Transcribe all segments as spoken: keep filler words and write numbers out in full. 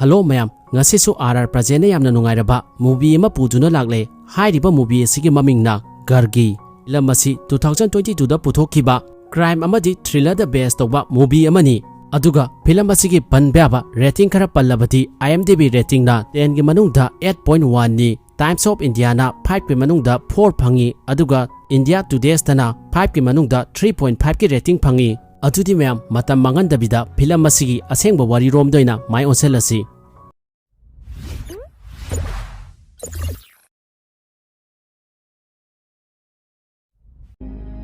Hello ꯃꯌꯥꯝ, ꯉꯁꯤꯁꯨ R R ꯄ꯭ꯔꯖꯦꯟꯅ ꯌꯥꯝꯅ ꯅꯨꯡꯉꯥꯏꯔꯕ movie ꯑꯃ ꯄꯨꯗꯨꯅ ꯂꯥꯛꯂꯦ꯫ ꯍꯥꯏꯔꯤꯕ movie ꯑꯁꯤꯒꯤ ꯃꯃꯤꯡꯅ ꯒꯔꯒꯤ꯫ ꯐꯤꯂꯝ ꯑꯁꯤ two thousand twenty twoꯗ ꯄꯨꯊꯣꯛꯈꯤꯕ crime ꯑꯃꯗꯤ thrillerꯗ base ꯇꯧꯕ movie ꯑꯃꯅꯤ꯫ ꯑꯗꯨꯒ ꯐꯤꯂꯝ ꯑꯁꯤꯒꯤ ꯄꯟꯕ ꯌꯥꯕ rating ꯈꯔ ꯄꯜꯂꯕꯗꯤ, IMDb ratingꯅ tenꯒꯤ ꯃꯅꯨꯡꯗ eight point oneꯅꯤ, Times of Indiaꯅ fiveꯀꯤ ꯃꯅꯨꯡꯗ four ꯐꯪꯉꯤ, ꯑꯗꯨꯒ India Todayꯁꯇꯅ fiveꯀꯤ ꯃꯅꯨꯡꯗ three point fiveꯀꯤ rating ꯐꯪꯉꯤ꯫ ꯑꯗꯨꯗꯤ ꯃꯌꯥꯝ, ꯃꯇꯝ ꯃꯥꯡꯍꯟꯗꯕꯤꯗ ꯐꯤꯂꯝ ꯑꯁꯤꯒꯤ ꯑꯁꯦꯡꯕ ꯋꯥꯔꯤꯔꯣꯝꯗ ꯑꯣꯏꯅ ꯃꯥꯏ ꯑꯣꯟꯁꯤꯜꯂꯁꯤ꯫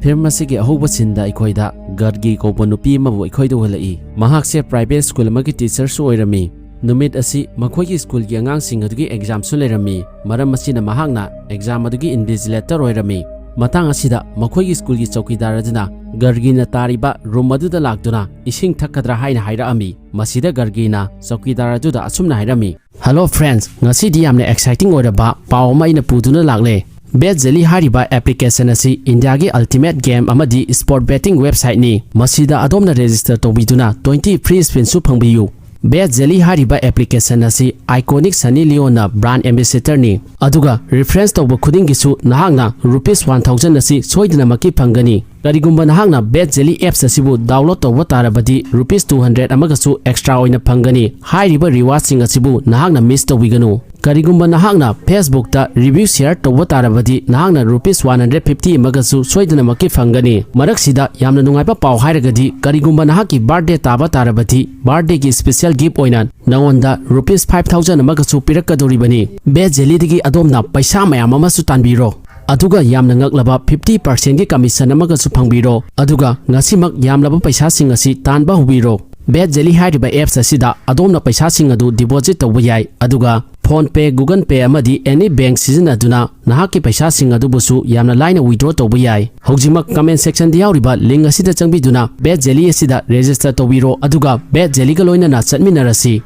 ꯐꯤꯂꯝ ꯑꯁꯤꯒꯤ ꯑꯍꯧꯕ sceneꯗ ꯑꯩꯈꯣꯏꯗ ꯒꯔꯒꯤ ꯀꯧꯕ ꯅꯨꯄꯤ ꯑꯃꯕꯨ ꯑꯩꯈꯣꯏꯗ ꯎꯍꯜꯂꯛꯏ꯫ ꯃꯍꯥꯛꯁꯦ private school ꯑꯃꯒꯤ teacherꯁꯨ ꯑꯣꯏꯔꯝꯃꯤ꯫ ꯅꯨꯃꯤꯠ ꯑꯁꯤ ꯃꯈꯣꯏꯒꯤ schoolꯒꯤ ꯑꯉꯥꯡꯁꯤꯡ ꯑꯗꯨꯒꯤ examꯁꯨ ꯂꯩꯔꯝꯃꯤ꯫ ꯃꯔꯝ ꯑꯁꯤꯅ ꯃꯍꯥꯛꯅ exam ꯑꯗꯨꯒꯤ invigilator ꯑꯣꯏꯔꯝꯃꯤ꯫ ꯃꯇꯥꯡ ꯑꯁꯤꯗ ꯃꯈꯣꯏꯒꯤ schoolꯒꯤ ꯆꯧꯀꯤꯗꯥꯔ ꯑꯗꯨꯅ ꯒꯔꯒꯤꯅ ꯇꯥꯔꯤꯕ room ꯑꯗꯨꯗ ꯂꯥꯛꯇꯨꯅ ꯏꯁꯤꯡ ꯊꯛꯀꯗ꯭ꯔꯥ ꯍꯥꯏꯅ ꯍꯥꯏꯔꯛꯑꯝꯃꯤ꯫ ꯃꯁꯤꯗ ꯒꯔꯒꯤꯅ ꯆꯧꯀꯤꯗꯥꯔ ꯑꯗꯨꯗ ꯑꯁꯨꯝꯅ ꯍꯥꯏꯔꯝꯃꯤ, "Hello friends, ꯉꯁꯤꯗꯤ ꯌꯥꯝꯅ exciting ꯑꯣꯏꯔꯕ ꯄꯥꯎ ꯑꯃ ꯑꯩꯅ ꯄꯨꯗꯨꯅ ꯂꯥꯛꯂꯦ꯫ Bet Jelly ꯍꯥꯏꯔꯤꯕ application ꯑꯁꯤ Indiaꯒꯤ ultimate game ꯑꯃꯗꯤ sport betting websiteꯅꯤ꯫ ꯃꯁꯤꯗ ꯑꯗꯣꯝꯅ register ꯇꯧꯕꯤꯗꯨꯅ twenty free spinꯁꯨ ꯐꯪꯕꯤꯌꯨ꯫" Bet Jelly ꯍꯥꯏꯔꯤꯕ application ꯑꯁꯤ iconic Sunny Leoneꯅ brand ambassadorꯅꯤ꯫ ꯑꯗꯨꯒ reference ꯇꯧꯕ ꯈꯨꯗꯤꯡꯒꯤꯁꯨ ꯅꯍꯥꯛꯅ rupees one thousand ꯑꯁꯤ ꯁꯣꯏꯗꯅꯃꯛꯀꯤ ꯐꯪꯒꯅꯤ꯫ ꯀꯔꯤꯒꯨꯝꯕ ꯅꯍꯥꯛꯅ Bet Jelly apps ꯑꯁꯤꯕꯨ download ꯇꯧꯕ ꯇꯥꯔꯕꯗꯤ, rupees two hundred ꯑꯃꯒꯁꯨ extra ꯑꯣꯏꯅ ꯐꯪꯒꯅꯤ꯫ ꯍꯥꯏꯔꯤꯕ rewardꯁꯤꯡ ꯑꯁꯤꯕꯨ ꯅꯍꯥꯛꯅ miss ꯇꯧꯕꯤꯒꯅꯨ꯫ ꯀꯔꯤꯒꯨꯝꯕ ꯅꯍꯥꯛꯅ Facebookꯇ review share ꯇꯧꯕ ꯇꯥꯔꯕꯗꯤ, ꯅꯍꯥꯛꯅ rupees one hundred fifty ꯑꯃꯒꯁꯨ ꯁꯣꯏꯗꯅꯃꯛꯀꯤ ꯐꯪꯒꯅꯤ꯫ ꯃꯔꯛꯁꯤꯗ ꯌꯥꯝꯅ ꯅꯨꯡꯉꯥꯏꯕ ꯄꯥꯎ ꯍꯥꯏꯔꯒꯗꯤ, ꯀꯔꯤꯒꯨꯝꯕ ꯅꯍꯥꯛꯀꯤ birthday ꯇꯥꯕ ꯇꯥꯔꯕꯗꯤ, birthdayꯒꯤ special gift ꯑꯣꯏꯅ ꯅꯉꯣꯟꯗ rupees five thousand ꯑꯃꯒꯁꯨ ꯄꯤꯔꯛꯀꯗꯧꯔꯤꯕꯅꯤ꯫ Bet Jellyꯗꯒꯤ ꯑꯗꯣꯝꯅ ꯄꯩꯁꯥ ꯃꯌꯥꯝ ꯑꯃꯁꯨ ꯇꯥꯟꯕꯤꯔꯣ꯫ ꯑꯗꯨꯒ ꯌꯥꯝꯅ ꯉꯛꯂꯕ fifty percentꯀꯤ commission ꯑꯃꯒꯁꯨ ꯐꯪꯕꯤꯔꯣ꯫ ꯑꯗꯨꯒ ꯉꯁꯤꯃꯛ ꯌꯥꯝꯂꯕ ꯄꯩꯁꯥꯁꯤꯡ ꯑꯁꯤ ꯇꯥꯟꯕ ꯍꯧꯕꯤꯔꯣ꯫ Bet Jelly ꯍꯥꯏꯔꯤꯕ apps ꯑꯁꯤꯗ ꯑꯗꯣꯝꯅ ꯄꯩꯁꯥꯁꯤꯡ ꯑꯗꯨ deposit ꯇꯧꯕ ꯌꯥꯏ, ꯑꯗꯨꯒ PhonePe, Google Pay ꯑꯃꯗꯤ any bank ꯁꯤꯖꯤꯟꯅꯗꯨꯅ ꯅꯍꯥꯛꯀꯤ ꯄꯩꯁꯥꯁꯤꯡ ꯑꯗꯨꯕꯨꯁꯨ ꯌꯥꯝꯅ ꯂꯥꯏꯅ withdraw ꯇꯧꯕ ꯌꯥꯏ꯫ ꯍꯧꯖꯤꯛꯃꯛ comment sectionꯗ ꯌꯥꯎꯔꯤꯕ link ꯑꯁꯤꯗ ꯆꯪꯕꯤꯗꯨꯅ Bet Jelly ꯑꯁꯤꯗ register ꯇꯧꯕꯤꯔꯣ, ꯑꯗꯨꯒ Bet Jellyꯒ ꯂꯣꯏꯅꯅ ꯆꯠꯃꯤꯟꯅꯔꯁꯤ꯫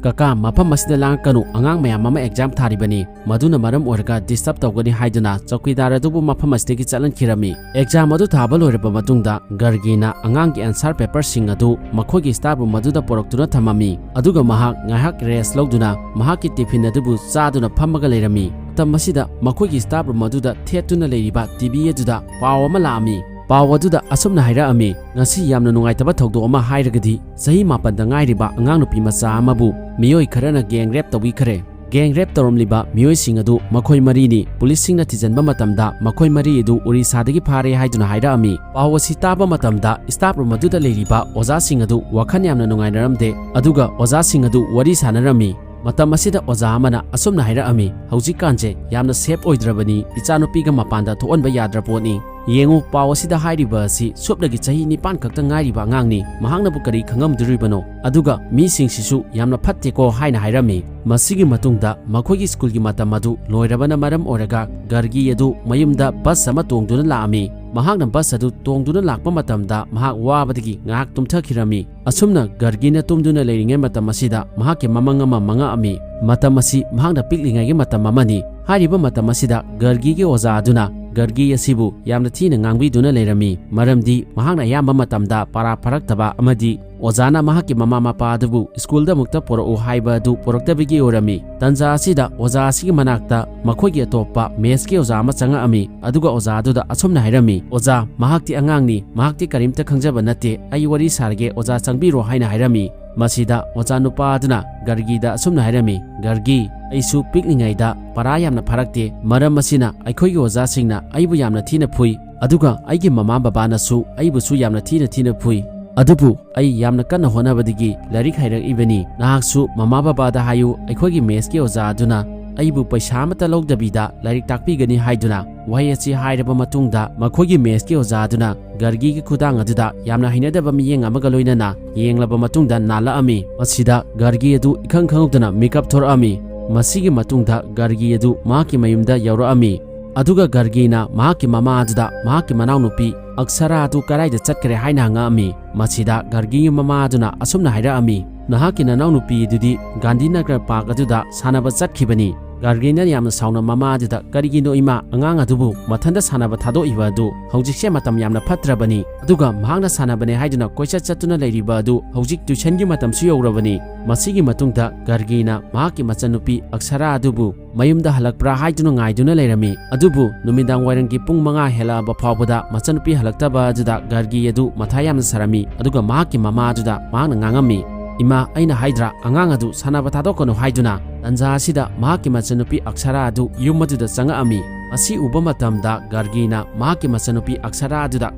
"ꯀꯀꯥ, ꯃꯐꯝ ꯑꯁꯤꯗ ꯂꯥꯡꯉꯛꯀꯅꯨ, ꯑꯉꯥꯡ ꯃꯌꯥꯝ ꯑꯃ exam ꯊꯥꯔꯤꯕꯅꯤ, ꯃꯗꯨꯅ ꯃꯔꯝ ꯑꯣꯏꯔꯒ disturb ꯇꯧꯒꯅꯤ" ꯍꯥꯏꯗꯨꯅ ꯆꯧꯀꯤꯗꯥꯔ ꯑꯗꯨꯕꯨ ꯃꯐꯝ ꯑꯁꯤꯗꯒꯤ ꯆꯠꯍꯟꯈꯤꯔꯝꯃꯤ꯫ Exam ꯑꯗꯨ ꯊꯥꯕ ꯂꯣꯏꯔꯕ ꯃꯇꯨꯡꯗ ꯒꯔꯒꯤꯅ ꯑꯉꯥꯡꯒꯤ answer paperꯁꯤꯡ ꯑꯗꯨ ꯃꯈꯣꯏꯒꯤ staff room ꯑꯗꯨꯗ ꯄꯨꯔꯛꯇꯨꯅ ꯊꯝꯃꯝꯃꯤ꯫ ꯑꯗꯨꯒ ꯃꯍꯥꯛ ꯉꯥꯏꯍꯥꯛ rest ꯂꯧꯗꯨꯅ ꯃꯍꯥꯛꯀꯤ tiffin ꯑꯗꯨꯕꯨ ꯆꯥꯗꯨꯅ ꯐꯝꯃꯒ ꯂꯩꯔꯝꯃꯤ꯫ ꯃꯇꯝ ꯑꯁꯤꯗ ꯃꯈꯣꯏꯒꯤ staff room ꯑꯗꯨꯗ ꯊꯦꯠꯇꯨꯅ ꯂꯩꯔꯤꯕ TV ꯑꯗꯨꯗ ꯄꯥꯎ ꯑꯃ ꯂꯥꯛꯑꯝꯃꯤ꯫ ꯄꯥꯎ ꯑꯗꯨꯗ ꯑꯁꯨꯝꯅ ꯍꯥꯏꯔꯛꯑꯝꯃꯤ, "ꯉꯁꯤ ꯌꯥꯝꯅ ꯅꯨꯡꯉꯥꯏꯇꯕ ꯊꯧꯗꯣꯛ ꯑꯃ ꯍꯥꯏꯔꯒꯗꯤ, ꯆꯍꯤ ꯃꯥꯄꯟꯗ ꯉꯥꯏꯔꯤꯕ ꯑꯉꯥꯡ ꯅꯨꯄꯤ ꯃꯆꯥ ꯑꯃꯕꯨ ꯃꯤꯑꯣꯏ ꯈꯔꯅ gang rape ꯇꯧꯕꯤꯈ꯭ꯔꯦ꯫ Gang rape ꯇꯧꯔꯝꯂꯤꯕ ꯃꯤꯑꯣꯏꯁꯤꯡ ꯑꯗꯨ ꯃꯈꯣꯏ ꯃꯔꯤꯅꯤ꯫ ꯄꯨꯂꯤꯁꯁꯤꯡꯅ ꯊꯤꯖꯤꯟꯕ ꯃꯇꯝꯗ ꯃꯈꯣꯏ ꯃꯔꯤ ꯑꯗꯨ ꯎꯔꯤꯁꯥꯗꯒꯤ ꯐꯥꯔꯦ" ꯍꯥꯏꯗꯨꯅ ꯍꯥꯏꯔꯛꯑꯝꯃꯤ꯫ ꯄꯥꯎ ꯑꯁꯤ ꯇꯥꯕ ꯃꯇꯝꯗ staff room ꯑꯗꯨꯗ ꯂꯩꯔꯤꯕ ꯑꯣꯖꯥꯁꯤꯡ ꯑꯗꯨ ꯋꯥꯈꯜ ꯌꯥꯝꯅ ꯅꯨꯡꯉꯥꯏꯅꯔꯝꯗꯦ꯫ ꯑꯗꯨꯒ ꯑꯣꯖꯥꯁꯤꯡ ꯑꯗꯨ ꯋꯥꯔꯤ ꯁꯥꯟꯅꯔꯝꯃꯤ꯫ ꯃꯇꯝ ꯑꯁꯤꯗ ꯑꯣꯖꯥ ꯑꯃꯅ ꯑꯁꯨꯝꯅ ꯍꯥꯏꯔꯛꯑꯝꯃꯤ, "ꯍꯧꯖꯤꯛꯀꯥꯟꯁꯦ ꯌꯥꯝꯅ safe ꯑꯣꯏꯗ꯭ꯔꯕꯅꯤ, ꯏꯆꯥꯅꯨꯄꯤꯒ ꯃꯄꯥꯟꯗ ꯊꯣꯛꯍꯟꯕ ꯌꯥꯗ꯭ꯔ ꯄꯣꯠꯅꯤ꯫ ꯌꯦꯡꯉꯨ, ꯄꯥꯎ ꯑꯁꯤꯗ ꯍꯥꯏꯔꯤꯕ ꯑꯁꯤ ꯁꯨꯞꯅꯒꯤ ꯆꯍꯤ ꯅꯤꯄꯥꯟ ꯈꯛꯇ ꯉꯥꯏꯔꯤꯕ ꯑꯉꯥꯡꯅꯤ, ꯃꯍꯥꯛꯅꯕꯨ ꯀꯔꯤ ꯈꯪꯉꯝꯗꯣꯔꯤꯕꯅꯣ? ꯑꯗꯨꯒ ꯃꯤꯁꯤꯡꯁꯤꯁꯨ ꯌꯥꯝꯅ ꯐꯠꯇꯦꯀꯣ" ꯍꯥꯏꯅ ꯍꯥꯏꯔꯝꯃꯤ꯫ ꯃꯁꯤꯒꯤ ꯃꯇꯨꯡꯗ ꯃꯈꯣꯏꯒꯤ ꯁ꯭ꯀꯨꯜꯒꯤ ꯃꯇꯝ ꯑꯗꯨ ꯂꯣꯏꯔꯕꯅ ꯃꯔꯝ ꯑꯣꯏꯔꯒ ꯒꯔꯒꯤ ꯑꯗꯨ ꯃꯌꯨꯝꯗ bus ꯑꯃ ꯇꯣꯡꯗꯨꯅ ꯂꯥꯛꯑꯝꯃꯤ꯫ ꯃꯍꯥꯛꯅ bus ꯑꯗꯨ ꯇꯣꯡꯗꯨꯅ ꯂꯥꯛꯄ ꯃꯇꯝꯗ ꯃꯍꯥꯛ ꯋꯥꯕꯗꯒꯤ ꯉꯥꯏꯍꯥꯛ ꯇꯨꯝꯊꯈꯤꯔꯝꯃꯤ꯫ ꯑꯁꯨꯝꯅ ꯒꯔꯒꯤꯅ ꯇꯨꯝꯗꯨꯅ ꯂꯩꯔꯤꯉꯩ ꯃꯇꯝ ꯑꯁꯤꯗ ꯃꯍꯥꯛꯀꯤ ꯃꯃꯪ ꯑꯃ ꯃꯪꯉꯛꯑꯝꯃꯤ꯫ ꯃꯇꯝ ꯑꯁꯤ ꯃꯍꯥꯛꯅ ꯄꯤꯛꯂꯤꯉꯩꯒꯤ ꯃꯇꯝ ꯑꯃꯅꯤ꯫ ꯍꯥꯏꯔꯤꯕ ꯃꯇꯝ ꯑꯁꯤꯗ ꯒꯔꯒꯤꯒꯤ ꯑꯣꯖꯥ ꯑꯗꯨꯅ ꯒꯔꯒꯤ ꯑꯁꯤꯕꯨ ꯌꯥꯝꯅ ꯊꯤꯅ ꯉꯥꯡꯕꯤꯗꯨꯅ ꯂꯩꯔꯝꯃꯤ, ꯃꯔꯝꯗꯤ ꯃꯍꯥꯛꯅ ꯑꯌꯥꯝꯕ ꯃꯇꯝꯗ ꯄꯔꯥ ꯐꯥꯔꯛꯇꯕ ꯑꯃꯗꯤ ꯑꯣꯖꯥꯅ ꯃꯍꯥꯛꯀꯤ ꯃꯃꯥ ꯃꯄꯥ ꯑꯗꯨꯕꯨ ꯁ꯭ꯀꯨꯜꯗ ꯑꯃꯨꯛꯇ ꯄꯨꯔꯛꯎ ꯍꯥꯏꯕ ꯑꯗꯨ ꯄꯨꯔꯛꯇꯕꯒꯤ ꯑꯣꯏꯔꯝꯃꯤ꯫ ꯇꯟꯖꯥ ꯑꯁꯤꯗ ꯑꯣꯖꯥ ꯑꯁꯤꯒꯤ ꯃꯅꯥꯛꯇ ꯃꯈꯣꯏꯒꯤ ꯑꯇꯣꯞꯄ mathsꯀꯤ ꯑꯣꯖꯥ ꯑꯃ ꯆꯪꯉꯛꯑꯝꯃꯤ, ꯑꯗꯨꯒ ꯑꯣꯖꯥ ꯑꯗꯨꯗ ꯑꯁꯨꯝꯅ ꯍꯥꯏꯔꯝꯃꯤ, "ꯑꯣꯖꯥ, ꯃꯍꯥꯛꯇꯤ ꯑꯉꯥꯡꯅꯤ, ꯃꯍꯥꯛꯇꯤ ꯀꯔꯤꯝꯇ ꯈꯪꯖꯕ ꯅꯠꯇꯦ, ꯑꯩ ꯋꯥꯔꯤ ꯁꯥꯔꯒꯦ, ꯑꯣꯖꯥ ꯆꯪꯕꯤꯔꯣ" ꯍꯥꯏꯅ ꯍꯥꯏꯔꯝꯃꯤ꯫ ꯃꯁꯤꯗ ꯑꯣꯖꯥ ꯅꯨꯄꯥ ꯑꯗꯨꯅ ꯒꯔꯒꯤꯗ ꯑꯁꯨꯝꯅ ꯍꯥꯏꯔꯝꯃꯤ, "ꯒꯔꯒꯤ, ꯑꯩꯁꯨ ꯄꯤꯛꯂꯤꯉꯩꯗ ꯄꯔꯥ ꯌꯥꯝꯅ ꯐꯥꯔꯛꯇꯦ, ꯃꯔꯝ ꯑꯁꯤꯅ ꯑꯩꯈꯣꯏꯒꯤ ꯑꯣꯖꯥꯁꯤꯡꯅ ꯑꯩꯕꯨ ꯌꯥꯝꯅ ꯊꯤꯅ ꯐꯨꯏ, ꯑꯗꯨꯒ ꯑꯩꯒꯤ ꯃꯃꯥ ꯕꯕꯥꯅꯁꯨ ꯑꯩꯕꯨꯁꯨ ꯌꯥꯝꯅ ꯊꯤꯅ ꯊꯤꯅ ꯐꯨꯏ꯫ ꯑꯗꯨꯕꯨ ꯑꯩ ꯌꯥꯝꯅ ꯀꯟꯅ ꯍꯣꯠꯅꯕꯗꯒꯤ ꯂꯥꯏꯔꯤꯛ ꯍꯩꯔꯛꯏꯕꯅꯤ꯫ ꯅꯍꯥꯛꯁꯨ ꯃꯃꯥ ꯕꯕꯥꯗ ꯍꯥꯏꯌꯨ, ꯑꯩꯈꯣꯏꯒꯤ mathsꯀꯤ ꯑꯣꯖꯥ ꯑꯗꯨꯅ ꯑꯩꯕꯨ ꯄꯩꯁꯥ ꯑꯃꯠꯇ ꯂꯧꯗꯕꯤꯗ ꯂꯥꯏꯔꯤꯛ ꯇꯥꯛꯄꯤꯒꯅꯤ" ꯍꯥꯏꯗꯨꯅ ꯋꯥꯍꯩ ꯑꯁꯤ ꯍꯥꯏꯔꯕ ꯃꯇꯨꯡꯗ ꯃꯈꯣꯏꯒꯤ mathsꯀꯤ ꯑꯣꯖꯥ ꯑꯗꯨꯅ ꯒꯔꯒꯤꯒꯤ ꯈꯨꯗꯥꯡ ꯑꯗꯨꯗ ꯌꯥꯝꯅ ꯍꯩꯅꯗꯕ ꯃꯤꯠꯌꯦꯡ ꯑꯃꯒ ꯂꯣꯏꯅꯅ ꯌꯦꯡꯂꯕ ꯃꯇꯨꯡꯗ ꯅꯥꯜꯂꯛꯑꯝꯃꯤ꯫ ꯃꯁꯤꯗ ꯒꯔꯒꯤ ꯑꯗꯨ ꯏꯈꯪ ꯈꯪꯍꯧꯗꯅ ꯃꯤꯀꯞ ꯊꯣꯔꯛꯑꯝꯃꯤ꯫ ꯃꯁꯤꯒꯤ ꯃꯇꯨꯡꯗ ꯒꯔꯒꯤ ꯑꯗꯨ ꯃꯍꯥꯛꯀꯤ ꯃꯌꯨꯝꯗ ꯌꯧꯔꯛꯑꯝꯃꯤ꯫ ꯑꯗꯨꯒ ꯒꯔꯒꯤꯅ ꯃꯍꯥꯛꯀꯤ ꯃꯃꯥ ꯑꯗꯨꯗ ꯃꯍꯥꯛꯀꯤ ꯃꯅꯥꯎꯅꯨꯄꯤ "ꯑꯛꯁꯔꯥ ꯑꯗꯨ ꯀꯗꯥꯏꯗ ꯆꯠꯈ꯭ꯔꯦ?" ꯍꯥꯏꯅ ꯍꯪꯉꯛꯑꯝꯃꯤ꯫ ꯃꯁꯤꯗ ꯒꯥꯔꯒꯤꯒꯤ ꯃꯃꯥ ꯑꯗꯨꯅ ꯑꯁꯨꯝꯅ ꯍꯥꯏꯔꯛꯑꯝꯃꯤ, "ꯅꯍꯥꯛꯀꯤ ꯅꯅꯥꯎꯅꯨꯄꯤ ꯑꯗꯨꯗꯤ ꯒꯥꯟꯙꯤꯅꯒꯔ ꯄꯥꯔꯛ ꯑꯗꯨꯗ ꯁꯥꯟꯅꯕ ꯆꯠꯈꯤꯕꯅꯤ꯫" ꯒꯥꯔꯒꯤꯅ ꯌꯥꯝꯅ ꯁꯥꯎꯅ ꯃꯃꯥ ꯑꯗꯨꯗ, "ꯀꯔꯤꯒꯤꯅꯣ ꯏꯃꯥ, ꯑꯉꯥꯡ ꯑꯗꯨꯕꯨ ꯃꯊꯟꯇ ꯁꯥꯟꯅꯕ ꯊꯥꯗꯣꯛꯏꯕ ꯑꯗꯨ? ꯍꯧꯖꯤꯛꯁꯦ ꯃꯇꯝ ꯌꯥꯝꯅ ꯐꯠꯇ꯭ꯔꯕꯅꯤ, ꯑꯗꯨꯒ ꯃꯍꯥꯛꯅ ꯁꯥꯟꯅꯕꯅꯦ ꯍꯥꯏꯗꯨꯅ ꯀꯣꯏꯆꯠ ꯆꯠꯇꯨꯅ ꯂꯩꯔꯤꯕ ꯑꯗꯨ ꯍꯧꯖꯤꯛ ꯇ꯭ꯌꯨꯁꯟꯒꯤ ꯃꯇꯝꯁꯨ ꯌꯧꯔꯕꯅꯤ꯫" ꯃꯁꯤꯒꯤ ꯃꯇꯨꯡꯗ ꯒꯥꯔꯒꯤꯅ ꯃꯍꯥꯛꯀꯤ ꯃꯆꯟꯅꯨꯄꯤ ꯑꯛꯁꯔꯥ ꯑꯗꯨꯕꯨ ꯃꯌꯨꯝꯗ ꯍꯜꯂꯛꯄ꯭ꯔꯥ ꯍꯥꯏꯗꯨꯅ ꯉꯥꯏꯗꯨꯅ ꯂꯩꯔꯝꯃꯤ꯫ ꯑꯗꯨꯕꯨ ꯅꯨꯃꯤꯗꯥꯡ ꯋꯥꯏꯔꯝꯒꯤ ꯄꯨꯡ ꯃꯉꯥ ꯍꯦꯜꯂꯛꯑꯕ ꯐꯥꯎꯕꯗ ꯃꯆꯟꯅꯨꯄꯤ ꯍꯜꯂꯛꯇꯕ ꯑꯗꯨꯗ ꯒꯥꯔꯒꯤ ꯑꯗꯨ ꯃꯊꯥ ꯌꯥꯝꯅ ꯁꯥꯔꯝꯃꯤ꯫ ꯑꯗꯨꯒ ꯃꯍꯥꯛꯀꯤ ꯃꯃꯥ ꯑꯗꯨꯗ ꯃꯍꯥꯛꯅ ꯉꯥꯡꯉꯝꯃꯤ, "ꯏꯃꯥ, ꯑꯩꯅ ꯍꯥꯏꯗ꯭ꯔꯥ ꯑꯉꯥꯡ ꯑꯗꯨ ꯁꯥꯟꯅꯕ ꯊꯥꯗꯣꯛꯀꯅꯨ ꯍꯥꯏꯗꯨꯅ?" ꯇꯟꯖꯥ ꯑꯁꯤꯗ ꯃꯍꯥꯛꯀꯤ ꯃꯆꯟꯅꯨꯄꯤ ꯑꯛꯁꯔꯥ ꯑꯗꯨ ꯌꯨꯝ ꯑꯗꯨꯗ ꯆꯪꯉꯛꯑꯝꯃꯤ꯫ ꯃꯁꯤ ꯎꯕ ꯃꯇꯝꯗ ꯒꯥꯔꯒꯤꯅ ꯃꯍꯥꯛꯀꯤ ꯃꯆꯟꯅꯨꯄꯤ ꯑꯛꯁꯔꯥ ꯑꯗꯨꯗ,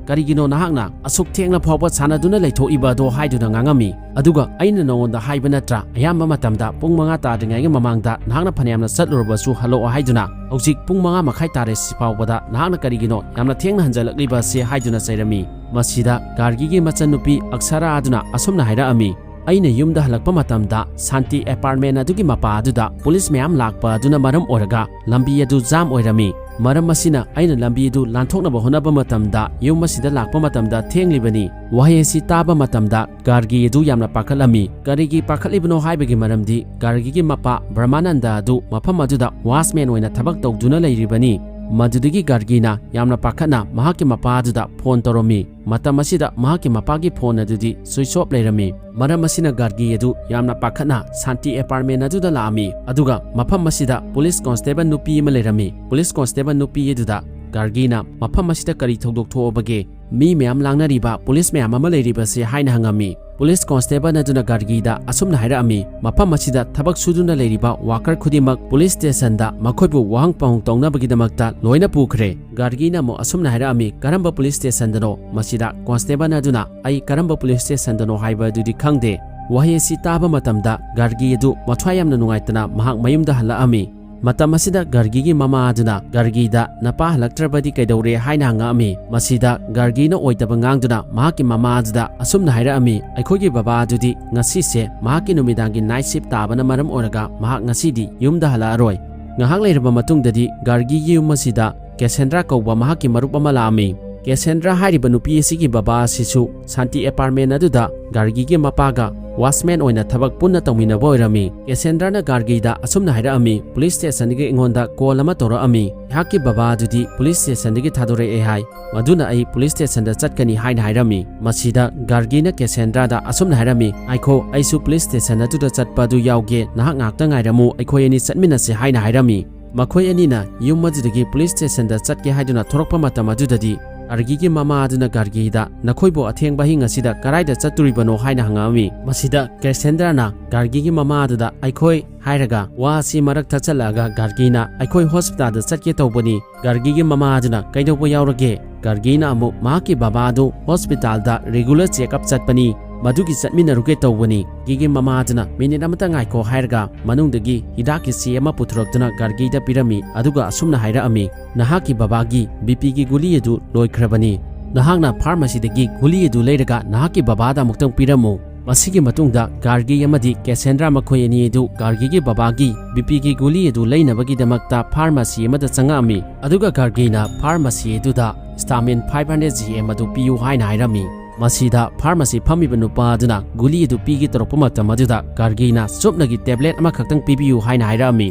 "ꯀꯔꯤꯒꯤꯅꯣ ꯅꯍꯥꯛꯅ ꯑꯁꯨꯛ ꯊꯦꯡꯅ ꯐꯥꯎꯕ ꯁꯥꯟꯅꯗꯨꯅ ꯂꯩꯊꯣꯛꯏꯕ ꯑꯗꯣ?" ꯍꯥꯏꯗꯨꯅ ꯉꯥꯡꯉꯝꯃꯤ꯫ "ꯑꯗꯨꯒ ꯑꯩꯅ ꯅꯉꯣꯟꯗ ꯍꯥꯏꯕ ꯅꯠꯇ꯭ꯔꯥ, ꯑꯌꯥꯝꯕ ꯃꯇꯝꯗ ꯄꯨꯡ ꯃꯉꯥ ꯇꯥꯗ꯭ꯔꯤꯉꯩꯒꯤ ꯃꯃꯥꯡꯗ ꯅꯍꯥꯛꯅ ꯐꯅꯌꯥꯝꯅ ꯆꯠꯂꯨꯔꯕꯁꯨ ꯍꯜꯂꯛꯑꯣ ꯍꯥꯏꯗꯨꯅ? ꯍꯧꯖꯤꯛ ꯄꯨꯡ ꯃꯉꯥ ꯃꯈꯥꯏ ꯇꯥꯔꯦ, ꯁꯤ ꯐꯥꯎꯕꯗ ꯅꯍꯥꯛꯅ ꯀꯔꯤꯒꯤꯅꯣ ꯌꯥꯝꯅ ꯊꯦꯡꯅ ꯍꯟꯖꯜꯂꯛꯂꯤꯕꯁꯦ?" ꯍꯥꯏꯗꯨꯅ ꯆꯩꯔꯝꯃꯤ꯫ ꯃꯁꯤꯗ ꯒꯥꯔꯒꯤꯒꯤ ꯃꯆꯟꯅꯨꯄꯤ ꯑꯛꯁꯔꯥ ꯑꯗꯨꯅ ꯑꯁꯨꯝꯅ ꯍꯥꯏꯔꯛꯑꯝꯃꯤ, "ꯑꯩꯅ ꯌꯨꯝꯗ ꯍꯜꯂꯛꯄ ꯃꯇꯝꯗ ꯁꯥꯟꯇꯤ ꯑꯦꯄꯥꯔꯠꯃꯦꯟ ꯑꯗꯨꯒꯤ ꯃꯄꯥ ꯑꯗꯨꯗ ꯄꯨꯂꯤꯁ ꯃꯌꯥꯝ ꯂꯥꯛꯄ ꯑꯗꯨꯅ ꯃꯔꯝ ꯑꯣꯏꯔꯒ ꯂꯝꯕꯤ ꯑꯗꯨ ꯖꯥꯝ ꯑꯣꯏꯔꯝꯃꯤ꯫ ꯃꯔꯝ ꯑꯁꯤꯅ ꯑꯩꯅ ꯂꯝꯕꯤ ꯑꯗꯨ ꯂꯥꯟꯊꯣꯛꯅꯕ ꯍꯣꯠꯅꯕ ꯃꯇꯝꯗ ꯌꯨꯝ ꯑꯁꯤꯗ ꯂꯥꯛꯄ ꯃꯇꯝꯗ ꯊꯦꯡꯂꯤꯕꯅꯤ꯫" ꯋꯥꯍꯩ ꯑꯁꯤ ꯇꯥꯕ ꯃꯇꯝꯗ ꯒꯥꯔꯒꯤ ꯑꯗꯨ ꯌꯥꯝꯅ ꯄꯥꯈꯠꯂꯝꯃꯤ꯫ ꯀꯔꯤꯒꯤ ꯄꯥꯈꯠꯂꯤꯕꯅꯣ ꯍꯥꯏꯕꯒꯤ ꯃꯔꯝꯗꯤ ꯒꯥꯔꯒꯤꯒꯤ ꯃꯄꯥ ꯕ꯭ꯔꯍꯃꯥꯅꯟꯗ ꯑꯗꯨ ꯃꯐꯝ ꯑꯗꯨꯗ ꯋꯥꯆꯃꯦꯟ ꯑꯣꯏꯅ ꯊꯕꯛ ꯇꯧꯗꯨꯅ ꯂꯩꯔꯤꯕꯅꯤ꯫ ꯃꯗꯨꯗꯒꯤ ꯒꯥꯔꯒꯤꯅ ꯌꯥꯝꯅ ꯄꯥꯈꯠꯅ ꯃꯍꯥꯛꯀꯤ ꯃꯄꯥ ꯑꯗꯨꯗ ꯐꯣꯟ ꯇꯧꯔꯝꯃꯤ꯫ ꯃꯇꯝ ꯑꯁꯤꯗ ꯃꯍꯥꯛꯀꯤ ꯃꯄꯥꯒꯤ ꯐꯣꯟ ꯑꯗꯨꯗꯤ ꯁ꯭ꯋꯤꯆ ꯑꯣꯐ ꯂꯩꯔꯝꯃꯤ꯫ ꯃꯔꯝ ꯑꯁꯤꯅ ꯒꯥꯔꯒꯤ ꯑꯗꯨ ꯌꯥꯝꯅ ꯄꯥꯈꯠꯅ ꯁꯥꯟꯇꯤ ꯑꯦꯄꯥꯔꯠꯃꯦꯟ ꯑꯗꯨꯗ ꯂꯥꯛꯑꯝꯃꯤ꯫ ꯑꯗꯨꯒ ꯃꯐꯝ ꯑꯁꯤꯗ ꯄꯨꯂꯤꯁ ꯀꯣꯟꯁꯇꯦꯕꯜ ꯅꯨꯄꯤ ꯑꯃ ꯂꯩꯔꯝꯃꯤ꯫ ꯄꯨꯂꯤꯁ ꯀꯣꯟꯁꯇꯦꯕꯜ ꯅꯨꯄꯤ ꯑꯗꯨꯗ ꯒꯥꯔꯒꯤꯅ ꯃꯐꯝ ꯑꯁꯤꯗ ꯀꯔꯤ ꯊꯧꯗꯣꯛ ꯊꯣꯛꯑꯕꯒꯦ, ꯃꯤ ꯃꯌꯥꯝ ꯂꯥꯡꯅꯔꯤꯕ, ꯄꯨꯂꯤꯁ ꯃꯌꯥꯝ ꯑꯃ ꯂꯩꯔꯤꯕꯁꯦ ꯍꯥꯏꯅ ꯍꯪꯉꯝꯃꯤ꯫ ꯄꯨꯂꯤꯁ ꯀꯣꯟꯁꯇꯦꯕꯜ ꯑꯗꯨꯅ ꯒꯥꯔꯒꯤꯗ ꯑꯁꯨꯝꯅ ꯍꯥꯏꯔꯛꯑꯝꯃꯤ, "ꯃꯐꯝ ꯑꯁꯤꯗ ꯊꯕꯛ ꯁꯨꯗꯨꯅ ꯂꯩꯔꯤꯕ ꯋꯥꯀꯔ ꯈꯨꯗꯤꯡꯃꯛ ꯄꯨꯂꯤꯁ ꯁ꯭ꯇꯦꯁꯟꯗ ꯃꯈꯣꯏꯕꯨ ꯋꯥꯍꯪ ꯄꯥꯎꯍꯪ ꯇꯧꯅꯕꯒꯤꯗꯃꯛꯇ ꯂꯣꯏꯅ ꯄꯨꯈ꯭ꯔꯦ꯫" ꯒꯥꯔꯒꯤꯅ ꯑꯃꯨꯛ ꯑꯁꯨꯝꯅ ꯍꯥꯏꯔꯛꯑꯝꯃꯤ, "ꯀꯔꯝꯕ ꯄꯨꯂꯤꯁ ꯁ꯭ꯇꯦꯁꯟꯗꯅꯣ?" ꯃꯁꯤꯗ ꯀꯣꯟꯁꯇꯦꯕꯜ ꯑꯗꯨꯅ, "ꯑꯩ ꯀꯔꯝꯕ ꯄꯨꯂꯤꯁ ꯁ꯭ꯇꯦꯁꯟꯗꯅꯣ ꯍꯥꯏꯕ ꯑꯗꯨꯗꯤ ꯈꯪꯗꯦ꯫" ꯋꯥꯍꯩ ꯑꯁꯤ ꯇꯥꯕ ꯃꯇꯝꯗ ꯒꯥꯔꯒꯤ ꯑꯗꯨ ꯃꯊ꯭ꯋꯥꯏ ꯌꯥꯝꯅ ꯅꯨꯡꯉꯥꯏꯇꯅ ꯃꯍꯥꯛ ꯃꯌꯨꯝꯗ ꯍꯜꯂꯛꯑꯝꯃꯤ꯫ ꯃꯇꯝ ꯑꯁꯤꯗ ꯒꯥꯔꯒꯤꯒꯤ ꯃꯃꯥ ꯑꯗꯨꯅ ꯒꯥꯔꯒꯤꯗ, "ꯅꯄꯥ ꯍꯜꯂꯛꯇ꯭ꯔꯕꯗꯤ ꯀꯩꯗꯧꯔꯦ?" ꯍꯥꯏꯅ ꯍꯪꯉꯛꯑꯝꯃꯤ꯫ ꯃꯁꯤꯗ ꯒꯥꯔꯒꯤꯅ ꯑꯣꯏꯗꯕ ꯉꯥꯡꯗꯨꯅ ꯃꯍꯥꯛꯀꯤ ꯃꯃꯥ ꯑꯗꯨꯗ ꯑꯁꯨꯝꯅ ꯍꯥꯏꯔꯛꯑꯝꯃꯤ, "ꯑꯩꯈꯣꯏꯒꯤ ꯕꯕꯥ ꯑꯗꯨꯗꯤ ꯉꯁꯤꯁꯦ ꯃꯍꯥꯛꯀꯤ ꯅꯨꯃꯤꯗꯥꯡꯒꯤ ꯅꯥꯏꯠ ꯁꯤꯐ ꯇꯥꯕꯅ ꯃꯔꯝ ꯑꯣꯏꯔꯒ ꯃꯍꯥꯛ ꯉꯁꯤꯗꯤ ꯌꯨꯝꯗ ꯍꯜꯂꯛꯑꯔꯣꯏ꯫" ꯉꯥꯏꯍꯥꯛ ꯂꯩꯔꯕ ꯃꯇꯨꯡꯗꯗꯤ ꯒꯥꯔꯒꯤꯒꯤ ꯌꯨꯝ ꯑꯁꯤꯗ ꯀꯦꯁꯦꯟꯗ꯭ꯔꯥ ꯀꯧꯕ ꯃꯍꯥꯛꯀꯤ ꯃꯔꯨꯞ ꯑꯃ ꯂꯥꯛꯑꯝꯃꯤ꯫ ꯀꯦꯁꯦꯟꯗ꯭ꯔꯥ ꯍꯥꯏꯔꯤꯕ ꯅꯨꯄꯤ ꯑꯁꯤꯒꯤ ꯕꯕꯥ ꯑꯁꯤꯁꯨ ꯁꯥꯟꯇꯤ ꯑꯦꯄꯥꯔꯠꯃꯦꯟ ꯑꯗꯨꯗ ꯒꯥꯔꯒꯤꯒꯤ ꯃꯄꯥꯒ ꯋꯥꯆꯃꯦꯟ ꯑꯣꯏꯅ ꯊꯕꯛ ꯄꯨꯟꯅ ꯇꯧꯃꯤꯟꯅꯕ ꯑꯣꯏꯔꯝꯃꯤ꯫ ꯀꯦꯁꯦꯟꯗ꯭ꯔꯥꯅ ꯒꯥꯔꯒꯤꯗ ꯑꯁꯨꯝꯅ ꯍꯥꯏꯔꯛꯑꯝꯃꯤ, "ꯄꯨꯂꯤꯁ ꯁ꯭ꯇꯦꯁꯟꯗꯒꯤ ꯑꯩꯉꯣꯟꯗ ꯀꯣꯜ ꯑꯃ ꯇꯧꯔꯛꯑꯝꯃꯤ꯫ ꯑꯩꯍꯥꯛꯀꯤ ꯕꯕꯥ ꯑꯗꯨꯗꯤ ꯄꯨꯂꯤꯁ ꯁ꯭ꯇꯦꯁꯟꯗꯒꯤ ꯊꯥꯗꯣꯔꯛꯑꯦ ꯍꯥꯏ꯫ ꯃꯗꯨꯅ ꯑꯩ ꯄꯨꯂꯤꯁ ꯁ꯭ꯇꯦꯁꯟꯗ ꯆꯠꯀꯅꯤ" ꯍꯥꯏꯅ ꯍꯥꯏꯔꯝꯃꯤ꯫ ꯃꯁꯤꯗ ꯒꯥꯔꯒꯤꯅ ꯀꯦꯁꯦꯟꯗ꯭ꯔꯥꯗ ꯑꯁꯨꯝꯅ ꯍꯥꯏꯔꯝꯃꯤ, "ꯉꯥꯏꯈꯣ, ꯑꯩꯁꯨ ꯄꯨꯂꯤꯁ ꯁ꯭ꯇꯦꯁꯟ ꯑꯗꯨꯗ ꯆꯠꯄ ꯑꯗꯨ ꯌꯥꯎꯒꯦ, ꯅꯍꯥꯛ ꯉꯥꯏꯍꯥꯛꯇ ꯉꯥꯏꯔꯝꯃꯨ, ꯑꯩꯈꯣꯏ ꯑꯅꯤ ꯆꯠꯃꯤꯟꯅꯁꯦ" ꯍꯥꯏꯅ ꯍꯥꯏꯔꯝꯃꯤ꯫ ꯃꯈꯣꯏ ꯑꯅꯤꯅ ꯌꯨꯝ ꯑꯗꯨꯗꯒꯤ ꯄꯨꯂꯤꯁ ꯁ꯭ꯇꯦꯁꯟꯗ ꯆꯠꯀꯦ ꯍꯥꯏꯗꯨꯅ ꯊꯣꯔꯛꯄ ꯃꯇꯝ ꯑꯗꯨꯗꯗꯤ, ꯒꯥꯔꯒꯤꯒꯤ ꯃꯃꯥ ꯑꯗꯨꯅ ꯒꯥꯔꯒꯤꯗ, "ꯅꯈꯣꯏꯕꯨ ꯑꯊꯦꯡꯕ ꯑꯍꯤꯡ ꯑꯁꯤꯗ ꯀꯗꯥꯏꯗ ꯆꯠꯇꯣꯔꯤꯕꯅꯣ?" ꯍꯥꯏꯅ ꯍꯪꯉꯛꯑꯝꯃꯤ꯫ ꯃꯁꯤꯗ ꯀꯦꯁꯦꯟꯗ꯭ꯔꯥꯅ ꯒꯥꯔꯒꯤꯒꯤ ꯃꯃꯥ ꯑꯗꯨꯗ "ꯑꯩꯈꯣꯏ" ꯍꯥꯏꯔꯒ ꯋꯥ ꯑꯁꯤ ꯃꯔꯛ ꯊꯠꯆꯜꯂꯛꯑꯒ ꯒꯥꯔꯒꯤꯅ, "ꯑꯩꯈꯣꯏ ꯍꯣꯁꯄꯤꯇꯥꯜꯗ ꯆꯠꯀꯦ ꯇꯧꯕꯅꯤ"꯫ ꯒꯥꯔꯒꯤꯒꯤ ꯃꯃꯥ ꯑꯗꯨꯅ, "ꯀꯩꯗꯧꯕ ꯌꯥꯎꯔꯒꯦ?" ꯒꯥꯔꯒꯤꯅ ꯑꯃꯨꯛ, "ꯃꯍꯥꯛꯀꯤ ꯕꯕꯥ ꯑꯗꯨ ꯍꯣꯁꯄꯤꯇꯥꯜꯗ ꯔꯤꯒꯨꯂꯔ ꯆꯦꯛꯑꯞ ꯆꯠꯄꯅꯤ, ꯃꯗꯨꯒꯤ ꯆꯠꯃꯤꯟꯅꯔꯨꯒꯦ ꯇꯧꯕꯅꯤ"꯫ ꯒꯥꯔꯒꯤꯒꯤ ꯃꯃꯥ ꯑꯗꯨꯅ, "ꯃꯤꯅꯤꯠ ꯑꯃꯇ ꯉꯥꯏꯈꯣ" ꯍꯥꯏꯔꯒ ꯃꯅꯨꯡꯗꯒꯤ ꯍꯤꯗꯥꯛꯀꯤ ꯆꯦ ꯑꯃ ꯄꯨꯊꯣꯔꯛꯇꯨꯅ ꯒꯥꯔꯒꯤꯗ ꯄꯤꯔꯝꯃꯤ, ꯑꯗꯨꯒ ꯑꯁꯨꯝꯅ ꯍꯥꯏꯔꯛꯑꯝꯃꯤ, "ꯅꯍꯥꯛꯀꯤ ꯕꯕꯥꯒꯤ ꯕꯤ ꯄꯤꯒꯤ ꯒꯨꯂꯤ ꯑꯗꯨ ꯂꯣꯏꯈ꯭ꯔꯕꯅꯤ꯫ ꯅꯍꯥꯛꯅ ꯐꯥꯔꯃꯥꯁꯤꯗꯒꯤ ꯒꯨꯂꯤ ꯑꯗꯨ ꯂꯩꯔꯒ ꯅꯍꯥꯛꯀꯤ ꯕꯕꯥꯗ ꯑꯃꯨꯛꯇꯪ ꯄꯤꯔꯝꯃꯨ"꯫ ꯃꯁꯤꯒꯤ ꯃꯇꯨꯡꯗ ꯒꯥꯔꯒꯤ ꯑꯃꯗꯤ ꯀꯦꯁꯦꯟꯗ꯭ꯔꯥ ꯃꯈꯣꯏ ꯑꯅꯤ ꯑꯗꯨ ꯒꯥꯔꯒꯤꯒꯤ ꯕꯕꯥꯒꯤ ꯕꯤ ꯄꯤꯒꯤ ꯒꯨꯂꯤ ꯑꯗꯨ ꯂꯩꯅꯕꯒꯤꯗꯃꯛꯇ ꯐꯥꯔꯃꯥꯁꯤ ꯑꯃꯗ ꯆꯪꯉꯛꯑꯝꯃꯤ꯫ ꯑꯗꯨꯒ ꯒꯥꯔꯒꯤꯅ ꯐꯥꯔꯃꯥꯁꯤ ꯑꯗꯨꯗ "ꯁ꯭ꯇꯥꯃꯤꯟ ꯐꯥꯏꯚ ꯍꯟꯗ꯭ꯔꯦꯠ ꯖꯤ ꯑꯦꯝ ꯑꯗꯨ ꯄꯤꯌꯨ" ꯍꯥꯏꯅ ꯍꯥꯏꯔꯝꯃꯤ꯫ ꯃꯁꯤꯗ ꯐꯥꯔꯃꯥꯁꯤ ꯐꯝꯃꯤꯕ ꯅꯨꯄꯥ ꯑꯗꯨꯅ ꯒꯨꯂꯤ ꯑꯗꯨ ꯄꯤꯒꯦ ꯇꯧꯔꯛꯄ ꯃꯇꯝ ꯑꯗꯨꯗ ꯒꯥꯔꯒꯤꯅ ꯁꯨꯞꯅꯒꯤ ꯇꯦꯕ꯭ꯂꯦꯠ ꯑꯃꯈꯛꯇꯪ ꯄꯤꯕꯤꯌꯨ ꯍꯥꯏꯅ ꯍꯥꯏꯔꯛꯑꯝꯃꯤ꯫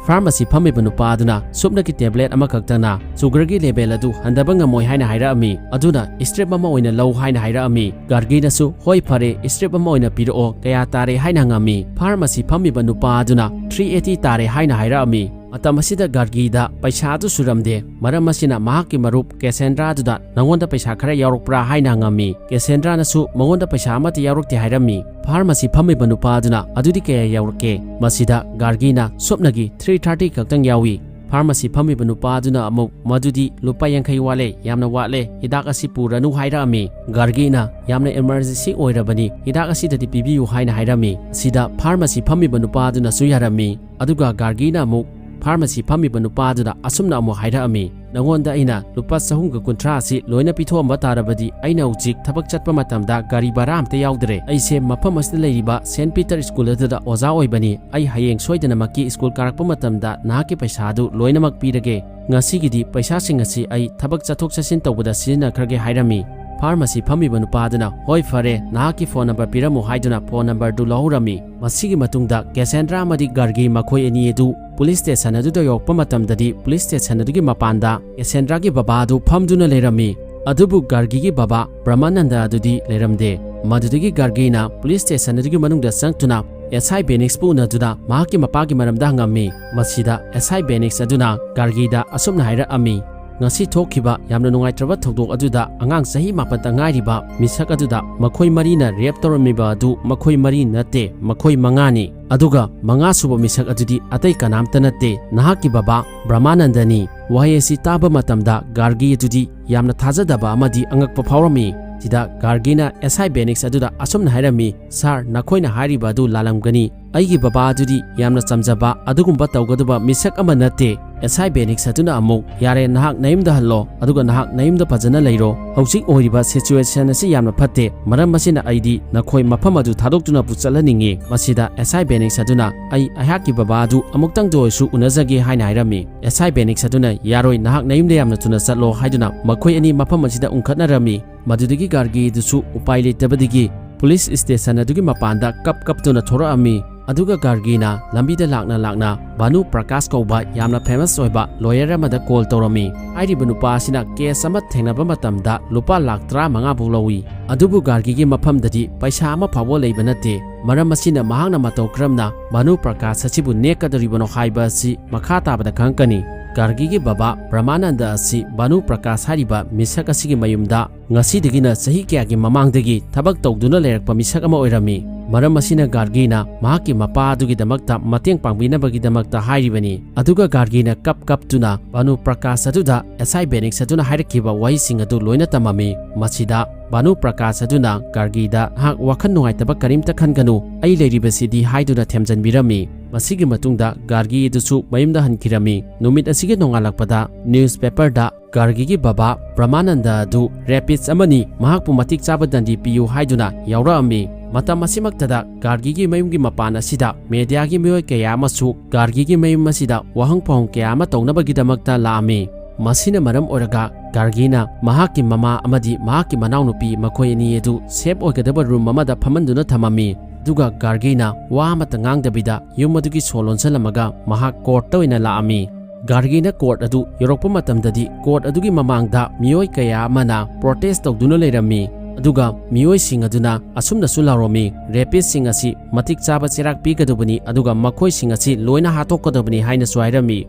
ꯐꯥꯔꯃꯥꯁꯤ ꯐꯝꯃꯤꯕ ꯅꯨꯄꯥ ꯑꯗꯨꯅ ꯁꯨꯞꯅꯒꯤ ꯇꯦꯕ꯭ꯂꯦꯠ ꯑꯃꯈꯛꯇꯅ ꯁꯨꯒꯔꯒꯤ ꯂꯦꯚꯦꯜ ꯑꯗꯨ ꯍꯟꯊꯕ ꯉꯝꯃꯣꯏ ꯍꯥꯏꯅ ꯍꯥꯏꯔꯛꯑꯝꯃꯤ꯫ ꯑꯗꯨꯅ ꯁ꯭ꯇ꯭ꯔꯤꯞ ꯑꯃ ꯑꯣꯏꯅ ꯂꯧ ꯍꯥꯏꯅ ꯍꯥꯏꯔꯛꯑꯝꯃꯤ꯫ ꯒꯥꯔꯒꯤꯅꯁꯨ, "ꯍꯣꯏ, ꯐꯔꯦ, ꯁ꯭ꯇ꯭ꯔꯤꯞ ꯑꯃ ꯑꯣꯏꯅ ꯄꯤꯔꯛꯑꯣ, ꯀꯌꯥ ꯇꯥꯔꯦ?" ꯍꯥꯏꯅ ꯍꯪꯉꯝꯃꯤ꯫ ꯐꯥꯔꯃꯥꯁꯤ ꯐꯝꯃꯤꯕ ꯅꯨꯄꯥ ꯑꯗꯨꯅ "ꯊ꯭ꯔꯤ ꯑꯩꯠꯇꯤ ꯇꯥꯔꯦ" ꯍꯥꯏꯅ ꯍꯥꯏꯔꯛꯑꯝꯃꯤ꯫ ꯃꯇꯝ ꯑꯁꯤꯗ ꯒꯥꯔꯒꯤꯗ ꯄꯩꯁꯥ ꯑꯗꯨ ꯁꯨꯔꯝꯗꯦ꯫ ꯃꯔꯝ ꯑꯁꯤꯅ ꯃꯍꯥꯛꯀꯤ ꯃꯔꯨꯞ ꯀꯦꯁꯦꯟꯗ꯭ꯔꯥ ꯑꯗꯨꯗ, "ꯅꯉꯣꯟꯗ ꯄꯩꯁꯥ ꯈꯔ ꯌꯥꯎꯔꯛꯄ꯭ꯔꯥ?" ꯍꯥꯏꯅ ꯍꯪꯉꯝꯃꯤ꯫ ꯀꯦꯁꯦꯟꯗ꯭ꯔꯥꯅꯁꯨ ꯃꯉꯣꯟꯗ ꯄꯩꯁꯥ ꯑꯃꯠꯇ ꯌꯥꯎꯔꯛꯇꯦ ꯍꯥꯏꯔꯝꯃꯤ꯫ ꯐꯥꯔꯃꯥꯁꯤ ꯐꯝꯃꯤꯕ ꯅꯨꯄꯥ ꯑꯗꯨꯅ, "ꯑꯗꯨꯗꯤ ꯀꯌꯥ ꯌꯥꯎꯔꯛꯀꯦ?" ꯃꯁꯤꯗ ꯒꯥꯔꯒꯤꯅ, "ꯁꯨꯞꯅꯒꯤ ꯊ꯭ꯔꯤ ꯊꯥꯔꯇꯤ ꯈꯛꯇꯪ ꯌꯥꯎꯏ"꯫ ꯐꯥꯔꯃꯥꯁꯤ ꯐꯝꯃꯤꯕ ꯅꯨꯄꯥ ꯑꯗꯨꯅ ꯑꯃꯨꯛ, "ꯃꯗꯨꯗꯤ ꯂꯨꯄꯥ ꯌꯥꯡꯈꯩ ꯋꯥꯠꯂꯦ, ꯌꯥꯝꯅ ꯋꯥꯠꯂꯦ, ꯍꯤꯗꯥꯛ ꯑꯁꯤ ꯄꯨꯔꯅꯨ" ꯍꯥꯏꯔꯛꯑꯝꯃꯤ꯫ ꯒꯥꯔꯒꯤꯅ, "ꯌꯥꯝꯅ ꯏꯃꯔꯖꯦꯟꯁꯤ ꯑꯣꯏꯔꯕꯅꯤ, ꯍꯤꯗꯥꯛ ꯑꯁꯤꯗꯗꯤ ꯄꯤꯕꯤꯌꯨ" ꯍꯥꯏꯅ ꯍꯥꯏꯔꯝꯃꯤ꯫ ꯁꯤꯗ ꯐꯥꯔꯃꯥꯁꯤ ꯐꯝꯃꯤꯕ ꯅꯨꯄꯥ ꯑꯗꯨꯅꯁꯨ ꯌꯥꯔꯝꯃꯤ꯫ ꯑꯗꯨꯒ ꯒꯥꯔꯒꯤꯅ ꯑꯃꯨꯛ ꯐꯥꯔꯃꯥꯁꯤ ꯐꯝꯃꯤꯕ ꯅꯨꯄꯥ ꯑꯗꯨꯗ ꯑꯁꯨꯝꯅ ꯑꯃꯨꯛ ꯍꯥꯏꯔꯛꯑꯝꯃꯤ, ꯅꯉꯣꯟꯗ ꯑꯩꯅ ꯂꯨꯄꯥ ꯆꯍꯨꯝꯒ ꯀꯨꯟꯊ꯭ꯔꯥ ꯑꯁꯤ ꯂꯣꯏꯅ ꯄꯤꯊꯣꯛꯑꯝꯕ ꯇꯥꯔꯕꯗꯤ ꯑꯩꯅ ꯍꯧꯖꯤꯛ ꯊꯕꯛ ꯆꯠꯄ ꯃꯇꯝꯗ ꯒꯥꯔꯤ ꯚꯔꯥ ꯑꯝꯇ ꯌꯥꯎꯗ꯭ꯔꯦ꯫ ꯑꯩꯁꯦ ꯃꯐꯝ ꯑꯁꯤꯗ ꯂꯩꯔꯤꯕ ꯁꯦꯟꯠ ꯄꯤꯇꯔ ꯁ꯭ꯀꯨꯜ ꯑꯗꯨꯗ ꯑꯣꯖꯥ ꯑꯣꯏꯕꯅꯤ꯫ ꯑꯩ ꯍꯌꯦꯡ ꯁꯣꯏꯗꯅꯃꯛꯀꯤ ꯁ꯭ꯀꯨꯜ ꯀꯥꯔꯛꯄ ꯃꯇꯝꯗ ꯅꯍꯥꯛꯀꯤ ꯄꯩꯁꯥ ꯑꯗꯨ ꯂꯣꯏꯅꯃꯛ ꯄꯤꯔꯒꯦ꯫ ꯉꯁꯤꯒꯤꯗꯤ ꯄꯩꯁꯥꯁꯤꯡ ꯑꯁꯤ ꯑꯩ ꯊꯕꯛ ꯆꯠꯊꯣꯛ ꯆꯠꯁꯤꯟ ꯇꯧꯕꯗ ꯁꯤꯖꯤꯟꯅꯈ꯭ꯔꯒꯦ" ꯍꯥꯏꯔꯝꯃꯤ꯫ ꯐꯥꯔꯃꯥꯁꯤ ꯐꯝꯃꯤꯕ ꯅꯨꯄꯥ ꯑꯗꯨꯅ, "ꯍꯣꯏ, ꯐꯔꯦ, ꯅꯍꯥꯛꯀꯤ ꯐꯣꯟ ꯅꯝꯕꯔ ꯄꯤꯔꯝꯃꯨ" ꯍꯥꯏꯗꯨꯅ ꯐꯣꯟ ꯅꯝꯕꯔꯗꯨ ꯂꯧꯍꯧꯔꯝꯃꯤ꯫ ꯃꯁꯤꯒꯤ ꯃꯇꯨꯡꯗ ꯀꯦꯁꯦꯟꯗ꯭ꯔꯥ ꯑꯃꯗꯤ ꯒꯥꯔꯒꯤ ꯃꯈꯣꯏ ꯑꯅꯤ ꯑꯗꯨ ꯄꯨꯂꯤꯁ ꯁ꯭ꯇꯦꯁꯟ ꯑꯗꯨꯗ ꯌꯧꯔꯛꯄ ꯃꯇꯝꯗꯗꯤ ꯄꯨꯂꯤꯁ ꯁ꯭ꯇꯦꯁꯟ ꯑꯗꯨꯒꯤ ꯃꯄꯥꯟꯗ ꯀꯦꯁꯦꯟꯗ꯭ꯔꯥꯒꯤ ꯕꯕꯥ ꯑꯗꯨ ꯐꯝꯗꯨꯅ ꯂꯩꯔꯝꯃꯤ꯫ ꯑꯗꯨꯕꯨ ꯒꯥꯔꯒꯤꯒꯤ ꯕꯕꯥ ꯕ꯭ꯔꯍꯃꯥꯅꯟꯗ ꯑꯗꯨꯗꯤ ꯂꯩꯔꯝꯗꯦ꯫ ꯃꯗꯨꯗꯒꯤ ꯒꯥꯔꯒꯤꯅ ꯄꯨꯂꯤꯁ ꯁ꯭ꯇꯦꯁꯟ ꯑꯗꯨꯒꯤ ꯃꯅꯨꯡꯗ ꯆꯪꯗꯨꯅ ꯑꯦꯁ ꯑꯥꯏ ꯕꯦꯅꯤꯛꯁꯄꯨ ꯎꯅꯗꯨꯅ ꯃꯍꯥꯛꯀꯤ ꯃꯄꯥꯒꯤ ꯃꯔꯝꯗ ꯍꯪꯉꯝꯃꯤ꯫ ꯃꯁꯤꯗ ꯑꯦꯁ ꯑꯥꯏ ꯕꯦꯅꯤꯛꯁ ꯑꯗꯨꯅ ꯒꯥꯔꯒꯤꯗ ꯑꯁꯨꯝꯅ ꯍꯥꯏꯔꯛꯑꯝꯃꯤ, "ꯉꯁꯤ ꯊꯣꯛꯈꯤꯕ ꯌꯥꯝꯅ ꯅꯨꯡꯉꯥꯏꯇ꯭ꯔꯕ ꯊꯧꯗꯣꯛ ꯑꯗꯨꯗ ꯑꯉꯥꯡ ꯆꯍꯤ ꯃꯥꯄꯟꯇ ꯉꯥꯏꯔꯤꯕ ꯃꯤꯁꯛ ꯑꯗꯨꯗ ꯃꯈꯣꯏ ꯃꯔꯤꯅ ꯔꯦꯞ ꯇꯧꯔꯝꯃꯤꯕ ꯑꯗꯨ ꯃꯈꯣꯏ ꯃꯔꯤ ꯅꯠꯇꯦ, ꯃꯈꯣꯏ ꯃꯉꯥꯅꯤ꯫ ꯑꯗꯨꯒ ꯃꯉꯥꯁꯨꯕ ꯃꯤꯁꯛ ꯑꯗꯨꯗꯤ ꯑꯇꯩ ꯀꯅꯥꯝꯇ ꯅꯠꯇꯦ, ꯅꯍꯥꯛꯀꯤ ꯕꯕꯥ ꯕ꯭ꯔꯍꯃꯥꯅꯟꯗꯅꯤ꯫" ꯋꯥꯍꯩ ꯑꯁꯤ ꯇꯥꯕ ꯃꯇꯝꯗ ꯒꯥꯔꯒꯤ ꯑꯗꯨꯗꯤ ꯌꯥꯝꯅ ꯊꯥꯖꯗꯕ ꯑꯃꯗꯤ ꯑꯉꯛꯄ ꯐꯥꯎꯔꯝꯃꯤ꯫ ꯁꯤꯗ ꯒꯥꯔꯒꯤꯅ ꯑꯦꯁ ꯑꯥꯏ ꯕꯦꯅꯤꯛꯁ ꯑꯗꯨꯗ ꯑꯁꯨꯝꯅ ꯍꯥꯏꯔꯝꯃꯤ, "ꯁꯥꯔ, ꯅꯈꯣꯏꯅ ꯍꯥꯏꯔꯤꯕ ꯑꯗꯨ ꯂꯥꯜꯂꯝꯒꯅꯤ꯫ ꯑꯩꯒꯤ ꯕꯕꯥ ꯑꯗꯨꯗꯤ ꯌꯥꯝꯅ ꯆꯝꯖꯕ, ꯑꯗꯨꯒꯨꯝꯕ ꯇꯧꯒꯗꯕ ꯃꯤꯁꯛ ꯑꯃ ꯅꯠꯇꯦ꯫" ꯑꯦꯁ ꯑꯥꯏ ꯕꯦꯅꯤꯛꯁ ꯑꯗꯨꯅ ꯑꯃꯨꯛ, "ꯌꯥꯔꯦ, ꯅꯍꯥꯛ ꯅꯌꯨꯝꯗ ꯍꯜꯂꯣ, ꯑꯗꯨꯒ ꯅꯍꯥꯛ ꯅꯌꯨꯝꯗ ꯐꯖꯅ ꯂꯩꯔꯣ꯫ ꯍꯧꯖꯤꯛ ꯑꯣꯏꯔꯤꯕ ꯁꯤꯆꯨꯋꯦꯁꯟ ꯑꯁꯤ ꯌꯥꯝꯅ ꯐꯠꯇꯦ, ꯃꯔꯝ ꯑꯁꯤꯅ ꯑꯩꯗꯤ ꯅꯈꯣꯏ ꯃꯐꯝ ꯑꯗꯨ ꯊꯥꯗꯣꯛꯇꯨꯅ ꯄꯨꯆꯠꯍꯟꯅꯤꯡꯉꯤ꯫" ꯃꯁꯤꯗ ꯑꯦꯁ ꯑꯥꯏ ꯕꯦꯅꯤꯛꯁ ꯑꯗꯨꯅ, "ꯑꯩ ꯑꯩꯍꯥꯛꯀꯤ ꯕꯕꯥ ꯑꯗꯨ ꯑꯃꯨꯛꯇꯪꯗ ꯑꯣꯏꯔꯁꯨ ꯎꯅꯖꯒꯦ" ꯍꯥꯏꯅ ꯍꯥꯏꯔꯝꯃꯤ꯫ ꯑꯦꯁ ꯑꯥꯏ ꯕꯦꯅꯤꯛꯁ ꯑꯗꯨꯅ, "ꯌꯥꯔꯣꯏ, ꯅꯍꯥꯛ ꯅꯌꯨꯝꯗ ꯌꯥꯝꯅ ꯊꯨꯅ ꯆꯠꯂꯣ" ꯍꯥꯏꯗꯨꯅ ꯃꯈꯣꯏ ꯑꯅꯤ ꯃꯐꯝ ꯑꯁꯤꯗ ꯎꯪꯈꯠꯅꯔꯝꯃꯤ꯫ ꯃꯗꯨꯗꯒꯤ ꯒꯥꯔꯒꯤ ꯑꯗꯨꯁꯨ ꯎꯄꯥꯏ ꯂꯩꯇꯕꯗꯒꯤ ꯄꯨꯂꯤꯁ ꯁ꯭ꯇꯦꯁꯟ ꯑꯗꯨꯒꯤ ꯃꯄꯥꯟꯗ ꯀꯞ ꯀꯞꯇꯨꯅ ꯊꯣꯔꯛꯑꯝꯃꯤ꯫ ꯑꯗꯨꯒ ꯒꯥꯔꯒꯤꯅ ꯂꯝꯕꯤꯗ ꯂꯥꯛꯅ ꯂꯥꯛꯅ ꯚꯥꯅꯨ ꯄ꯭ꯔꯀꯥꯁ ꯀꯧꯕ ꯌꯥꯝꯅ ꯐꯦꯃꯁ ꯑꯣꯏꯕ ꯂꯣꯌꯔ ꯑꯃꯗ ꯀꯣꯜ ꯇꯧꯔꯝꯃꯤ꯫ ꯍꯥꯏꯔꯤꯕ ꯅꯨꯄꯥ ꯑꯁꯤꯅ ꯀꯦꯁ ꯑꯃ ꯊꯦꯡꯅꯕ ꯃꯇꯝꯗ ꯂꯨꯄꯥ ꯂꯥꯈ ꯇꯔꯥꯃꯉꯥ ꯐꯥꯎ ꯂꯧꯏ꯫ ꯑꯗꯨꯕꯨ ꯒꯥꯔꯒꯤꯒꯤ ꯃꯐꯝꯗꯗꯤ ꯄꯩꯁꯥ ꯑꯃ ꯐꯥꯎꯕ ꯂꯩꯕ ꯅꯠꯇꯦ꯫ ꯃꯔꯝ ꯑꯁꯤꯅ ꯃꯍꯥꯛꯅ ꯃꯇꯧ ꯀꯔꯝꯅ ꯚꯥꯅꯨ ꯄ꯭ꯔꯀꯥꯁ ꯑꯁꯤꯕꯨ ꯅꯦꯛꯀꯗꯧꯔꯤꯕꯅꯣ ꯍꯥꯏꯕ ꯑꯁꯤ ꯃꯈꯥ ꯇꯥꯕꯗ ꯈꯪꯉꯛꯀꯅꯤ꯫ ꯒꯥꯔꯒꯤꯒꯤ ꯕꯕꯥ ꯕ꯭ꯔꯍꯃꯥꯅꯟꯗ ꯑꯁꯤ ꯚꯥꯅꯨ ꯄ꯭ꯔꯀꯥꯁ ꯍꯥꯏꯔꯤꯕ ꯃꯤꯁꯛ ꯑꯁꯤꯒꯤ ꯃꯌꯨꯝꯗ ꯉꯁꯤꯗꯒꯤꯅ ꯆꯍꯤ ꯀꯌꯥꯒꯤ ꯃꯃꯥꯡꯗꯒꯤ ꯊꯕꯛ ꯇꯧꯗꯨꯅ ꯂꯩꯔꯛꯄ ꯃꯤꯁꯛ ꯑꯃ ꯑꯣꯏꯔꯝꯃꯤ꯫ ꯃꯔꯝ ꯑꯁꯤꯅ ꯒꯥꯔꯒꯤꯅ ꯃꯍꯥꯛꯀꯤ ꯃꯄꯥ ꯑꯗꯨꯒꯤꯗꯃꯛꯇ ꯃꯇꯦꯡ ꯄꯥꯡꯕꯤꯅꯕꯒꯤꯗꯃꯛꯇ ꯍꯥꯏꯔꯤꯕꯅꯤ꯫ ꯑꯗꯨꯒ ꯒꯥꯔꯒꯤꯅ ꯀꯞ ꯀꯞꯇꯨꯅ ꯚꯥꯅꯨ ꯄ꯭ꯔꯀꯥꯁ ꯑꯗꯨꯗ ꯑꯦꯁ ꯑꯥꯏ ꯕꯦꯅꯤꯛꯁ ꯑꯗꯨꯅ ꯍꯥꯏꯔꯛꯈꯤꯕ ꯋꯥꯍꯩꯁꯤꯡ ꯑꯗꯨ ꯂꯣꯏꯅ ꯇꯝꯃꯝꯃꯤ꯫ ꯃꯁꯤꯗ ꯚꯥꯅꯨ ꯄ꯭ꯔꯀꯥꯁ ꯑꯗꯨꯅ ꯒꯥꯔꯒꯤꯗ, "ꯅꯍꯥꯛ ꯋꯥꯈꯜ ꯅꯨꯡꯉꯥꯏꯇꯕ ꯀꯔꯤꯝꯇ ꯈꯟꯒꯅꯨ, ꯑꯩ ꯂꯩꯔꯤꯕꯁꯤꯗꯤ" ꯍꯥꯏꯗꯨꯅ ꯊꯦꯝꯖꯤꯟꯕꯤꯔꯝꯃꯤ꯫ ꯃꯁꯤꯒꯤ ꯃꯇꯨꯡꯗ ꯒꯥꯔꯒꯤ ꯑꯗꯨꯁꯨ ꯃꯌꯨꯝꯗ ꯍꯟꯈꯤꯔꯝꯃꯤ꯫ ꯅꯨꯃꯤꯠ ꯑꯁꯤꯒꯤ ꯅꯣꯡꯉꯥꯜꯂꯛꯄꯗ ꯅ꯭ꯌꯨꯁꯄꯦꯄꯔꯗ ꯒꯥꯔꯒꯤꯒꯤ ꯕꯕꯥ ꯕ꯭ꯔꯍꯃꯥꯅꯟꯗ ꯑꯗꯨ ꯔꯦꯄꯤꯁ ꯑꯃꯅꯤ, ꯃꯍꯥꯛꯄꯨ ꯃꯇꯤꯛ ꯆꯥꯕ ꯗꯟꯗꯤ ꯄꯤꯌꯨ ꯍꯥꯏꯗꯨꯅ ꯌꯥꯎꯔꯛꯑꯝꯃꯤ꯫ ꯃꯇꯝ ꯑꯁꯤꯃꯛꯇꯗ ꯒꯥꯔꯒꯤꯒꯤ ꯃꯌꯨꯝꯒꯤ ꯃꯄꯥꯟ ꯑꯁꯤꯗ ꯃꯦꯗꯤꯌꯥꯒꯤ ꯃꯤꯑꯣꯏ ꯀꯌꯥ ꯑꯃꯁꯨ ꯒꯥꯔꯒꯤꯒꯤ ꯃꯌꯨꯝ ꯑꯁꯤꯗ ꯋꯥꯍꯪ ꯄꯥꯎꯍꯪ ꯀꯌꯥ ꯑꯃ ꯇꯧꯅꯕꯒꯤꯗꯃꯛꯇ ꯂꯥꯛꯑꯝꯃꯤ꯫ ꯃꯁꯤꯅ ꯃꯔꯝ ꯑꯣꯏꯔꯒ ꯒꯥꯔꯒꯤꯅ ꯃꯍꯥꯛꯀꯤ ꯃꯃꯥ ꯑꯃꯗꯤ ꯃꯍꯥꯛꯀꯤ ꯃꯅꯥꯎꯅꯨꯄꯤ ꯃꯈꯣꯏ ꯑꯅꯤ ꯑꯗꯨ ꯁꯦꯐ ꯑꯣꯏꯒꯗꯕ ꯔꯨꯝ ꯑꯃꯗ ꯐꯝꯍꯟꯗꯨꯅ ꯊꯝꯃꯝꯃꯤ꯫ ꯑꯗꯨꯒ ꯒꯥꯔꯒꯤꯅ ꯋꯥ ꯑꯃꯠꯇ ꯉꯥꯡꯗꯕꯤꯗ ꯌꯨꯝ ꯑꯗꯨꯒꯤ ꯁꯣ ꯂꯣꯟꯁꯤꯜꯂꯝꯃꯒ ꯃꯍꯥꯛ ꯀꯣꯔꯠꯇ ꯑꯣꯏꯅ ꯂꯥꯛꯑꯝꯃꯤ꯫ ꯒꯥꯔꯒꯤꯅ ꯀꯣꯔꯠ ꯑꯗꯨ ꯌꯧꯔꯛꯄ ꯃꯇꯝꯗꯗꯤ ꯀꯣꯔꯠ ꯑꯗꯨꯒꯤ ꯃꯃꯥꯡꯗ ꯃꯤꯑꯣꯏ ꯀꯌꯥ ꯑꯃꯅ ꯄ꯭ꯔꯣꯇꯦꯁ ꯇꯧꯗꯨꯅ ꯂꯩꯔꯝꯃꯤ꯫ ꯑꯗꯨꯒ ꯃꯤꯑꯣꯏꯁꯤꯡ ꯑꯗꯨꯅ ꯑꯁꯨꯝꯅꯁꯨ ꯂꯥꯎꯔꯝꯃꯤ, "ꯔꯦꯄꯤꯁꯁꯤꯡ ꯑꯁꯤ ꯃꯇꯤꯛ ꯆꯥꯕ ꯆꯩꯔꯥꯛ ꯄꯤꯒꯗꯕꯅꯤ, ꯑꯗꯨꯒ ꯃꯈꯣꯏꯁꯤꯡ ꯑꯁꯤ ꯂꯣꯏꯅ ꯍꯥꯠꯇꯣꯛꯀꯗꯕꯅꯤ" ꯍꯥꯏꯅꯁꯨ ꯍꯥꯏꯔꯝꯃꯤ꯫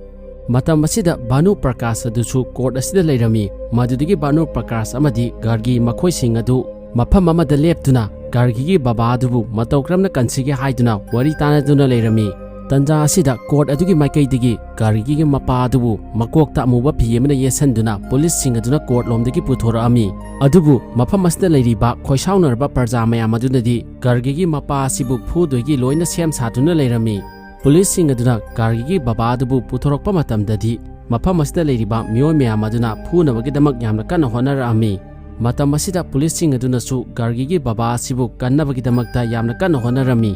ꯃꯇꯝ ꯑꯁꯤꯗ ꯚꯥꯅꯨ ꯄ꯭ꯔꯀꯥꯁ ꯑꯗꯨꯁꯨ ꯀꯣꯔꯠ ꯑꯁꯤꯗ ꯂꯩꯔꯝꯃꯤ꯫ ꯃꯗꯨꯗꯒꯤ ꯚꯥꯅꯨ ꯄ꯭ꯔꯀꯥꯁ ꯑꯃꯗꯤ ꯒꯥꯔꯒꯤ ꯃꯈꯣꯏꯁꯤꯡ ꯑꯗꯨ ꯃꯐꯝ ꯑꯃꯗ ꯂꯦꯞꯇꯨꯅ ꯒꯥꯔꯒꯤꯒꯤ ꯕꯕꯥ ꯑꯗꯨꯕꯨ ꯃꯇꯧ ꯀꯔꯝꯅ ꯀꯟꯁꯤꯒꯦ ꯍꯥꯏꯗꯨꯅ ꯋꯥꯔꯤ ꯇꯥꯟꯅꯗꯨꯅ ꯂꯩꯔꯝꯃꯤ꯫ ꯇꯟꯖꯥ ꯑꯁꯤꯗ ꯀꯣꯔꯠ ꯑꯗꯨꯒꯤ ꯃꯥꯏꯀꯩꯗꯒꯤ ꯒꯥꯔꯒꯤꯒꯤ ꯃꯄꯥ ꯑꯗꯨꯕꯨ ꯃꯀꯣꯛꯇ ꯑꯃꯨꯕ ꯐꯤ ꯑꯃꯅ ꯌꯦꯠꯁꯟꯗꯨꯅ ꯄꯨꯂꯤꯁꯁꯤꯡ ꯑꯗꯨꯅ ꯀꯣꯔꯠ ꯂꯣꯝꯗꯒꯤ ꯄꯨꯊꯣꯔꯛꯑꯝꯃꯤ꯫ ꯑꯗꯨꯕꯨ ꯃꯐꯝ ꯑꯁꯤꯗ ꯂꯩꯔꯤꯕ ꯈꯣꯏꯁꯥꯎꯅꯔꯕ ꯄ꯭ꯔꯖꯥ ꯃꯌꯥꯝ ꯑꯗꯨꯅꯗꯤ ꯒꯥꯔꯒꯤꯒꯤ ꯃꯄꯥ ꯑꯁꯤꯕꯨ ꯐꯨꯗꯣꯏꯒꯤ ꯂꯣꯏꯅ ꯁꯦꯝ ꯁꯥꯗꯨꯅ ꯂꯩꯔꯝꯃꯤ꯫ ꯄꯨꯂꯤꯁꯁꯤꯡ ꯑꯗꯨꯅ ꯒꯥꯔꯒꯤꯒꯤ ꯕꯕꯥ ꯑꯗꯨꯕꯨ ꯄꯨꯊꯣꯔꯛꯄ ꯃꯇꯝꯗꯗꯤ ꯃꯐꯝ ꯑꯁꯤꯗ ꯂꯩꯔꯤꯕ ꯃꯤꯑꯣꯏ ꯃꯌꯥꯝ ꯑꯗꯨꯅ ꯐꯨꯅꯕꯒꯤꯗꯃꯛ ꯌꯥꯝꯅ ꯀꯟꯅ ꯍꯣꯠꯅꯔꯛꯑꯝꯃꯤ꯫ ꯃꯇꯝ ꯑꯁꯤꯗ ꯄꯨꯂꯤꯁꯁꯤꯡ ꯑꯗꯨꯅꯁꯨ ꯒꯥꯔꯒꯤꯒꯤ ꯕꯕꯥ ꯑꯁꯤꯕꯨ ꯀꯟꯅꯕꯒꯤꯗꯃꯛꯇ ꯌꯥꯝꯅ ꯀꯟꯅ ꯍꯣꯠꯅꯔꯝꯃꯤ꯫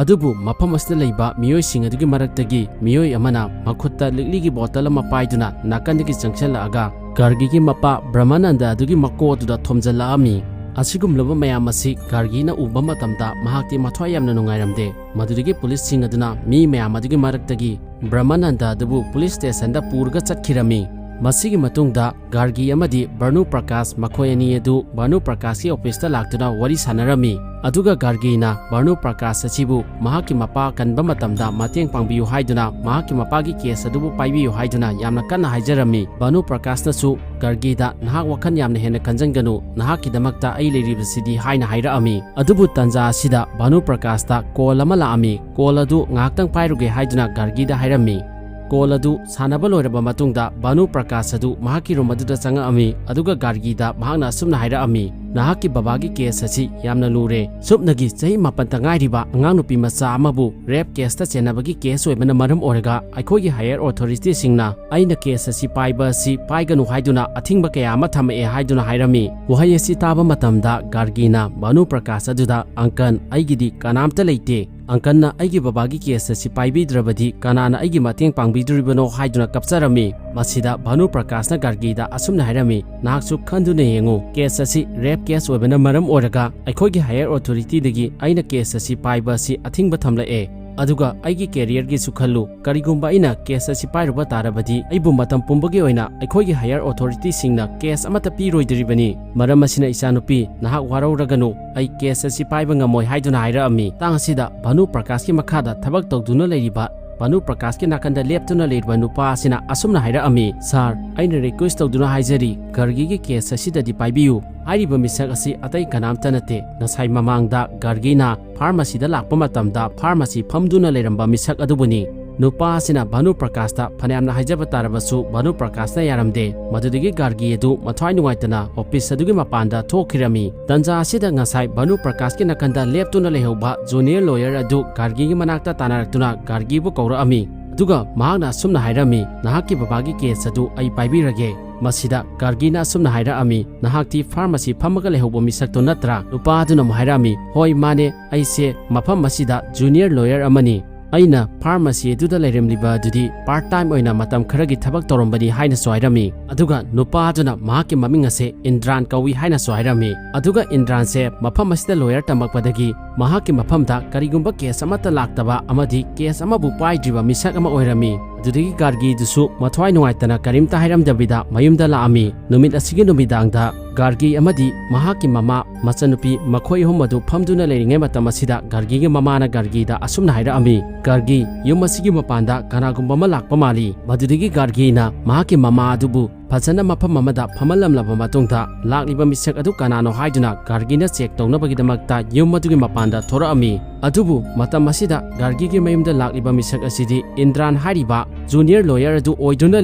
ꯑꯗꯨꯕꯨ ꯃꯐꯝ ꯑꯁꯤꯗ ꯂꯩꯕ ꯃꯤꯑꯣꯏꯁꯤꯡ ꯑꯗꯨꯒꯤ ꯃꯔꯛꯇꯒꯤ ꯃꯤꯑꯣꯏ ꯑꯃꯅ ꯃꯈꯨꯠꯇ ꯂꯤꯛꯂꯤꯒꯤ ꯕꯣꯇꯜ ꯑꯃ ꯄꯥꯏꯗꯨꯅ ꯅꯥꯀꯟꯗꯒꯤ ꯆꯪꯁꯤꯜꯂꯛꯑꯒ ꯒꯥꯔꯒꯤꯒꯤ ꯃꯄꯥ ꯕ꯭ꯔꯍꯃꯥꯅꯟꯗ ꯑꯗꯨꯒꯤ ꯃꯀꯣꯛ ꯑꯗꯨꯗ ꯊꯣꯝꯖꯤꯜꯂꯛꯑꯝꯃꯤ꯫ ꯑꯁꯤꯒꯨꯝꯂꯕ ꯃꯌꯥꯝ ꯑꯁꯤ ꯒꯥꯔꯒꯤꯅ ꯎꯕ ꯃꯇꯝꯗ ꯃꯍꯥꯛꯇꯤ ꯃꯊ꯭ꯋꯥꯏ ꯌꯥꯝꯅ ꯅꯨꯡꯉꯥꯏꯔꯝꯗꯦ꯫ ꯃꯗꯨꯗꯒꯤ ꯄꯨꯂꯤꯁꯁꯤꯡ ꯑꯗꯨꯅ ꯃꯤ ꯃꯌꯥꯝ ꯑꯗꯨꯒꯤ ꯃꯔꯛꯇꯒꯤ ꯕ꯭ꯔꯍꯃꯥꯅꯟꯗ ꯑꯗꯨꯕꯨ ꯄꯨꯂꯤꯁ ꯁ꯭ꯇꯦꯁꯟꯗ ꯄꯨꯔꯒ ꯆꯠꯈꯤꯔꯝꯃꯤ꯫ ꯃꯁꯤꯒꯤ ꯃꯇꯨꯡꯗ ꯒꯥꯔꯒꯤ ꯑꯃꯗꯤ ꯚꯥꯅꯨ ꯄ꯭ꯔꯀꯥꯁ, ꯃꯈꯣꯏ ꯑꯅꯤ ꯑꯗꯨ ꯚꯥꯅꯨ ꯄ꯭ꯔꯀꯥꯁꯀꯤ ꯑꯣꯐꯤꯁꯇ ꯂꯥꯛꯇꯨꯅ ꯋꯥꯔꯤ ꯁꯥꯟꯅꯔꯝꯃꯤ꯫ ꯑꯗꯨꯒ ꯒꯥꯔꯒꯤꯅ ꯚꯥꯅꯨ ꯄ꯭ꯔꯀꯥꯁ ꯑꯁꯤꯕꯨ ꯃꯍꯥꯛꯀꯤ ꯃꯄꯥ ꯀꯟꯕ ꯃꯇꯝꯗ ꯃꯇꯦꯡ ꯄꯥꯡꯕꯤꯌꯨ ꯍꯥꯏꯗꯨꯅ, ꯃꯍꯥꯛꯀꯤ ꯃꯄꯥꯒꯤ ꯀꯦꯁ ꯑꯗꯨꯕꯨ ꯄꯥꯏꯕꯤꯌꯨ ꯍꯥꯏꯗꯨꯅ ꯌꯥꯝꯅ ꯀꯟꯅ ꯍꯥꯏꯖꯔꯝꯃꯤ꯫ ꯚꯥꯅꯨ ꯄ꯭ꯔꯀꯥꯁꯅꯁꯨ ꯒꯥꯔꯒꯤꯗ, "ꯅꯍꯥꯛ ꯋꯥꯈꯜ ꯌꯥꯝꯅ ꯍꯦꯟꯅ ꯈꯟꯖꯟꯒꯅꯨ, ꯅꯍꯥꯛꯀꯤꯗꯃꯛꯇ ꯑꯩ ꯂꯩꯔꯤꯕꯁꯤꯗꯤ" ꯍꯥꯏꯅ ꯍꯥꯏꯔꯛꯑꯝꯃꯤ꯫ ꯑꯗꯨꯕꯨ ꯇꯟꯖꯥ ꯑꯁꯤꯗ ꯚꯥꯅꯨ ꯄ꯭ꯔꯀꯥꯁꯇ ꯀꯣꯜ ꯑꯃ ꯂꯥꯛꯑꯝꯃꯤ꯫ ꯀꯣꯜ ꯑꯗꯨ ꯉꯥꯏꯍꯥꯛꯇꯪ ꯄꯥꯏꯔꯨꯒꯦ ꯍꯥꯏꯗꯨꯅ ꯒꯥꯔꯒꯤꯗ ꯍꯥꯏꯔꯝꯃꯤ꯫ ꯀꯣꯜ ꯑꯗꯨ ꯁꯥꯟꯅꯕ ꯂꯣꯏꯔꯕ ꯃꯇꯨꯡꯗ ꯚꯥꯅꯨ ꯄ꯭ꯔꯀꯥꯁ ꯑꯗꯨ ꯃꯍꯥꯛꯀꯤ ꯔꯨꯝ ꯑꯗꯨꯗ ꯆꯪꯉꯛꯑꯝꯃꯤ, ꯑꯗꯨꯒ ꯒꯥꯔꯒꯤꯗ ꯃꯍꯥꯛꯅ ꯑꯁꯨꯝꯅ ꯍꯥꯏꯔꯛꯑꯝꯃꯤ, "ꯅꯍꯥꯛꯀꯤ ꯕꯕꯥꯒꯤ ꯀꯦꯁ ꯑꯁꯤ ꯌꯥꯝꯅ ꯂꯨꯔꯦ꯫ ꯁꯨꯞꯅꯒꯤ ꯆꯍꯤ ꯃꯥꯄꯟꯇ ꯉꯥꯏꯔꯤꯕ ꯑꯉꯥꯡ ꯅꯨꯄꯤ ꯃꯆꯥ ꯑꯃꯕꯨ ꯔꯦꯞ ꯀꯦꯁꯇ ꯆꯦꯟꯅꯕꯒꯤ ꯀꯦꯁ ꯑꯣꯏꯕꯅ ꯃꯔꯝ ꯑꯣꯏꯔꯒ ꯑꯩꯈꯣꯏꯒꯤ ꯍꯥꯌꯔ ꯑꯣꯊꯣꯔꯤꯇꯤꯁꯤꯡꯅ ꯑꯩꯅ ꯀꯦꯁ ꯑꯁꯤ ꯄꯥꯏꯕ ꯑꯁꯤ ꯄꯥꯏꯒꯅꯨ ꯍꯥꯏꯗꯨꯅ ꯑꯊꯤꯡꯕ ꯀꯌꯥ ꯑꯃ ꯊꯝꯃꯛꯑꯦ" ꯍꯥꯏꯗꯨꯅ ꯍꯥꯏꯔꯝꯃꯤ꯫ ꯋꯥꯍꯩ ꯑꯁꯤ ꯇꯥꯕ ꯃꯇꯝꯗ ꯒꯥꯔꯒꯤꯅ ꯚꯥꯅꯨ ꯄ꯭ꯔꯀꯥꯁ ꯑꯗꯨꯗ, "ꯑꯪꯀꯜ, ꯑꯩꯒꯤꯗꯤ ꯀꯅꯥꯝꯇ ꯂꯩꯇꯦ꯫ ꯑꯪꯀꯜꯅ ꯑꯩꯒꯤ ꯕꯕꯥꯒꯤ ꯀꯦꯁ ꯑꯁꯤ ꯄꯥꯏꯕꯤꯗ꯭ꯔꯕꯗꯤ ꯀꯅꯥꯅ ꯑꯩꯒꯤ ꯃꯇꯦꯡ ꯄꯥꯡꯕꯤꯗꯣꯔꯤꯕꯅꯣ?" ꯍꯥꯏꯗꯨꯅ ꯀꯞꯆꯔꯝꯃꯤ꯫ ꯃꯁꯤꯗ ꯚꯥꯅꯨ ꯄ꯭ꯔꯀꯥꯁꯅ ꯒꯥꯔꯒꯤꯗ ꯑꯁꯨꯝꯅ ꯍꯥꯏꯔꯝꯃꯤ, "ꯅꯍꯥꯛꯁꯨ ꯈꯟꯗꯨꯅ ꯌꯦꯡꯉꯨ, ꯀꯦꯁ ꯑꯁꯤ ꯔꯦꯞ ꯀꯦꯁ ꯑꯣꯏꯕꯅ ꯃꯔꯝ ꯑꯣꯏꯔꯒ ꯑꯩꯈꯣꯏꯒꯤ ꯍꯥꯌꯔ ꯑꯣꯊꯣꯔꯤꯇꯤꯗꯒꯤ ꯑꯩꯅ ꯀꯦꯁ ꯑꯁꯤ ꯄꯥꯏꯕ ꯑꯁꯤ ꯑꯊꯤꯡꯕ ꯊꯝꯂꯛꯑꯦ꯫ ꯑꯗꯨꯒ ꯑꯩꯒꯤ ꯀꯦꯔꯤꯌꯔꯒꯤꯁꯨ ꯈꯜꯂꯨ꯫ ꯀꯔꯤꯒꯨꯝꯕ ꯑꯩꯅ ꯀꯦꯁ ꯑꯁꯤ ꯄꯥꯏꯔꯨꯕ ꯇꯥꯔꯕꯗꯤ ꯑꯩꯕꯨ ꯃꯇꯝ ꯄꯨꯝꯕꯒꯤ ꯑꯣꯏꯅ ꯑꯩꯈꯣꯏꯒꯤ ꯍꯥꯌꯔ ꯑꯣꯊꯣꯔꯤꯇꯤꯁꯤꯡꯅ ꯀꯦꯁ ꯑꯃꯠꯇ ꯄꯤꯔꯣꯏꯗꯣꯔꯤꯕꯅꯤ꯫ ꯃꯔꯝ ꯑꯁꯤꯅ, ꯏꯆꯥꯅꯨꯄꯤ, ꯅꯍꯥꯛ ꯋꯥꯔꯧꯔꯒꯅꯨ, ꯑꯩ ꯀꯦꯁ ꯑꯁꯤ ꯄꯥꯏꯕ ꯉꯝꯃꯣꯏ" ꯍꯥꯏꯗꯨꯅ ꯍꯥꯏꯔꯛꯑꯝꯃꯤ꯫ ꯃꯇꯥꯡ ꯑꯁꯤꯗ ꯚꯥꯅꯨ ꯄ꯭ꯔꯀꯥꯁꯀꯤ ꯃꯈꯥꯗ ꯊꯕꯛ ꯇꯧꯗꯨꯅ ꯂꯩꯔꯤꯕ, ꯚꯥꯅꯨ ꯄ꯭ꯔꯀꯥꯁꯀꯤ ꯅꯥꯀꯟꯗ ꯂꯦꯞꯇꯨꯅ ꯂꯩꯔꯤꯕ ꯅꯨꯄꯥ ꯑꯁꯤꯅ ꯑꯁꯨꯝꯅ ꯍꯥꯏꯔꯛꯑꯝꯃꯤ, "ꯁꯥꯔ, ꯑꯩꯅ ꯔꯤꯀ꯭ꯋꯦꯁ ꯇꯧꯗꯨꯅ ꯍꯥꯏꯖꯔꯤ, ꯒꯥꯔꯒꯤꯒꯤ ꯀꯦꯁ ꯑꯁꯤꯗꯗꯤ ꯄꯥꯏꯕꯤꯌꯨ꯫ ꯍꯥꯏꯔꯤꯕ ꯃꯤꯁꯛ ꯑꯁꯤ ꯑꯇꯩ ꯀꯅꯥꯝꯇ ꯅꯠꯇꯦ꯫ ꯉꯁꯥꯏ ꯃꯃꯥꯡꯗ ꯒꯥꯔꯒꯤꯅ ꯐꯥꯔꯃꯥꯁꯤꯗ ꯂꯥꯛꯄ ꯃꯇꯝꯗ ꯐꯥꯔꯃꯥꯁꯤ ꯐꯝꯗꯨꯅ ꯂꯩꯔꯝꯕ ꯃꯤꯁꯛ ꯑꯗꯨꯕꯨꯅꯤ"꯫ ꯅꯨꯄꯥ ꯑꯁꯤꯅ ꯚꯥꯅꯨ ꯄ꯭ꯔꯀꯥꯁꯇ ꯐꯅꯌꯥꯝꯅ ꯍꯥꯏꯖꯕ ꯇꯥꯔꯕꯁꯨ, ꯚꯥꯅꯨ ꯄ꯭ꯔꯀꯥꯁꯅ ꯌꯥꯔꯝꯗꯦ꯫ ꯃꯗꯨꯗꯒꯤ ꯒꯥꯔꯒꯤ ꯑꯗꯨ ꯃꯊ꯭ꯋꯥꯏ ꯅꯨꯡꯉꯥꯏꯇꯅ ꯑꯣꯐꯤꯁ ꯑꯗꯨꯒꯤ ꯃꯄꯥꯟꯗ ꯊꯣꯛꯈꯤꯔꯝꯃꯤ꯫ ꯇꯟꯖꯥ ꯑꯁꯤꯗ ꯉꯁꯥꯏ ꯚꯥꯅꯨ ꯄ꯭ꯔꯀꯥꯁꯀꯤ ꯅꯥꯀꯟꯗ ꯂꯦꯞꯇꯨꯅ ꯂꯩꯍꯧꯕ ꯖꯨꯅꯤꯌꯔ ꯂꯣꯌꯔ ꯑꯗꯨ ꯒꯥꯔꯒꯤꯒꯤ ꯃꯅꯥꯛꯇ ꯇꯥꯟꯅꯔꯛꯇꯨꯅ ꯒꯥꯔꯒꯤꯕꯨ ꯀꯧꯔꯛꯑꯝꯃꯤ꯫ ꯑꯗꯨꯒ ꯃꯍꯥꯛꯅ ꯑꯁꯨꯝꯅ ꯍꯥꯏꯔꯝꯃꯤ, "ꯅꯍꯥꯛꯀꯤ ꯕꯕꯥꯒꯤ ꯀꯦꯁ ꯑꯗꯨ ꯑꯩ ꯄꯥꯏꯕꯤꯔꯒꯦ"꯫ ꯃꯁꯤꯗ ꯒꯥꯔꯒꯤꯅ ꯑꯁꯨꯝꯅ ꯍꯥꯏꯔꯛꯑꯝꯃꯤ, "ꯅꯍꯥꯛꯇꯤ ꯐꯥꯔꯃꯥꯁꯤ ꯐꯝꯃꯒ ꯂꯩꯍꯧꯕ ꯃꯤꯁꯛꯇꯨ ꯅꯠꯇ꯭ꯔꯥ?" ꯅꯨꯄꯥ ꯑꯗꯨꯅ ꯑꯃꯨꯛ ꯍꯥꯏꯔꯛꯑꯝꯃꯤ, "ꯍꯣꯏ, ꯃꯥꯅꯦ, ꯑꯩꯁꯦ ꯃꯐꯝ ꯑꯁꯤꯗ ꯖꯨꯅꯤꯌꯔ ꯂꯣꯌꯔ ꯑꯃꯅꯤ꯫ ꯑꯩꯅ ꯐꯥꯔꯃꯥꯁꯤ ꯑꯗꯨꯗ ꯂꯩꯔꯝꯂꯤꯕ ꯑꯗꯨꯗꯤ ꯄꯥꯔꯠ ꯇꯥꯏꯝ ꯑꯣꯏꯅ ꯃꯇꯝ ꯈꯔꯒꯤ ꯊꯕꯛ ꯇꯧꯔꯝꯕꯅꯤ" ꯍꯥꯏꯅꯁꯨ ꯍꯥꯏꯔꯝꯃꯤ꯫ ꯑꯗꯨꯒ ꯅꯨꯄꯥ ꯑꯗꯨꯅ ꯃꯍꯥꯛꯀꯤ ꯃꯃꯤꯡ ꯑꯁꯦ ꯏꯟꯗ꯭ꯔꯥꯟ ꯀꯧꯏ ꯍꯥꯏꯅꯁꯨ ꯍꯥꯏꯔꯝꯃꯤ꯫ ꯑꯗꯨꯒ ꯏꯟꯗ꯭ꯔꯥꯟꯁꯦ ꯃꯐꯝ ꯑꯁꯤꯗ ꯂꯣꯌꯔ ꯇꯝꯃꯛꯄꯗꯒꯤ ꯃꯍꯥꯛꯀꯤ ꯃꯐꯝꯗ ꯀꯔꯤꯒꯨꯝꯕ ꯀꯦꯁ ꯑꯃꯠꯇ ꯂꯥꯛꯇꯕ ꯑꯃꯗꯤ ꯀꯦꯁ ꯑꯃꯕꯨ ꯄꯥꯏꯗ꯭ꯔꯤꯕ ꯃꯤꯁꯛ ꯑꯃ ꯑꯣꯏꯔꯝꯃꯤ꯫ ꯑꯗꯨꯗꯒꯤ ꯒꯥꯔꯒꯤꯗꯨꯁꯨ ꯃꯊ꯭ꯋꯥꯏ ꯅꯨꯡꯉꯥꯏꯇꯅ ꯀꯔꯤꯝꯇ ꯍꯥꯏꯔꯝꯗꯕꯤꯗ ꯃꯌꯨꯝꯗ ꯂꯥꯛꯑꯝꯃꯤ꯫ ꯅꯨꯃꯤꯠ ꯑꯁꯤꯒꯤ ꯅꯨꯃꯤꯗꯥꯡꯗ ꯒꯥꯔꯒꯤ ꯑꯃꯗꯤ ꯃꯍꯥꯛꯀꯤ ꯃꯃꯥ, ꯃꯆꯟꯅꯨꯄꯤ ꯃꯈꯣꯏ ꯑꯍꯨꯝ ꯑꯗꯨ ꯐꯝꯗꯨꯅ ꯂꯩꯔꯤꯉꯩ ꯃꯇꯝ ꯑꯁꯤꯗ ꯒꯥꯔꯒꯤꯒꯤ ꯃꯃꯥꯅ ꯒꯥꯔꯒꯤꯗ ꯑꯁꯨꯝꯅ ꯍꯥꯏꯔꯛꯑꯝꯃꯤ, "ꯒꯥꯔꯒꯤ, ꯌꯨꯝ ꯑꯁꯤꯒꯤ ꯃꯄꯥꯟꯗ ꯀꯅꯥꯒꯨꯝꯕ ꯑꯃ ꯂꯥꯛꯄ ꯃꯥꯜꯂꯤ꯫" ꯃꯗꯨꯗꯒꯤ ꯒꯥꯔꯒꯤꯅ ꯃꯍꯥꯛꯀꯤ ꯃꯃꯥ ꯑꯗꯨꯕꯨ ꯐꯖꯅ ꯃꯐꯝ ꯑꯃꯗ ꯐꯝꯍꯜꯂꯝꯂꯕ ꯃꯇꯨꯡꯗ, ꯂꯥꯛꯂꯤꯕ ꯃꯤꯁꯛ ꯑꯗꯨ ꯀꯅꯥꯅꯣ ꯍꯥꯏꯗꯨꯅ ꯒꯥꯔꯒꯤꯅ ꯆꯦꯛ ꯇꯧꯅꯕꯒꯤꯗꯃꯛꯇ ꯌꯨꯝ ꯑꯗꯨꯒꯤ ꯃꯄꯥꯟꯗ ꯊꯣꯔꯛꯑꯝꯃꯤ꯫ ꯑꯗꯨꯕꯨ ꯃꯇꯝ ꯑꯁꯤꯗ ꯒꯥꯔꯒꯤꯒꯤ ꯃꯌꯨꯝꯗ ꯂꯥꯛꯂꯤꯕ ꯃꯤꯁꯛ ꯑꯁꯤꯗꯤ ꯏꯟꯗ꯭ꯔꯥꯟ ꯍꯥꯏꯔꯤꯕ ꯖꯨꯅꯤꯌꯔ ꯂꯣꯌꯔ ꯑꯗꯨ ꯑꯣꯏꯗꯨꯅ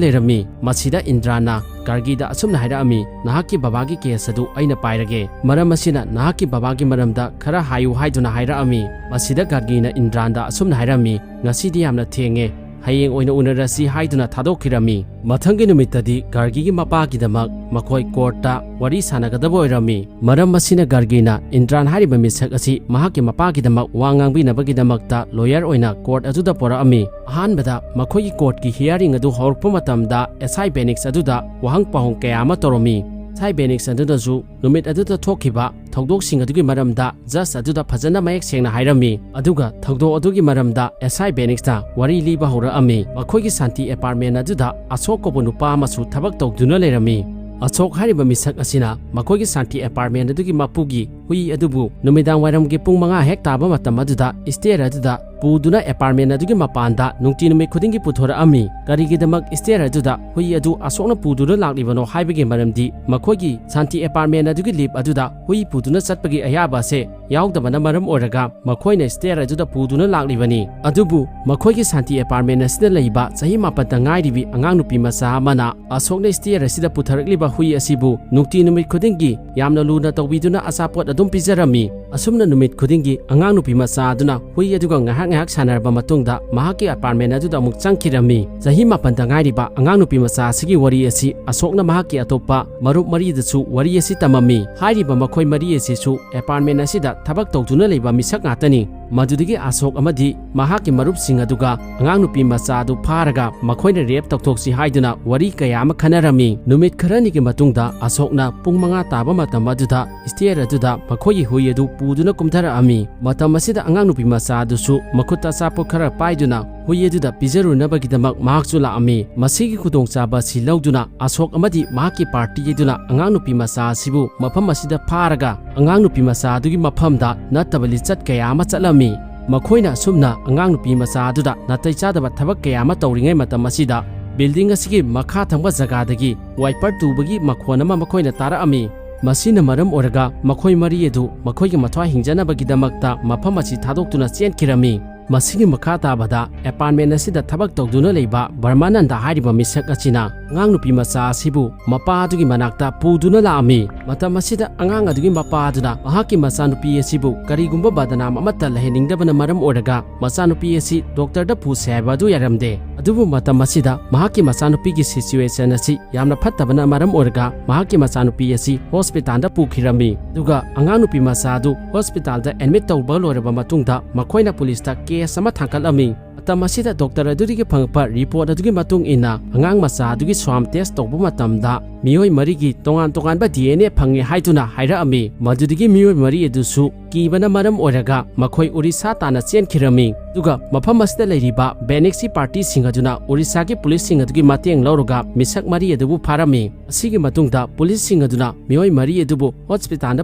ꯂꯩꯔꯝꯃꯤ꯫ ꯃꯁꯤꯗ ꯏꯟꯗ꯭ꯔꯥꯟꯅ ꯒꯥꯔꯒꯤꯗ ꯑꯁꯨꯝꯅ ꯍꯥꯏꯔꯛꯑꯝꯃꯤ, "ꯅꯍꯥꯛꯀꯤ ꯕꯕꯥꯒꯤ ꯀꯦꯁ ꯑꯗꯨ ꯑꯩꯅ ꯄꯥꯏꯔꯒꯦ꯫ ꯃꯔꯝ ꯑꯁꯤꯅ ꯅꯍꯥꯛꯀꯤ ꯕꯕꯥꯒꯤ ꯃꯔꯝꯗ ꯈꯔ ꯍꯥꯏꯌꯨ" ꯍꯥꯏꯗꯨꯅ ꯍꯥꯏꯔꯛꯑꯝꯃꯤ꯫ ꯃꯁꯤꯗ ꯒꯥꯔꯒꯤꯅ ꯏꯟꯗ꯭ꯔꯥꯟꯗ ꯑꯁꯨꯝꯅ ꯍꯥꯏꯔꯝꯃꯤ, "ꯉꯁꯤꯗꯤ ꯌꯥꯝꯅ ꯊꯦꯡꯉꯦ, ꯍꯌꯦꯡ ꯑꯣꯏꯅ ꯎꯅꯔꯁꯤ" ꯍꯥꯏꯗꯨꯅ ꯊꯥꯗꯣꯛꯈꯤꯔꯝꯃꯤ꯫ ꯃꯊꯪꯒꯤ ꯅꯨꯃꯤꯠꯇꯗꯤ ꯒꯥꯔꯒꯤꯒꯤ ꯃꯄꯥꯒꯤꯗꯃꯛ ꯃꯈꯣꯏ ꯀꯣꯔꯠꯇ ꯋꯥꯔꯤ ꯁꯥꯟꯅꯒꯗꯕ ꯑꯣꯏꯔꯝꯃꯤ꯫ ꯃꯔꯝ ꯑꯁꯤꯅ ꯒꯥꯔꯒꯤꯅ ꯏꯟꯗ꯭ꯔꯥꯟ ꯍꯥꯏꯔꯤꯕ ꯃꯤꯁꯛ ꯑꯁꯤ ꯃꯍꯥꯛꯀꯤ ꯃꯄꯥꯒꯤꯗꯃꯛ ꯋꯥ ꯉꯥꯡꯕꯤꯅꯕꯒꯤꯗꯃꯛꯇ ꯂꯣꯌꯔ ꯑꯣꯏꯅ ꯀꯣꯔꯠ ꯑꯗꯨꯗ ꯄꯨꯔꯛꯑꯝꯃꯤ꯫ ꯑꯍꯥꯟꯕꯗ ꯃꯈꯣꯏꯒꯤ ꯀꯣꯔꯠꯀꯤ ꯍꯤꯌꯥꯔꯤꯡ ꯑꯗꯨ ꯍꯧꯔꯛꯄ ꯃꯇꯝꯗ ꯑꯦꯁ ꯑꯥꯏ ꯕꯦꯅꯤꯛꯁ ꯑꯗꯨꯗ ꯋꯥꯍꯪ ꯄꯥꯎꯍꯪ ꯀꯌꯥ ꯑꯃ ꯇꯧꯔꯝꯃꯤ꯫ ꯑꯦꯁ ꯑꯥꯏ ꯕꯦꯅꯤꯛꯁ ꯑꯗꯨꯅꯁꯨ ꯅꯨꯃꯤꯠ ꯑꯗꯨꯗ ꯊꯣꯛꯈꯤꯕ ꯊꯧꯗꯣꯛꯁꯤꯡ ꯑꯗꯨꯒꯤ ꯃꯔꯝꯗ ꯖꯖ ꯑꯗꯨꯗ ꯐꯖꯅ ꯃꯌꯦꯛ ꯁꯦꯡꯅ ꯍꯥꯏꯔꯝꯃꯤ꯫ ꯑꯗꯨꯒ ꯊꯧꯗꯣꯛ ꯑꯗꯨꯒꯤ ꯃꯔꯝꯗ ꯑꯦꯁ ꯑꯥꯏ ꯕꯦꯅꯤꯛꯁꯅ ꯋꯥꯔꯤ ꯂꯤꯕ ꯍꯧꯔꯛꯑꯝꯃꯤ꯫ ꯃꯈꯣꯏꯒꯤ ꯁꯥꯟꯇꯤ ꯑꯦꯄꯥꯔꯠꯃꯦꯟ ꯑꯗꯨꯗ ꯑꯁꯣꯛ ꯀꯧꯕ ꯅꯨꯄꯥ ꯑꯃꯁꯨ ꯊꯕꯛ ꯇꯧꯗꯨꯅ ꯂꯩꯔꯝꯃꯤ꯫ ꯑꯁꯣꯛ ꯍꯥꯏꯔꯤꯕ ꯃꯤꯁꯛ ꯑꯁꯤꯅ ꯃꯈꯣꯏꯒꯤ ꯁꯥꯟꯇꯤ ꯑꯦꯄꯥꯔꯠꯃꯦꯟ ꯑꯗꯨꯒꯤ ꯃꯄꯨꯒꯤ ꯍꯨꯏ ꯑꯗꯨꯕꯨ ꯅꯨꯃꯤꯗꯥꯡ ꯋꯥꯏꯔꯝꯒꯤ ꯄꯨꯡ ꯃꯉꯥ ꯍꯦꯛ ꯇꯥꯕ ꯃꯇꯝ ꯑꯗꯨꯗ ꯁ꯭ꯇꯦꯌꯔ ꯑꯗꯨꯗ ꯄꯨꯗꯨꯅ ꯑꯦꯄꯥꯔꯠꯃꯦꯟ ꯑꯗꯨꯒꯤ ꯃꯄꯥꯟꯗ ꯅꯨꯡꯇꯤ ꯅꯨꯃꯤꯠ ꯈꯨꯗꯤꯡꯒꯤ ꯄꯨꯊꯣꯔꯛꯑꯝꯃꯤ꯫ ꯀꯔꯤꯒꯤꯗꯃꯛ ꯁ꯭ꯇꯦꯌꯔ ꯑꯗꯨꯗ ꯍꯨꯏ ꯑꯗꯨ ꯑꯁꯣꯛꯅ ꯄꯨꯗꯨꯅ ꯂꯥꯛꯂꯤꯕꯅꯣ ꯍꯥꯏꯕꯒꯤ ꯃꯔꯝꯗꯤ ꯃꯈꯣꯏꯒꯤ ꯁꯥꯟꯇꯤ ꯑꯦꯄꯥꯔꯠꯃꯦꯟ ꯑꯗꯨꯒꯤ ꯂꯤꯐ ꯑꯗꯨꯗ ꯍꯨꯏ ꯄꯨꯗꯨꯅ ꯆꯠꯄꯒꯤ ꯑꯌꯥꯕ ꯑꯁꯦ ꯌꯥꯎꯗꯕꯅ ꯃꯔꯝ ꯑꯣꯏꯔꯒ ꯃꯈꯣꯏꯅ ꯁ꯭ꯇꯦꯌꯔ ꯑꯗꯨꯗ ꯄꯨꯗꯨꯅ ꯂꯥꯛꯂꯤꯕꯅꯤ꯫ ꯑꯗꯨꯕꯨ ꯃꯈꯣꯏꯒꯤ ꯁꯥꯟꯇꯤ ꯑꯦꯄꯥꯔꯠꯃꯦꯟ ꯑꯁꯤꯗ ꯂꯩꯕ ꯆꯍꯤ ꯃꯥꯄꯟꯇ ꯉꯥꯏꯔꯤꯕꯤ ꯑꯉꯥꯡ ꯅꯨꯄꯤ ꯃꯆꯥ ꯑꯃꯅ ꯑꯁꯣꯛꯅ ꯁ꯭ꯇꯦꯌꯔ ꯑꯁꯤꯗ ꯄꯨꯊꯔꯛꯂꯤꯕ ꯍꯨꯏ ꯑꯁꯤꯕꯨ ꯅꯨꯡꯇꯤ ꯅꯨꯃꯤꯠ ꯈꯨꯗꯤꯡꯒꯤ ꯌꯥꯝꯅ ꯂꯨꯅ ꯇꯧꯕꯤꯗꯨꯅ ꯑꯆꯥꯄꯣꯠ ꯑꯗꯨꯝ ꯄꯤꯖꯔꯝꯃꯤ꯫ ꯑꯁꯨꯝꯅ ꯅꯨꯃꯤꯠ ꯈꯨꯗꯤꯡꯒꯤ ꯑꯉꯥꯡ ꯅꯨꯄꯤ ꯃꯆꯥ ꯑꯗꯨꯅ ꯍꯨꯏ ꯑꯗꯨꯒ ꯉꯥꯏꯍꯥꯛ ꯉꯥꯏꯍꯥꯛ ꯁꯥꯟꯅꯔꯕ ꯃꯇꯨꯡꯗ ꯃꯍꯥꯛꯀꯤ ꯑꯦꯄꯥꯔꯠꯃꯦꯟ ꯑꯗꯨꯗ ꯑꯃꯨꯛ ꯆꯪꯈꯤꯔꯝꯃꯤ꯫ ꯆꯍꯤ ꯃꯥꯄꯟꯗ ꯉꯥꯏꯔꯤꯕ ꯑꯉꯥꯡ ꯅꯨꯄꯤ ꯃꯆꯥ ꯑꯁꯤꯒꯤ ꯋꯥꯔꯤ ꯑꯁꯤ ꯑꯁꯣꯛꯅ ꯃꯍꯥꯛꯀꯤ ꯑꯇꯣꯞꯄ ꯃꯔꯨꯞ ꯃꯔꯤꯗꯁꯨ ꯋꯥꯔꯤ ꯑꯁꯤ ꯇꯝꯃꯝꯃꯤ꯫ ꯍꯥꯏꯔꯤꯕ ꯃꯈꯣꯏ ꯃꯔꯤ ꯑꯁꯤꯁꯨ ꯑꯦꯄꯥꯔꯠꯃꯦꯟ ꯑꯁꯤꯗ ꯊꯕꯛ ꯇꯧꯗꯨꯅ ꯂꯩꯕ ꯃꯤꯁꯛ ꯉꯥꯛꯇꯅꯤ꯫ ꯃꯗꯨꯗꯒꯤ ꯑꯁꯣꯛ ꯑꯃꯗꯤ ꯃꯍꯥꯛꯀꯤ ꯃꯔꯨꯞꯁꯤꯡ ꯑꯗꯨꯒ ꯑꯉꯥꯡ ꯅꯨꯄꯤ ꯃꯆꯥ ꯑꯗꯨ ꯐꯥꯔꯒ ꯃꯈꯣꯏꯅ ꯔꯦꯞ ꯇꯧꯊꯣꯛꯁꯤ ꯍꯥꯏꯗꯨꯅ ꯋꯥꯔꯤ ꯀꯌꯥ ꯑꯃ ꯈꯟꯅꯔꯝꯃꯤ꯫ ꯅꯨꯃꯤꯠ ꯈꯔꯅꯤꯒꯤ ꯃꯇꯨꯡꯗ ꯑꯁꯣꯛꯅ ꯄꯨꯡ ꯃꯉꯥ ꯇꯥꯕ ꯃꯇꯝ ꯑꯗꯨꯗ ꯁ꯭ꯇꯦꯌꯔ ꯑꯗꯨꯗ ꯃꯈꯣꯏꯒꯤ ꯍꯨꯏ ꯑꯗꯨ ꯄꯨꯗꯨꯅ ꯀꯨꯝꯊꯔꯛꯑꯝꯃꯤ꯫ ꯃꯇꯝ ꯑꯁꯤꯗ ꯑꯉꯥꯡ ꯅꯨꯄꯤ ꯃꯆꯥ ꯑꯗꯨꯁꯨ ꯃꯈꯨꯠꯇ ꯑꯆꯥꯄꯣꯠ ꯈꯔ ꯄꯥꯏꯗꯨꯅ ꯍꯨꯏ ꯑꯗꯨꯗ ꯄꯤꯖꯔꯨꯅꯕꯒꯤꯗꯃꯛ ꯃꯍꯥꯛꯁꯨ ꯂꯥꯛꯑꯝꯃꯤ꯫ ꯃꯁꯤꯒꯤ ꯈꯨꯗꯣꯡꯆꯥꯕ ꯑꯁꯤ ꯂꯧꯗꯨꯅ ꯑꯁꯣꯛ ꯑꯃꯗꯤ ꯃꯍꯥꯛꯀꯤ ꯄꯥꯔꯇꯤ ꯑꯗꯨꯅ ꯑꯉꯥꯡ ꯅꯨꯄꯤ ꯃꯆꯥ ꯑꯁꯤꯕꯨ ꯃꯐꯝ ꯑꯁꯤꯗ ꯐꯥꯔꯒ ꯑꯉꯥꯡ ꯅꯨꯄꯤ ꯃꯆꯥ ꯑꯗꯨꯒꯤ ꯃꯐꯝꯗ ꯅꯠꯇꯕ ꯂꯤꯆꯠ ꯀꯌꯥ ꯑꯃ ꯆꯠꯂꯝꯃꯤ꯫ ꯃꯈꯣꯏꯅ ꯑꯁꯨꯝꯅ ꯑꯉꯥꯡ ꯅꯨꯄꯤ ꯃꯆꯥ ꯑꯗꯨꯗ ꯅꯥꯇꯩ ꯆꯥꯗꯕ ꯊꯕꯛ ꯀꯌꯥ ꯑꯃ ꯇꯧꯔꯤꯉꯩ ꯃꯇꯝ ꯑꯁꯤꯗ ꯕꯤꯜꯗꯤꯡ ꯑꯁꯤꯒꯤ ꯃꯈꯥ ꯊꯪꯕ ꯖꯒꯥꯗꯒꯤ ꯋꯥꯏꯄꯔ ꯇꯨꯕꯒꯤ ꯃꯈꯣꯟ ꯑꯃ ꯃꯈꯣꯏꯅ ꯇꯥꯔꯛꯑꯝꯃꯤ꯫ ꯃꯁꯤꯅ ꯃꯔꯝ ꯑꯣꯏꯔꯒ ꯃꯈꯣꯏ ꯃꯔꯤ ꯑꯗꯨ ꯃꯈꯣꯏꯒꯤ ꯃꯊ꯭ꯋꯥꯏ ꯍꯤꯡꯖꯅꯕꯒꯤꯗꯃꯛꯇ ꯃꯐꯝ ꯑꯁꯤ ꯊꯥꯗꯣꯛꯇꯨꯅ ꯆꯦꯟꯈꯤꯔꯝꯃꯤ꯫ ꯃꯁꯤꯒꯤ ꯃꯈꯥ ꯇꯥꯕꯗ ꯑꯦꯄꯥꯔꯠꯃꯦꯟ ꯑꯁꯤꯗ ꯊꯕꯛ ꯇꯧꯗꯨꯅ ꯂꯩꯕ ꯕ꯭ꯔꯍꯃꯥꯅꯟꯗ ꯍꯥꯏꯔꯤꯕ ꯃꯤꯁꯛ ꯑꯁꯤꯅ ꯑꯉꯥꯡ ꯅꯨꯄꯤ ꯃꯆꯥ ꯑꯁꯤꯕꯨ ꯃꯄꯥ ꯑꯗꯨꯒꯤ ꯃꯅꯥꯛꯇ ꯄꯨꯗꯨꯅ ꯂꯥꯛꯑꯝꯃꯤ꯫ ꯃꯇꯝ ꯑꯁꯤꯗ ꯑꯉꯥꯡ ꯑꯗꯨꯒꯤ ꯃꯄꯥ ꯑꯗꯨꯅ ꯃꯍꯥꯛꯀꯤ ꯃꯆꯥꯅꯨꯄꯤ ꯑꯁꯤꯕꯨ ꯀꯔꯤꯒꯨꯝꯕ ꯕꯗꯅꯥꯝ ꯑꯃꯠꯇ ꯂꯩꯍꯟꯅꯤꯡꯗꯕꯅ ꯃꯔꯝ ꯑꯣꯏꯔꯒ ꯃꯆꯥꯅꯨꯄꯤ ꯑꯁꯤ ꯗꯣꯛꯇꯔꯗ ꯄꯨꯁꯦ ꯍꯥꯏꯕ ꯑꯗꯨ ꯌꯥꯔꯝꯗꯦ꯫ ꯑꯗꯨꯕꯨ ꯃꯇꯝ ꯑꯁꯤꯗ ꯃꯍꯥꯛꯀꯤ ꯃꯆꯥꯅꯨꯄꯤꯒꯤ ꯁꯤꯆꯨꯋꯦꯁꯟ ꯑꯁꯤ ꯌꯥꯝꯅ ꯐꯠꯇꯕꯅ ꯃꯔꯝ ꯑꯣꯏꯔꯒ ꯃꯍꯥꯛꯀꯤ ꯃꯆꯥꯅꯨꯄꯤ ꯑꯁꯤ ꯍꯣꯁꯄꯤꯇꯥꯜꯗ ꯄꯨꯈꯤꯔꯝꯃꯤ꯫ ꯑꯗꯨꯒ ꯑꯉꯥꯡ ꯅꯨꯄꯤ ꯃꯆꯥ ꯑꯗꯨ ꯍꯣꯁꯄꯤꯇꯥꯜꯗ ꯑꯦꯗꯃꯤꯠ ꯇꯧꯕ ꯂꯣꯏꯔꯕ ꯃꯇꯨꯡꯗ ꯃꯈꯣꯏꯅ ꯄꯨꯂꯤꯁꯇ ꯀꯦꯁ ꯑꯃ ꯊꯥꯡꯒꯠꯂꯝꯃꯤ꯫ ꯃꯇꯝ ꯑꯁꯤꯗ ꯗꯣꯛꯇꯔ ꯑꯗꯨꯗꯒꯤ ꯐꯪꯉꯛꯄ ꯔꯤꯄꯣꯔꯠ ꯑꯗꯨꯒꯤ ꯃꯇꯨꯡ ꯏꯟꯅ ꯑꯉꯥꯡ ꯃꯆꯥ ꯑꯗꯨꯒꯤ ꯁ꯭ꯋꯥꯝ ꯇꯦꯁ ꯇꯧꯕ ꯃꯇꯝꯗ ꯃꯤꯑꯣꯏ ꯃꯔꯤꯒꯤ ꯇꯣꯉꯥꯟ ꯇꯣꯉꯥꯟꯕ ꯗꯤ ꯑꯦꯟ ꯑꯦ ꯐꯪꯉꯦ ꯍꯥꯏꯗꯨꯅ ꯍꯥꯏꯔꯛꯑꯝꯃꯤ꯫ ꯃꯗꯨꯗꯒꯤ ꯃꯤꯑꯣꯏ ꯃꯔꯤ ꯑꯗꯨꯁꯨ ꯀꯤꯕꯅ ꯃꯔꯝ ꯑꯣꯏꯔꯒ ꯃꯈꯣꯏ ꯑꯣꯔꯤꯁꯥ ꯇꯥꯟꯅ ꯆꯦꯟꯈꯤꯔꯝꯃꯤ꯫ ꯑꯗꯨꯒ ꯃꯐꯝ ꯑꯁꯤꯗ ꯂꯩꯔꯤꯕ ꯕꯦꯅꯤꯛꯁꯤ ꯄꯥꯔꯇꯤꯁꯤꯡ ꯑꯗꯨꯅ ꯑꯣꯔꯤꯁꯥꯒꯤ ꯄꯨꯂꯤꯁꯁꯤꯡ ꯑꯗꯨꯒꯤ ꯃꯇꯦꯡ ꯂꯧꯔꯒ ꯃꯤꯁꯛ ꯃꯔꯤ ꯑꯗꯨꯕꯨ ꯐꯥꯔꯝꯃꯤ꯫ ꯑꯁꯤꯒꯤ ꯃꯇꯨꯡꯗ ꯄꯨꯂꯤꯁꯁꯤꯡ ꯑꯗꯨꯅ ꯃꯤꯑꯣꯏ ꯃꯔꯤ ꯑꯗꯨꯕꯨ ꯍꯣꯁꯄꯤꯇꯥꯜꯗ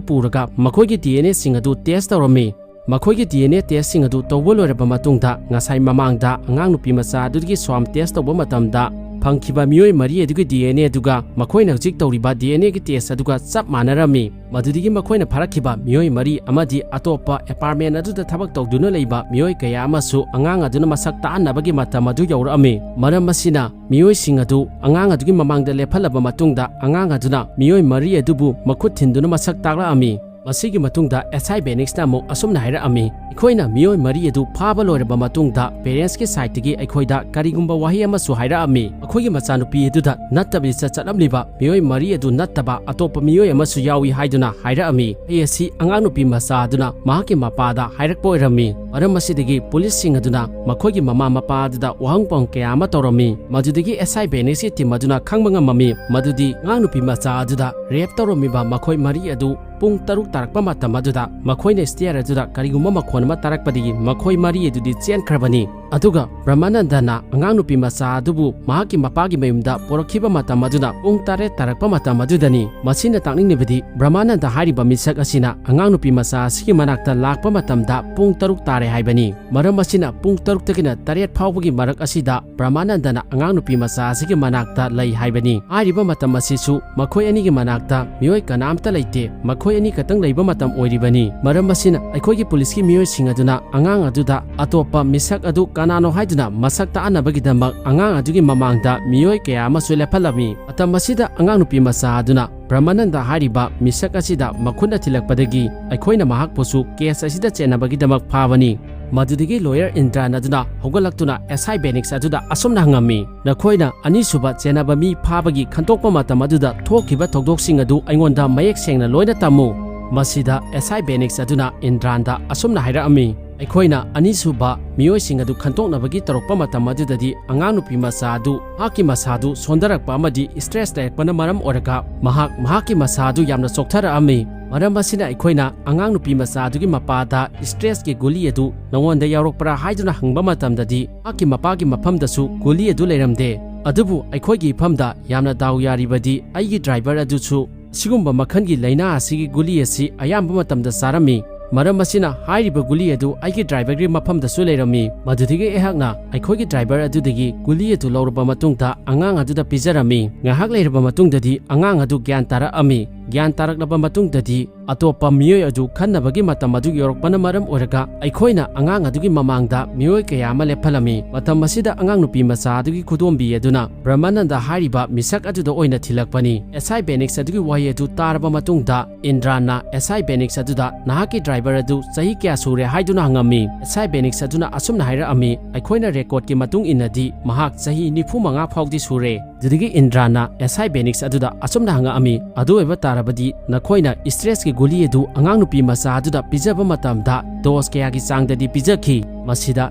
ꯄꯨꯔꯒ ꯃꯈꯣꯏꯒꯤ ꯗꯤ ꯑꯦꯟ ꯑꯦꯁꯤꯡ ꯑꯗꯨ ꯇꯦꯁ ꯇꯧꯔꯝꯃꯤ꯫ ꯃꯈꯣꯏꯒꯤ ꯗꯤ ꯑꯦꯟ ꯑꯦ ꯇꯦꯁꯁꯤꯡ ꯑꯗꯨ ꯇꯧꯕ ꯂꯣꯏꯔꯕ ꯃꯇꯨꯡꯗ, ꯉꯁꯥꯏ ꯃꯃꯥꯡꯗ ꯑꯉꯥꯡ ꯅꯨꯄꯤ ꯃꯆꯥ ꯑꯗꯨꯒꯤ ꯁ꯭ꯋꯥꯝ ꯇꯦꯁ ꯇꯧꯕ ꯃꯇꯝꯗ ꯐꯪꯈꯤꯕ ꯃꯤꯑꯣꯏ ꯃꯔꯤ ꯑꯗꯨꯒꯤ ꯗꯤ ꯑꯦꯟ ꯑꯦ ꯑꯗꯨꯒ ꯃꯈꯣꯏꯅ ꯍꯧꯖꯤꯛ ꯇꯧꯔꯤꯕ ꯗꯤ ꯑꯦꯟ ꯑꯦꯒꯤ ꯇꯦꯁ ꯑꯗꯨꯒ ꯆꯞ ꯃꯥꯟꯅꯔꯝꯃꯤ꯫ ꯃꯗꯨꯗꯒꯤ ꯃꯈꯣꯏꯅ ꯐꯥꯔꯛꯈꯤꯕ ꯃꯤꯑꯣꯏ ꯃꯔꯤ ꯑꯃꯗꯤ ꯑꯇꯣꯞꯄ ꯑꯦꯄꯥꯔꯠꯃꯦꯟ ꯑꯗꯨꯗ ꯊꯕꯛ ꯇꯧꯗꯨꯅ ꯂꯩꯕ ꯃꯤꯑꯣꯏ ꯀꯌꯥ ꯑꯃꯁꯨ ꯑꯉꯥꯡ ꯑꯗꯨꯅ ꯃꯁꯛ ꯇꯥꯛꯍꯟꯅꯕꯒꯤ ꯃꯇꯝ ꯑꯗꯨ ꯌꯧꯔꯛꯑꯝꯃꯤ꯫ ꯃꯔꯝ ꯑꯁꯤꯅ, ꯃꯤꯑꯣꯏꯁꯤꯡ ꯑꯗꯨ ꯑꯉꯥꯡ ꯑꯗꯨꯒꯤ ꯃꯃꯥꯡꯗ ꯂꯦꯞꯍꯜꯂꯕ ꯃꯇꯨꯡꯗ, ꯑꯉꯥꯡ ꯑꯗꯨꯅ ꯃꯤꯑꯣꯏ ꯃꯔꯤ ꯑꯗꯨꯕꯨ ꯃꯈꯨꯠ ꯊꯤꯟꯗꯨꯅ ꯃꯁꯛ ꯇꯥꯛꯂꯛꯑꯝꯃꯤ꯫ ꯃꯁꯤꯒꯤ ꯃꯇꯨꯡꯗ ꯑꯦꯁ ꯑꯥꯏ ꯕꯦꯅꯤꯛꯁꯅ ꯑꯃꯨꯛ ꯑꯁꯨꯝꯅ ꯍꯥꯏꯔꯛꯑꯝꯃꯤ, "ꯑꯩꯈꯣꯏꯅ ꯃꯤꯑꯣꯏ ꯃꯔꯤ ꯑꯗꯨ ꯐꯥꯕ ꯂꯣꯏꯔꯕ ꯃꯇꯨꯡꯗ, ꯄꯦꯔꯦꯟꯁꯀꯤ ꯁꯥꯏꯠꯇꯒꯤ ꯑꯩꯈꯣꯏꯗ ꯀꯔꯤꯒꯨꯝꯕ ꯋꯥꯍꯩ ꯑꯃꯁꯨ ꯍꯥꯏꯔꯛꯑꯝꯃꯤ꯫ ꯃꯈꯣꯏꯒꯤ ꯃꯆꯥꯅꯨꯄꯤ ꯑꯗꯨꯗ ꯅꯠꯇꯕ ꯂꯤꯆꯠ ꯆꯠꯂꯝꯂꯤꯕ ꯃꯤꯑꯣꯏ ꯃꯔꯤ ꯑꯗꯨ ꯅꯠꯇꯕ ꯑꯇꯣꯞꯄ ꯃꯤꯑꯣꯏ ꯑꯃꯁꯨ ꯌꯥꯎꯏ ꯍꯥꯏꯗꯨꯅ ꯍꯥꯏꯔꯛꯑꯝꯃꯤ꯫" ꯋꯥꯍꯩ ꯑꯁꯤ ꯑꯉꯥꯡ ꯅꯨꯄꯤ ꯃꯆꯥ ꯑꯗꯨꯅ ꯃꯍꯥꯛꯀꯤ ꯃꯄꯥꯗ ꯍꯥꯏꯔꯛꯄ ꯑꯣꯏꯔꯝꯃꯤ꯫ ꯃꯔꯝ ꯑꯁꯤꯗꯒꯤ ꯄꯨꯂꯤꯁꯁꯤꯡ ꯑꯗꯨꯅ ꯃꯈꯣꯏꯒꯤ ꯃꯃꯥ ꯃꯄꯥ ꯑꯗꯨꯗ ꯋꯥꯍꯪ ꯄꯥꯎꯍꯪ ꯀꯌꯥ ꯑꯃ ꯇꯧꯔꯝꯃꯤ꯫ ꯃꯗꯨꯗꯒꯤ ꯑꯦꯁ ꯑꯥꯏ ꯕꯦꯅꯤꯛꯁꯀꯤ ꯇꯤꯝ ꯑꯗꯨꯅ ꯈꯪꯕ ꯉꯝꯃꯝꯃꯤ ꯃꯗꯨꯗꯤ ꯑꯉꯥꯡ ꯅꯨꯄꯤ ꯃꯆꯥ ꯑꯗꯨꯗ ꯔꯦꯞ ꯇꯧꯔꯝꯃꯤꯕ ꯃꯈꯣꯏ ꯃꯔꯤ ꯑꯗꯨ ꯄꯨꯡ ꯇꯔꯨꯛ ꯇꯥꯔꯛꯄ ꯃꯇꯝ ꯑꯗꯨꯗ ꯃꯈꯣꯏꯅ stair ꯑꯗꯨꯗ ꯀꯔꯤꯒꯨꯝꯕ ꯃꯈꯣꯟ ꯑꯃ ꯇꯥꯔꯛꯄꯗꯒꯤ ꯃꯈꯣꯏ ꯃꯔꯤ ꯑꯗꯨꯗꯤ ꯆꯦꯟꯈ꯭ꯔꯕꯅꯤ꯫ ꯑꯗꯨꯒ ꯕ꯭ꯔꯍꯃꯥꯅꯟꯗꯅ ꯑꯉꯥꯡ ꯅꯨꯄꯤ ꯃꯆꯥ ꯑꯗꯨꯕꯨ ꯃꯍꯥꯛꯀꯤ ꯃꯄꯥꯒꯤ ꯃꯌꯨꯝꯗ ꯄꯨꯔꯛꯈꯤꯕ ꯃꯇꯝ ꯑꯗꯨꯅ ꯄꯨꯡ ꯇꯔꯦꯠ ꯇꯥꯔꯛꯄ ꯃꯇꯝ ꯑꯗꯨꯗꯅꯤ꯫ ꯃꯁꯤꯅ ꯇꯥꯛꯅꯤꯡꯂꯤꯕꯗꯤ ꯕ꯭ꯔꯍꯃꯥꯅꯟꯗ ꯍꯥꯏꯔꯤꯕ ꯃꯤꯁꯛ ꯑꯁꯤꯅ ꯑꯉꯥꯡ ꯅꯨꯄꯤ ꯃꯆꯥ ꯑꯁꯤꯒꯤ ꯃꯅꯥꯛꯇ ꯂꯥꯛꯄ ꯃꯇꯝꯗ ꯄꯨꯡ ꯇꯔꯨꯛ ꯇꯥꯔꯦ ꯍꯥꯏꯕꯅꯤ꯫ ꯃꯔꯝ ꯑꯁꯤꯅ ꯄꯨꯡ ꯇꯔꯨꯛꯇꯒꯤꯅ ꯇꯔꯦꯠ ꯐꯥꯎꯕꯒꯤ ꯃꯔꯛ ꯑꯁꯤꯗ ꯕ꯭ꯔꯍꯃꯥꯅꯟꯗꯅ ꯑꯉꯥꯡ ꯅꯨꯄꯤ ꯃꯆꯥ ꯑꯁꯤꯒꯤ ꯃꯅꯥꯛꯇ ꯂꯩ ꯍꯥꯏꯕꯅꯤ꯫ ꯍꯥꯏꯔꯤꯕ ꯃꯇꯝ ꯑꯁꯤꯁꯨ ꯃꯈꯣꯏ ꯑꯅꯤꯒꯤ ꯃꯅꯥꯛꯇ ꯃꯤꯑꯣꯏ ꯀꯅꯥꯝꯇ ꯂꯩꯇꯦ꯫ ꯃꯈꯣꯏ ꯑꯅꯤ ꯈꯛꯇꯪ ꯂꯩꯕ ꯃꯇꯝ ꯑꯣꯏꯔꯤꯕꯅꯤ꯫ ꯃꯔꯝ ꯑꯁꯤꯅ ꯑꯩꯈꯣꯏꯒꯤ ꯄꯨꯂꯤꯁꯀꯤ ꯃꯤꯑꯣꯏꯁꯤꯡ ꯑꯗꯨꯅ ꯑꯉꯥꯡ ꯑꯗꯨꯗ ꯑꯇꯣꯞꯄ ꯃꯤꯁꯛ ꯑꯗꯨ ꯀꯅꯥꯅꯣ ꯍꯥꯏꯗꯨꯅ ꯃꯁꯛ ꯇꯥꯛꯅꯕꯒꯤꯗꯃꯛ ꯑꯉꯥꯡ ꯑꯗꯨꯒꯤ ꯃꯃꯥꯡꯗ ꯃꯤꯑꯣꯏ ꯀꯌꯥ ꯑꯃꯁꯨ ꯂꯦꯞꯍꯜꯂꯝꯃꯤ꯫ ꯃꯇꯝ ꯑꯁꯤꯗ ꯑꯉꯥꯡ ꯅꯨꯄꯤ ꯃꯆꯥ ꯑꯗꯨꯅ ꯕ꯭ꯔꯍꯃꯥꯅꯟꯗ ꯍꯥꯏꯔꯤꯕ ꯃꯤꯁꯛ ꯑꯁꯤꯗ ꯃꯈꯨꯠꯅ ꯊꯤꯜꯂꯛꯄꯗꯒꯤ ꯑꯩꯈꯣꯏꯅ ꯃꯍꯥꯛꯄꯨꯁꯨ case ꯑꯁꯤꯗ ꯆꯦꯟꯅꯕꯒꯤꯗꯃꯛ ꯐꯥꯕꯅꯤ꯫ ꯃꯗꯨꯗꯒꯤ lawyer ꯏꯟꯗ꯭ꯔꯥꯟ ꯑꯗꯨꯅ ꯍꯧꯒꯠꯂꯛꯇꯨꯅ S I ꯕꯦꯅꯤꯛꯁ ꯑꯗꯨꯗ ꯑꯁꯨꯝꯅ ꯍꯪꯉꯝꯃꯤ, "ꯅꯈꯣꯏꯅ ꯑꯅꯤꯁꯨꯕ ꯆꯦꯟꯅꯕ ꯃꯤ ꯐꯥꯕꯒꯤ ꯈꯟꯗꯣꯛꯄ ꯃꯇꯝ ꯑꯗꯨꯗ ꯊꯣꯛꯈꯤꯕ ꯊꯧꯗꯣꯛꯁꯤꯡ ꯑꯗꯨ ꯑꯩꯉꯣꯟꯗ ꯃꯌꯦꯛ ꯁꯦꯡꯅ ꯂꯣꯏꯅ ꯇꯝꯃꯨ"꯫ ꯃꯁꯤꯗ S I ꯕꯦꯅꯤꯛꯁ ꯑꯗꯨꯅ ꯏꯟꯗ꯭ꯔꯥꯟꯗ ꯑꯁꯨꯝꯅ ꯍꯥꯏꯔꯛꯑꯝꯃꯤ, "ꯑꯩꯈꯣꯏꯅ ꯑꯅꯤꯁꯨꯕ ꯃꯤꯑꯣꯏꯁꯤꯡ ꯑꯗꯨ ꯈꯟꯗꯣꯛꯅꯕꯒꯤ ꯇꯧꯔꯛꯄ ꯃꯇꯝ ꯑꯗꯨꯗꯗꯤ ꯑꯉꯥꯡ ꯅꯨꯄꯤ ꯃꯆꯥ ꯑꯗꯨ ꯃꯍꯥꯛꯀꯤ ꯃꯁꯥꯗꯨ ꯁꯣꯟꯊꯔꯛꯄ ꯑꯃꯗꯤ stress ꯂꯩꯔꯛꯄꯅ ꯃꯔꯝ ꯑꯣꯏꯔꯒ ꯃꯍꯥꯛ ꯃꯍꯥꯛꯀꯤ ꯃꯁꯥ ꯑꯗꯨ ꯌꯥꯝꯅ ꯆꯣꯛꯊꯔꯛꯑꯝꯃꯤ꯫ ꯃꯔꯝ ꯑꯁꯤꯅ ꯑꯩꯈꯣꯏꯅ ꯑꯉꯥꯡ ꯅꯨꯄꯤ ꯃꯆꯥ ꯑꯗꯨꯒꯤ ꯃꯄꯥꯗ stressꯀꯤ ꯒꯨꯂꯤ ꯑꯗꯨ ꯅꯉꯣꯟꯗ ꯌꯥꯎꯔꯛꯄ꯭ꯔꯥ ꯍꯥꯏꯗꯨꯅ ꯍꯪꯕ ꯃꯇꯝꯗꯗꯤ ꯃꯍꯥꯛꯀꯤ ꯃꯄꯥꯒꯤ ꯃꯐꯝꯗꯁꯨ ꯒꯨꯂꯤ ꯑꯗꯨ ꯂꯩꯔꯝꯗꯦ꯫ ꯑꯗꯨꯕꯨ ꯑꯩꯈꯣꯏꯒꯤ ꯏꯐꯝꯗ ꯌꯥꯝꯅ ꯗꯥꯎ ꯌꯥꯔꯤꯕꯗꯤ ꯑꯩꯒꯤ driver ꯑꯗꯨꯁꯨ ꯁꯤꯒꯨꯝꯕ ꯃꯈꯜꯒꯤ ꯂꯥꯏꯅꯥ ꯑꯁꯤꯒꯤ ꯒꯨꯂꯤ ꯑꯁꯤ ꯑꯌꯥꯝꯕ ꯃꯇꯝꯗ ꯆꯥꯔꯝꯃꯤ꯫ ꯃꯔꯝ ꯑꯁꯤꯅ ꯍꯥꯏꯔꯤꯕ ꯒꯨꯂꯤ ꯑꯗꯨ ꯑꯩꯒꯤ driverꯒꯤ ꯃꯐꯝꯗꯁꯨ ꯂꯩꯔꯝꯃꯤ꯫ ꯃꯗꯨꯗꯒꯤ ꯑꯩꯍꯥꯛꯅ ꯑꯩꯈꯣꯏꯒꯤ driver ꯑꯗꯨꯗꯒꯤ ꯒꯨꯂꯤ ꯑꯗꯨ ꯂꯧꯔꯕ ꯃꯇꯨꯡꯗ ꯑꯉꯥꯡ ꯑꯗꯨꯗ ꯄꯤꯖꯔꯝꯃꯤ꯫ ꯉꯥꯏꯍꯥꯛ ꯂꯩꯔꯕ ꯃꯇꯨꯡꯗꯗꯤ ꯑꯉꯥꯡ ꯑꯗꯨ ꯒ꯭ꯌꯥꯟ ꯇꯥꯔꯛꯑꯝꯃꯤ꯫ ꯒ꯭ꯌꯥꯟ ꯇꯥꯔꯛꯂꯕ ꯃꯇꯨꯡꯗꯗꯤ ꯑꯇꯣꯞꯄ ꯃꯤꯑꯣꯏ ꯑꯗꯨ ꯈꯟꯅꯕꯒꯤ ꯃꯇꯝ ꯑꯗꯨ ꯌꯧꯔꯛꯄꯅ ꯃꯔꯝ ꯑꯣꯏꯔꯒ ꯑꯩꯈꯣꯏꯅ ꯑꯉꯥꯡ ꯑꯗꯨꯒꯤ ꯃꯃꯥꯡꯗ ꯃꯤꯑꯣꯏ ꯀꯌꯥ ꯑꯃ ꯂꯦꯞꯍꯜꯂꯝꯃꯤ꯫ ꯃꯇꯝ ꯑꯁꯤꯗ ꯑꯉꯥꯡ ꯅꯨꯄꯤ ꯃꯆꯥ ꯑꯗꯨꯒꯤ ꯈꯨꯗꯣꯝꯕꯤ ꯑꯗꯨꯅ ꯕ꯭ꯔꯍꯃꯥꯅꯟꯗ ꯍꯥꯏꯔꯤꯕ ꯃꯤꯁꯛ ꯑꯗꯨꯗ ꯑꯣꯏꯅ ꯊꯤꯜꯂꯛꯄꯅꯤ꯫ S I ꯕꯦꯅꯤꯛꯁ ꯑꯗꯨꯒꯤ ꯋꯥꯍꯩ ꯑꯗꯨ ꯇꯥꯔꯕ ꯃꯇꯨꯡꯗ ꯏꯟꯗ꯭ꯔꯥꯟꯅ S I ꯕꯦꯅꯤꯛꯁ ꯑꯗꯨꯗ, "ꯅꯍꯥꯛꯀꯤ driver ꯑꯗꯨ ꯆꯍꯤ ꯀꯌꯥ ꯁꯨꯔꯦ?" ꯍꯥꯏꯗꯨꯅ ꯍꯪꯉꯝꯃꯤ꯫ S I ꯕꯦꯅꯤꯛꯁ ꯑꯗꯨꯅ ꯑꯁꯨꯝꯅ ꯍꯥꯏꯔꯛꯑꯝꯃꯤ, "ꯑꯩꯈꯣꯏꯅ recordꯀꯤ ꯃꯇꯨꯡ ꯏꯟꯅꯗꯤ ꯃꯍꯥꯛ ꯆꯍꯤ ꯅꯤꯐꯨ ꯃꯉꯥ ꯐꯥꯎꯗꯤ ꯁꯨꯔꯦ"꯫ ꯑꯗꯨꯗꯒꯤ ꯏꯟꯗ꯭ꯔꯥꯅ S I ꯕꯦꯅꯤꯛꯁ ꯑꯗꯨꯗ ꯑꯁꯨꯝꯅ ꯍꯪꯉꯛꯑꯝꯃꯤ, "ꯑꯗꯨ ꯑꯣꯏꯕ ꯇꯥꯔꯕꯗꯤ ꯅꯈꯣꯏꯅ stressꯀꯤ ꯒꯨꯂꯤ ꯑꯗꯨ ꯑꯉꯥꯡ ꯅꯨꯄꯤ ꯃꯆꯥ ꯑꯗꯨꯗ ꯄꯤꯖꯕ ꯃꯇꯝꯗ ꯗꯣꯁ ꯀꯌꯥꯒꯤ ꯆꯥꯡꯗꯗꯤ ꯄꯤꯖꯈꯤ꯫ ꯃꯁꯤꯗ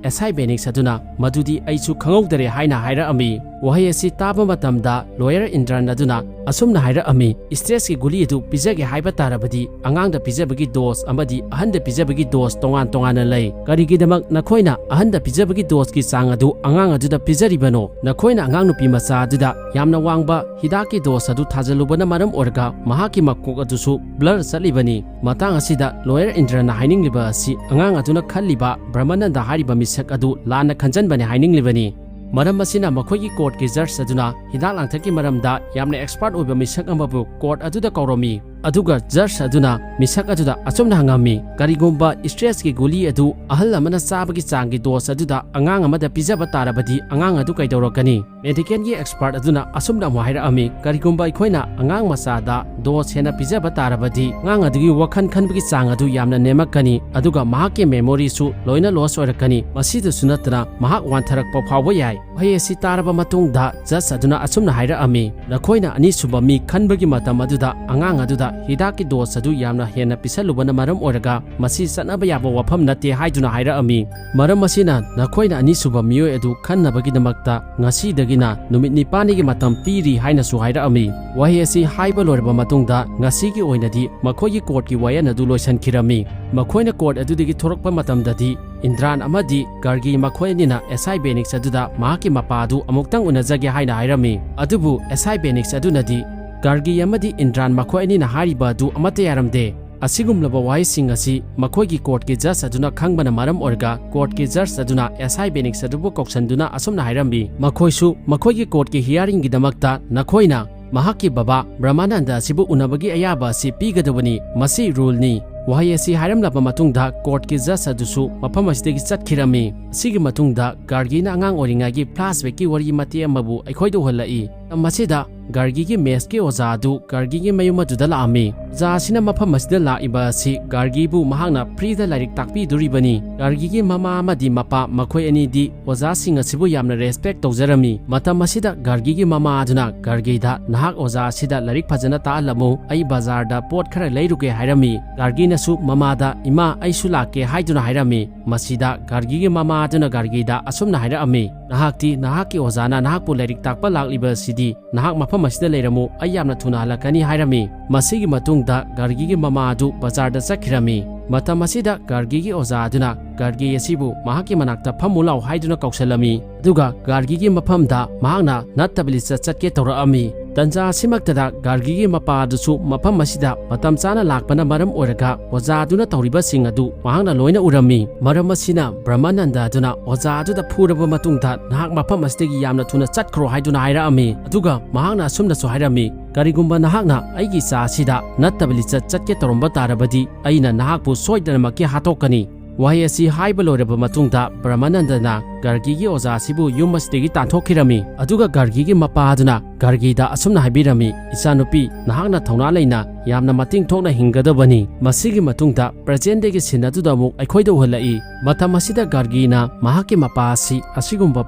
ꯑꯦꯁ ꯑꯥꯏ ꯕꯦꯅꯤꯛꯁ ꯑꯗꯨꯅ, "ꯃꯗꯨꯗꯤ ꯑꯩꯁꯨ ꯈꯪꯍꯧꯗꯔꯦ" ꯍꯥꯏꯅ ꯍꯥꯏꯔꯛꯑꯝꯃꯤ꯫ ꯋꯥꯍꯩ ꯑꯁꯤ ꯇꯥꯕ ꯃꯇꯝꯗ ꯂꯣꯌꯔ ꯏꯟꯗ꯭ꯔꯟ ꯑꯗꯨꯅ ꯑꯁꯨꯝꯅ ꯍꯥꯏꯔꯛꯑꯝꯃꯤ, "ꯏꯁꯇ꯭ꯔꯦꯁꯀꯤ ꯒꯨꯂꯤ ꯑꯗꯨ ꯄꯤꯖꯒꯦ ꯍꯥꯏꯕ ꯇꯥꯔꯕꯗꯤ ꯑꯉꯥꯡꯗ ꯄꯤꯖꯕꯒꯤ ꯗꯣꯁ ꯑꯃꯗꯤ ꯑꯍꯟꯗ ꯄꯤꯖꯕꯒꯤ ꯗꯣꯁ ꯇꯣꯉꯥꯟ ꯇꯣꯉꯥꯟꯅ ꯂꯩ꯫ ꯀꯔꯤꯒꯤꯗꯃꯛ ꯅꯈꯣꯏꯅ ꯑꯍꯟꯗ ꯄꯤꯖꯕꯒꯤ ꯗꯣꯁꯀꯤ ꯆꯥꯡ ꯑꯗꯨ ꯑꯉꯥꯡ ꯑꯗꯨꯗ ꯄꯤꯖꯔꯤꯕꯅꯣ? ꯅꯈꯣꯏꯅ ꯑꯉꯥꯡ ꯅꯨꯄꯤ ꯃꯆꯥ ꯑꯗꯨꯗ ꯌꯥꯝꯅ ꯋꯥꯡꯕ ꯍꯤꯗꯥꯛꯀꯤ ꯗꯣꯁ ꯑꯗꯨ ꯊꯥꯖꯜꯂꯨꯕꯅ ꯃꯔꯝ ꯑꯣꯏꯔꯒ ꯃꯍꯥꯛꯀꯤ ꯃꯀꯣꯛ ꯑꯗꯨꯁꯨ ꯕ꯭ꯂꯔ ꯆꯠꯂꯤꯕꯅꯤ"꯫ ꯃꯇꯥꯡ ꯑꯁꯤꯗ ꯂꯣꯌꯔ ꯏꯟꯗ꯭ꯔꯅ ꯍꯥꯏꯅꯤꯡꯂꯤꯕ ꯑꯁꯤ ꯑꯉꯥꯡ ꯑꯗꯨꯅ ꯈꯜꯂꯤꯕ ꯕ꯭ꯔꯍꯃꯅꯟꯗ ꯍꯥꯏꯔꯤꯕ ꯃꯤꯁꯛ ꯑꯗꯨ ꯂꯥꯟꯅ ꯈꯟꯖꯟꯕꯅꯤ ꯍꯥꯏꯅꯤꯡꯂꯤꯕꯅꯤ꯫ ꯃꯔꯝ ꯑꯁꯤꯅ ꯃꯈꯣꯏꯒꯤ ꯀꯣꯔꯠꯀꯤ ꯖꯖ ꯑꯗꯨꯅ ꯍꯤꯗꯥꯛ ꯂꯥꯡꯊꯛꯀꯤ ꯃꯔꯝꯗ ꯌꯥꯝꯅ ꯑꯦꯛꯁꯄꯔꯠ ꯑꯣꯏꯕ ꯃꯤꯁꯛ ꯑꯃꯕꯨ ꯀꯣꯔꯠ ꯑꯗꯨꯗ ꯀꯧꯔꯝꯃꯤ꯫ ꯑꯗꯨꯒ ꯖꯖ ꯑꯗꯨꯅ ꯃꯤꯁꯛ ꯑꯗꯨꯗ ꯑꯆꯨꯝꯅ ꯍꯪꯉꯝꯃꯤ, "ꯀꯔꯤꯒꯨꯝꯕ ꯏꯁꯇ꯭ꯔꯦꯁꯀꯤ ꯒꯨꯂꯤ ꯑꯗꯨ ꯑꯍꯜ ꯑꯃꯅ ꯆꯥꯕꯒꯤ ꯆꯥꯡꯒꯤ ꯗꯣꯁ ꯑꯗꯨꯗ ꯑꯉꯥꯡ ꯑꯃꯗ ꯄꯤꯖꯕ ꯇꯥꯔꯕꯗꯤ ꯑꯉꯥꯡ ꯑꯗꯨ ꯀꯩꯗꯧꯔꯛꯀꯅꯤ?" ꯃꯦꯗꯤꯀꯦꯜꯒꯤ ꯑꯦꯛꯁꯄꯔꯠ ꯑꯗꯨꯅ ꯑꯁꯨꯝꯅ ꯑꯃꯨꯛ ꯍꯥꯏꯔꯛꯑꯝꯃꯤ, "ꯀꯔꯤꯒꯨꯝꯕ ꯑꯩꯈꯣꯏꯅ ꯑꯉꯥꯡ ꯃꯆꯥꯗ ꯗꯣꯁ ꯍꯦꯟꯅ ꯄꯤꯖꯕ ꯇꯥꯔꯕꯗꯤ ꯑꯉꯥꯡ ꯑꯗꯨꯒꯤ ꯋꯥꯈꯜ ꯈꯟꯕꯒꯤ ꯆꯥꯡ ꯑꯗꯨ ꯌꯥꯝꯅ ꯅꯦꯝꯃꯛꯀꯅꯤ, ꯑꯗꯨꯒ ꯃꯍꯥꯛꯀꯤ ꯃꯦꯃꯣꯔꯤꯁꯨ ꯂꯣꯏꯅ ꯂꯣꯁ ꯑꯣꯏꯔꯛꯀꯅꯤ꯫ ꯃꯁꯤꯗꯁꯨ ꯅꯠꯇꯅ ꯃꯍꯥꯛ ꯋꯥꯟꯊꯔꯛꯄ ꯐꯥꯎꯕ ꯌꯥꯏ"꯫ ꯋꯥꯍꯩ ꯑꯁꯤ ꯇꯥꯔꯕ ꯃꯇꯨꯡꯗ ꯖꯖ ꯑꯗꯨꯅ ꯑꯁꯨꯝꯅ ꯍꯥꯏꯔꯛꯑꯝꯃꯤ, "ꯅꯈꯣꯏꯅ ꯑꯅꯤꯁꯨꯕ ꯃꯤ ꯈꯟꯕꯒꯤ ꯃꯇꯝ ꯑꯗꯨꯗ ꯑꯉꯥꯡ ꯑꯗꯨꯗ ꯍꯤꯗꯥꯛꯀꯤ ꯗꯣꯁ ꯑꯗꯨ ꯌꯥꯝꯅ ꯍꯦꯟꯅ ꯄꯤꯁꯜꯂꯨꯕꯅ ꯃꯔꯝ ꯑꯣꯏꯔꯒ ꯃꯁꯤ ꯆꯠꯅꯕ ꯌꯥꯕ ꯋꯥꯐꯝ ꯅꯠꯇꯦ" ꯍꯥꯏꯗꯨꯅ ꯍꯥꯏꯔꯛꯑꯝꯃꯤ꯫ ꯃꯔꯝ ꯑꯁꯤꯅ ꯅꯈꯣꯏꯅ ꯑꯅꯤꯁꯨꯕ ꯃꯤꯑꯣꯏ ꯑꯗꯨ ꯈꯟꯅꯕꯒꯤꯗꯃꯛꯇ ꯉꯁꯤꯗꯒꯤꯅ ꯅꯨꯃꯤꯠ ꯅꯤꯄꯥꯟꯒꯤ ꯃꯇꯝ ꯄꯤꯔꯤ ꯍꯥꯏꯅꯁꯨ ꯍꯥꯏꯔꯛꯑꯝꯃꯤ꯫ ꯋꯥꯍꯩ ꯑꯁꯤ ꯍꯥꯏꯕ ꯂꯣꯏꯔꯕ ꯃꯇꯨꯡꯗ ꯉꯁꯤꯒꯤ ꯑꯣꯏꯅꯗꯤ ꯃꯈꯣꯏꯒꯤ ꯀꯣꯔꯠꯀꯤ ꯋꯥꯌꯦꯜ ꯑꯗꯨ ꯂꯣꯏꯁꯤꯟꯈꯤꯔꯝꯃꯤ꯫ ꯃꯈꯣꯏꯅ ꯀꯣꯔꯠ ꯑꯗꯨꯗꯒꯤ ꯊꯣꯔꯛꯄ ꯃꯇꯝꯗꯗꯤ ꯏꯟꯗ꯭ꯔꯥꯟ ꯑꯃꯗꯤ ꯒꯥꯔꯒꯤ ꯃꯈꯣꯏ ꯑꯅꯤꯅ ꯑꯦꯁ ꯑꯥꯏ ꯕꯦꯅꯤꯛꯁ ꯑꯗꯨꯗ ꯃꯍꯥꯛꯀꯤ ꯃꯄꯥ ꯑꯗꯨ ꯑꯃꯨꯛꯇꯪ ꯎꯅꯖꯒꯦ ꯍꯥꯏꯅ ꯍꯥꯏꯔꯝꯃꯤ꯫ ꯑꯗꯨꯕꯨ ꯑꯦꯁ ꯑꯥꯏ ꯕꯦꯅꯤꯛꯁ ꯑꯗꯨꯅꯗꯤ ꯒꯥꯔꯒꯤ ꯑꯃꯗꯤ ꯏꯟꯗ꯭ꯔꯥꯟ ꯃꯈꯣꯏ ꯑꯅꯤꯅ ꯍꯥꯏꯔꯤꯕ ꯑꯗꯨ ꯑꯃꯠꯇ ꯌꯥꯔꯝꯗꯦ꯫ ꯑꯁꯤꯒꯨꯝꯂꯕ ꯋꯥꯍꯩꯁꯤꯡ ꯑꯁꯤ ꯃꯈꯣꯏꯒꯤ ꯀꯣꯔꯠꯀꯤ ꯖꯖ ꯑꯗꯨꯅ ꯈꯪꯕꯅ ꯃꯔꯝ ꯑꯣꯏꯔꯒ ꯀꯣꯔꯠꯀꯤ ꯖꯖ ꯑꯗꯨꯅ ꯑꯦꯁ ꯑꯥꯏ ꯕꯦꯅꯤꯛꯁ ꯑꯗꯨꯕꯨ ꯀꯧꯁꯟꯗꯨꯅ ꯑꯁꯨꯝꯅ ꯍꯥꯏꯔꯝꯃꯤ, "ꯃꯈꯣꯏꯁꯨ ꯃꯈꯣꯏꯒꯤ ꯀꯣꯔꯠꯀꯤ ꯍꯤꯌꯥꯔꯤꯡꯒꯤꯗꯃꯛꯇ ꯅꯈꯣꯏꯅ ꯃꯍꯥꯛꯀꯤ ꯕꯕꯥ ꯕ꯭ꯔꯍꯃꯥꯅꯟꯗ ꯑꯁꯤꯕꯨ ꯎꯅꯕꯒꯤ ꯑꯌꯥꯕ ꯑꯁꯤ ꯄꯤꯒꯗꯕꯅꯤ꯫ ꯃꯁꯤ ꯔꯨꯜꯅꯤ"꯫ ꯋꯥꯍꯩ ꯑꯁꯤ ꯍꯥꯏꯔꯝꯂꯕ ꯃꯇꯨꯡꯗ ꯀꯣꯔꯠꯀꯤ ꯖꯖ ꯑꯗꯨꯁꯨ ꯃꯐꯝ ꯑꯁꯤꯗꯒꯤ ꯆꯠꯈꯤꯔꯝꯃꯤ꯫ ꯑꯁꯤꯒꯤ ꯃꯇꯨꯡꯗ ꯒꯥꯔꯒꯤꯅ ꯑꯉꯥꯡ ꯑꯣꯏꯔꯤꯉꯩꯒꯤ ꯐ꯭ꯂꯥꯁꯕꯦꯛꯀꯤ ꯋꯥꯔꯤ ꯃꯇꯦꯛ ꯑꯃꯕꯨ ꯑꯩꯈꯣꯏꯗ ꯎꯍꯜꯂꯛꯏ꯫ ꯃꯇꯝ ꯑꯁꯤꯗ ꯒꯥꯔꯒꯤꯒꯤ ꯃꯦꯊꯁꯀꯤ ꯑꯣꯖꯥ ꯑꯗꯨ ꯒꯥꯔꯒꯤꯒꯤ ꯃꯌꯨꯝ ꯑꯗꯨꯗ ꯂꯥꯛꯑꯝꯃꯤ꯫ ꯑꯣꯖꯥ ꯑꯁꯤꯅ ꯃꯐꯝ ꯑꯁꯤꯗ ꯂꯥꯛꯏꯕ ꯑꯁꯤ ꯒꯥꯔꯒꯤꯕꯨ ꯃꯍꯥꯛꯅ ꯐ꯭ꯔꯤꯗ ꯂꯥꯏꯔꯤꯛ ꯇꯥꯛꯄꯤꯗꯣꯔꯤꯕꯅꯤ꯫ ꯒꯥꯔꯒꯤꯒꯤ ꯃꯃꯥ ꯑꯃꯗꯤ ꯃꯄꯥ ꯃꯈꯣꯏ ꯑꯅꯤꯗꯤ ꯑꯣꯖꯥꯁꯤꯡ ꯑꯁꯤꯕꯨ ꯌꯥꯝꯅ ꯔꯦꯁꯄꯦꯛ ꯇꯧꯖꯔꯝꯃꯤ꯫ ꯃꯇꯝ ꯑꯁꯤꯗ ꯒꯥꯔꯒꯤꯒꯤ ꯃꯃꯥ ꯑꯗꯨꯅ ꯒꯥꯔꯒꯤꯗ, "ꯅꯍꯥꯛ ꯑꯣꯖꯥ ꯑꯁꯤꯗ ꯂꯥꯏꯔꯤꯛ ꯐꯖꯅ ꯇꯥꯛꯍꯜꯂꯝꯃꯨ, ꯑꯩ ꯕꯖꯥꯔꯗ ꯄꯣꯠ ꯈꯔ ꯂꯩꯔꯨꯒꯦ" ꯍꯥꯏꯔꯝꯃꯤ꯫ ꯒꯥꯔꯒꯤꯅꯁꯨ ꯃꯃꯥꯗ, "ꯏꯃꯥ, ꯑꯩꯁꯨ ꯂꯥꯛꯀꯦ" ꯍꯥꯏꯗꯨꯅ ꯍꯥꯏꯔꯝꯃꯤ꯫ ꯃꯁꯤꯗ ꯒꯥꯔꯒꯤꯒꯤ ꯃꯃꯥ ꯑꯗꯨꯅ ꯒꯥꯔꯒꯤꯗ ꯑꯁꯨꯝꯅ ꯍꯥꯏꯔꯛꯑꯝꯃꯤ, "ꯅꯍꯥꯛꯇꯤ ꯅꯍꯥꯛꯀꯤ ꯑꯣꯖꯥꯅ ꯅꯍꯥꯛꯄꯨ ꯂꯥꯏꯔꯤꯛ ꯇꯥꯛꯄ ꯂꯥꯛꯂꯤꯕ ꯑꯁꯤꯗꯤ ꯅꯍꯥꯛ ꯃꯐꯝ ꯑꯁꯤꯗ ꯂꯩꯔꯝꯃꯨ, ꯑꯩ ꯌꯥꯝꯅ ꯊꯨꯅ ꯍꯜꯂꯛꯀꯅꯤ" ꯍꯥꯏꯔꯝꯃꯤ꯫ ꯃꯁꯤꯒꯤ ꯃꯇꯨꯡꯗ ꯒꯥꯔꯒꯤꯒꯤ ꯃꯃꯥ ꯑꯗꯨ ꯕꯖꯥꯔꯗ ꯆꯠꯈꯤꯔꯝꯃꯤ꯫ ꯃꯇꯝ ꯑꯁꯤꯗ ꯒꯥꯔꯒꯤꯒꯤ ꯑꯣꯖꯥ ꯑꯗꯨꯅ ꯒꯥꯔꯒꯤ ꯑꯁꯤꯕꯨ ꯃꯍꯥꯛꯀꯤ ꯃꯅꯥꯛꯇ ꯐꯝꯃꯨ ꯂꯥꯎ ꯍꯥꯏꯗꯨꯅ ꯀꯧꯁꯜꯂꯝꯃꯤ꯫ ꯑꯗꯨꯒ ꯒꯥꯔꯒꯤꯒꯤ ꯃꯐꯝꯗ ꯃꯍꯥꯛꯅ ꯅꯠꯇꯕ ꯂꯤꯆꯠ ꯆꯠꯀꯦ ꯇꯧꯔꯛꯑꯝꯃꯤ꯫ ꯇꯟꯖꯥ ꯑꯁꯤꯃꯛꯇꯗ ꯒꯥꯔꯒꯤꯒꯤ ꯃꯄꯥ ꯑꯗꯨꯁꯨ ꯃꯐꯝ ꯑꯁꯤꯗ ꯃꯇꯝ ꯆꯥꯅ ꯂꯥꯛꯄꯅ ꯃꯔꯝ ꯑꯣꯏꯔꯒ ꯑꯣꯖꯥ ꯑꯗꯨꯅ ꯇꯧꯔꯤꯕꯁꯤꯡ ꯑꯗꯨ ꯃꯍꯥꯛꯅ ꯂꯣꯏꯅ ꯎꯔꯝꯃꯤ꯫ ꯃꯔꯝ ꯑꯁꯤꯅ ꯕ꯭ꯔꯍꯃꯥꯅꯟꯗ ꯑꯗꯨꯅ ꯑꯣꯖꯥ ꯑꯗꯨꯗ ꯐꯨꯔꯕ ꯃꯇꯨꯡꯗ, "ꯅꯍꯥꯛ ꯃꯐꯝ ꯑꯁꯤꯗꯒꯤ ꯌꯥꯝꯅ ꯊꯨꯅ ꯆꯠꯈ꯭ꯔꯣ" ꯍꯥꯏꯗꯨꯅ ꯍꯥꯏꯔꯛꯑꯝꯃꯤ꯫ ꯑꯗꯨꯒ ꯃꯍꯥꯛꯅ ꯑꯁꯨꯝꯅꯁꯨ ꯍꯥꯏꯔꯝꯃꯤ, "ꯀꯔꯤꯒꯨꯝꯕ ꯅꯍꯥꯛꯅ ꯑꯩꯒꯤ ꯏꯆꯥ ꯑꯁꯤꯗ ꯅꯠꯇꯕ ꯂꯤꯆꯠ ꯆꯠꯀꯦ ꯇꯧꯔꯝꯕ ꯇꯥꯔꯕꯗꯤ ꯑꯩꯅ ꯅꯍꯥꯛꯄꯨ ꯁꯣꯏꯗꯅꯃꯛꯀꯤ ꯍꯥꯠꯇꯣꯛꯀꯅꯤ"꯫ ꯋꯥꯍꯩ ꯑꯁꯤ ꯍꯥꯏꯕ ꯂꯣꯏꯔꯕ ꯃꯇꯨꯡꯗ ꯕ꯭ꯔꯍꯃꯥꯅꯟꯗꯅ ꯒꯥꯔꯒꯤꯒꯤ ꯑꯣꯖꯥ ꯑꯁꯤꯕꯨ ꯌꯨꯝ ꯑꯁꯤꯗꯒꯤ ꯇꯥꯟꯊꯣꯛꯈꯤꯔꯝꯃꯤ꯫ ꯑꯗꯨꯒ ꯒꯥꯔꯒꯤꯒꯤ ꯃꯄꯥ ꯑꯗꯨꯅ ꯒꯥꯔꯒꯤꯗ ꯑꯁꯨꯝꯅ ꯍꯥꯏꯕꯤꯔꯝꯃꯤ, "ꯏꯆꯥꯅꯨꯄꯤ, ꯅꯍꯥꯛꯅ ꯊꯧꯅꯥ ꯂꯩꯅ ꯌꯥꯝꯅ ꯃꯇꯤꯡ ꯊꯣꯛꯅ ꯍꯤꯡꯒꯗꯕꯅꯤ"꯫ ꯃꯁꯤꯒꯤ ꯃꯇꯨꯡꯗ ꯄ꯭ꯔꯖꯦꯟꯗꯒꯤ ꯁꯤꯟ ꯑꯗꯨꯗ ꯑꯃꯨꯛ ꯑꯩꯈꯣꯏꯗ ꯎꯍꯜꯂꯛꯏ꯫ ꯃꯇꯝ ꯑꯁꯤꯗ ꯒꯥꯔꯒꯤꯅ ꯃꯍꯥꯛꯀꯤ ꯃꯄꯥ ꯑꯁꯤ ꯑꯁꯤꯒꯨꯝꯕ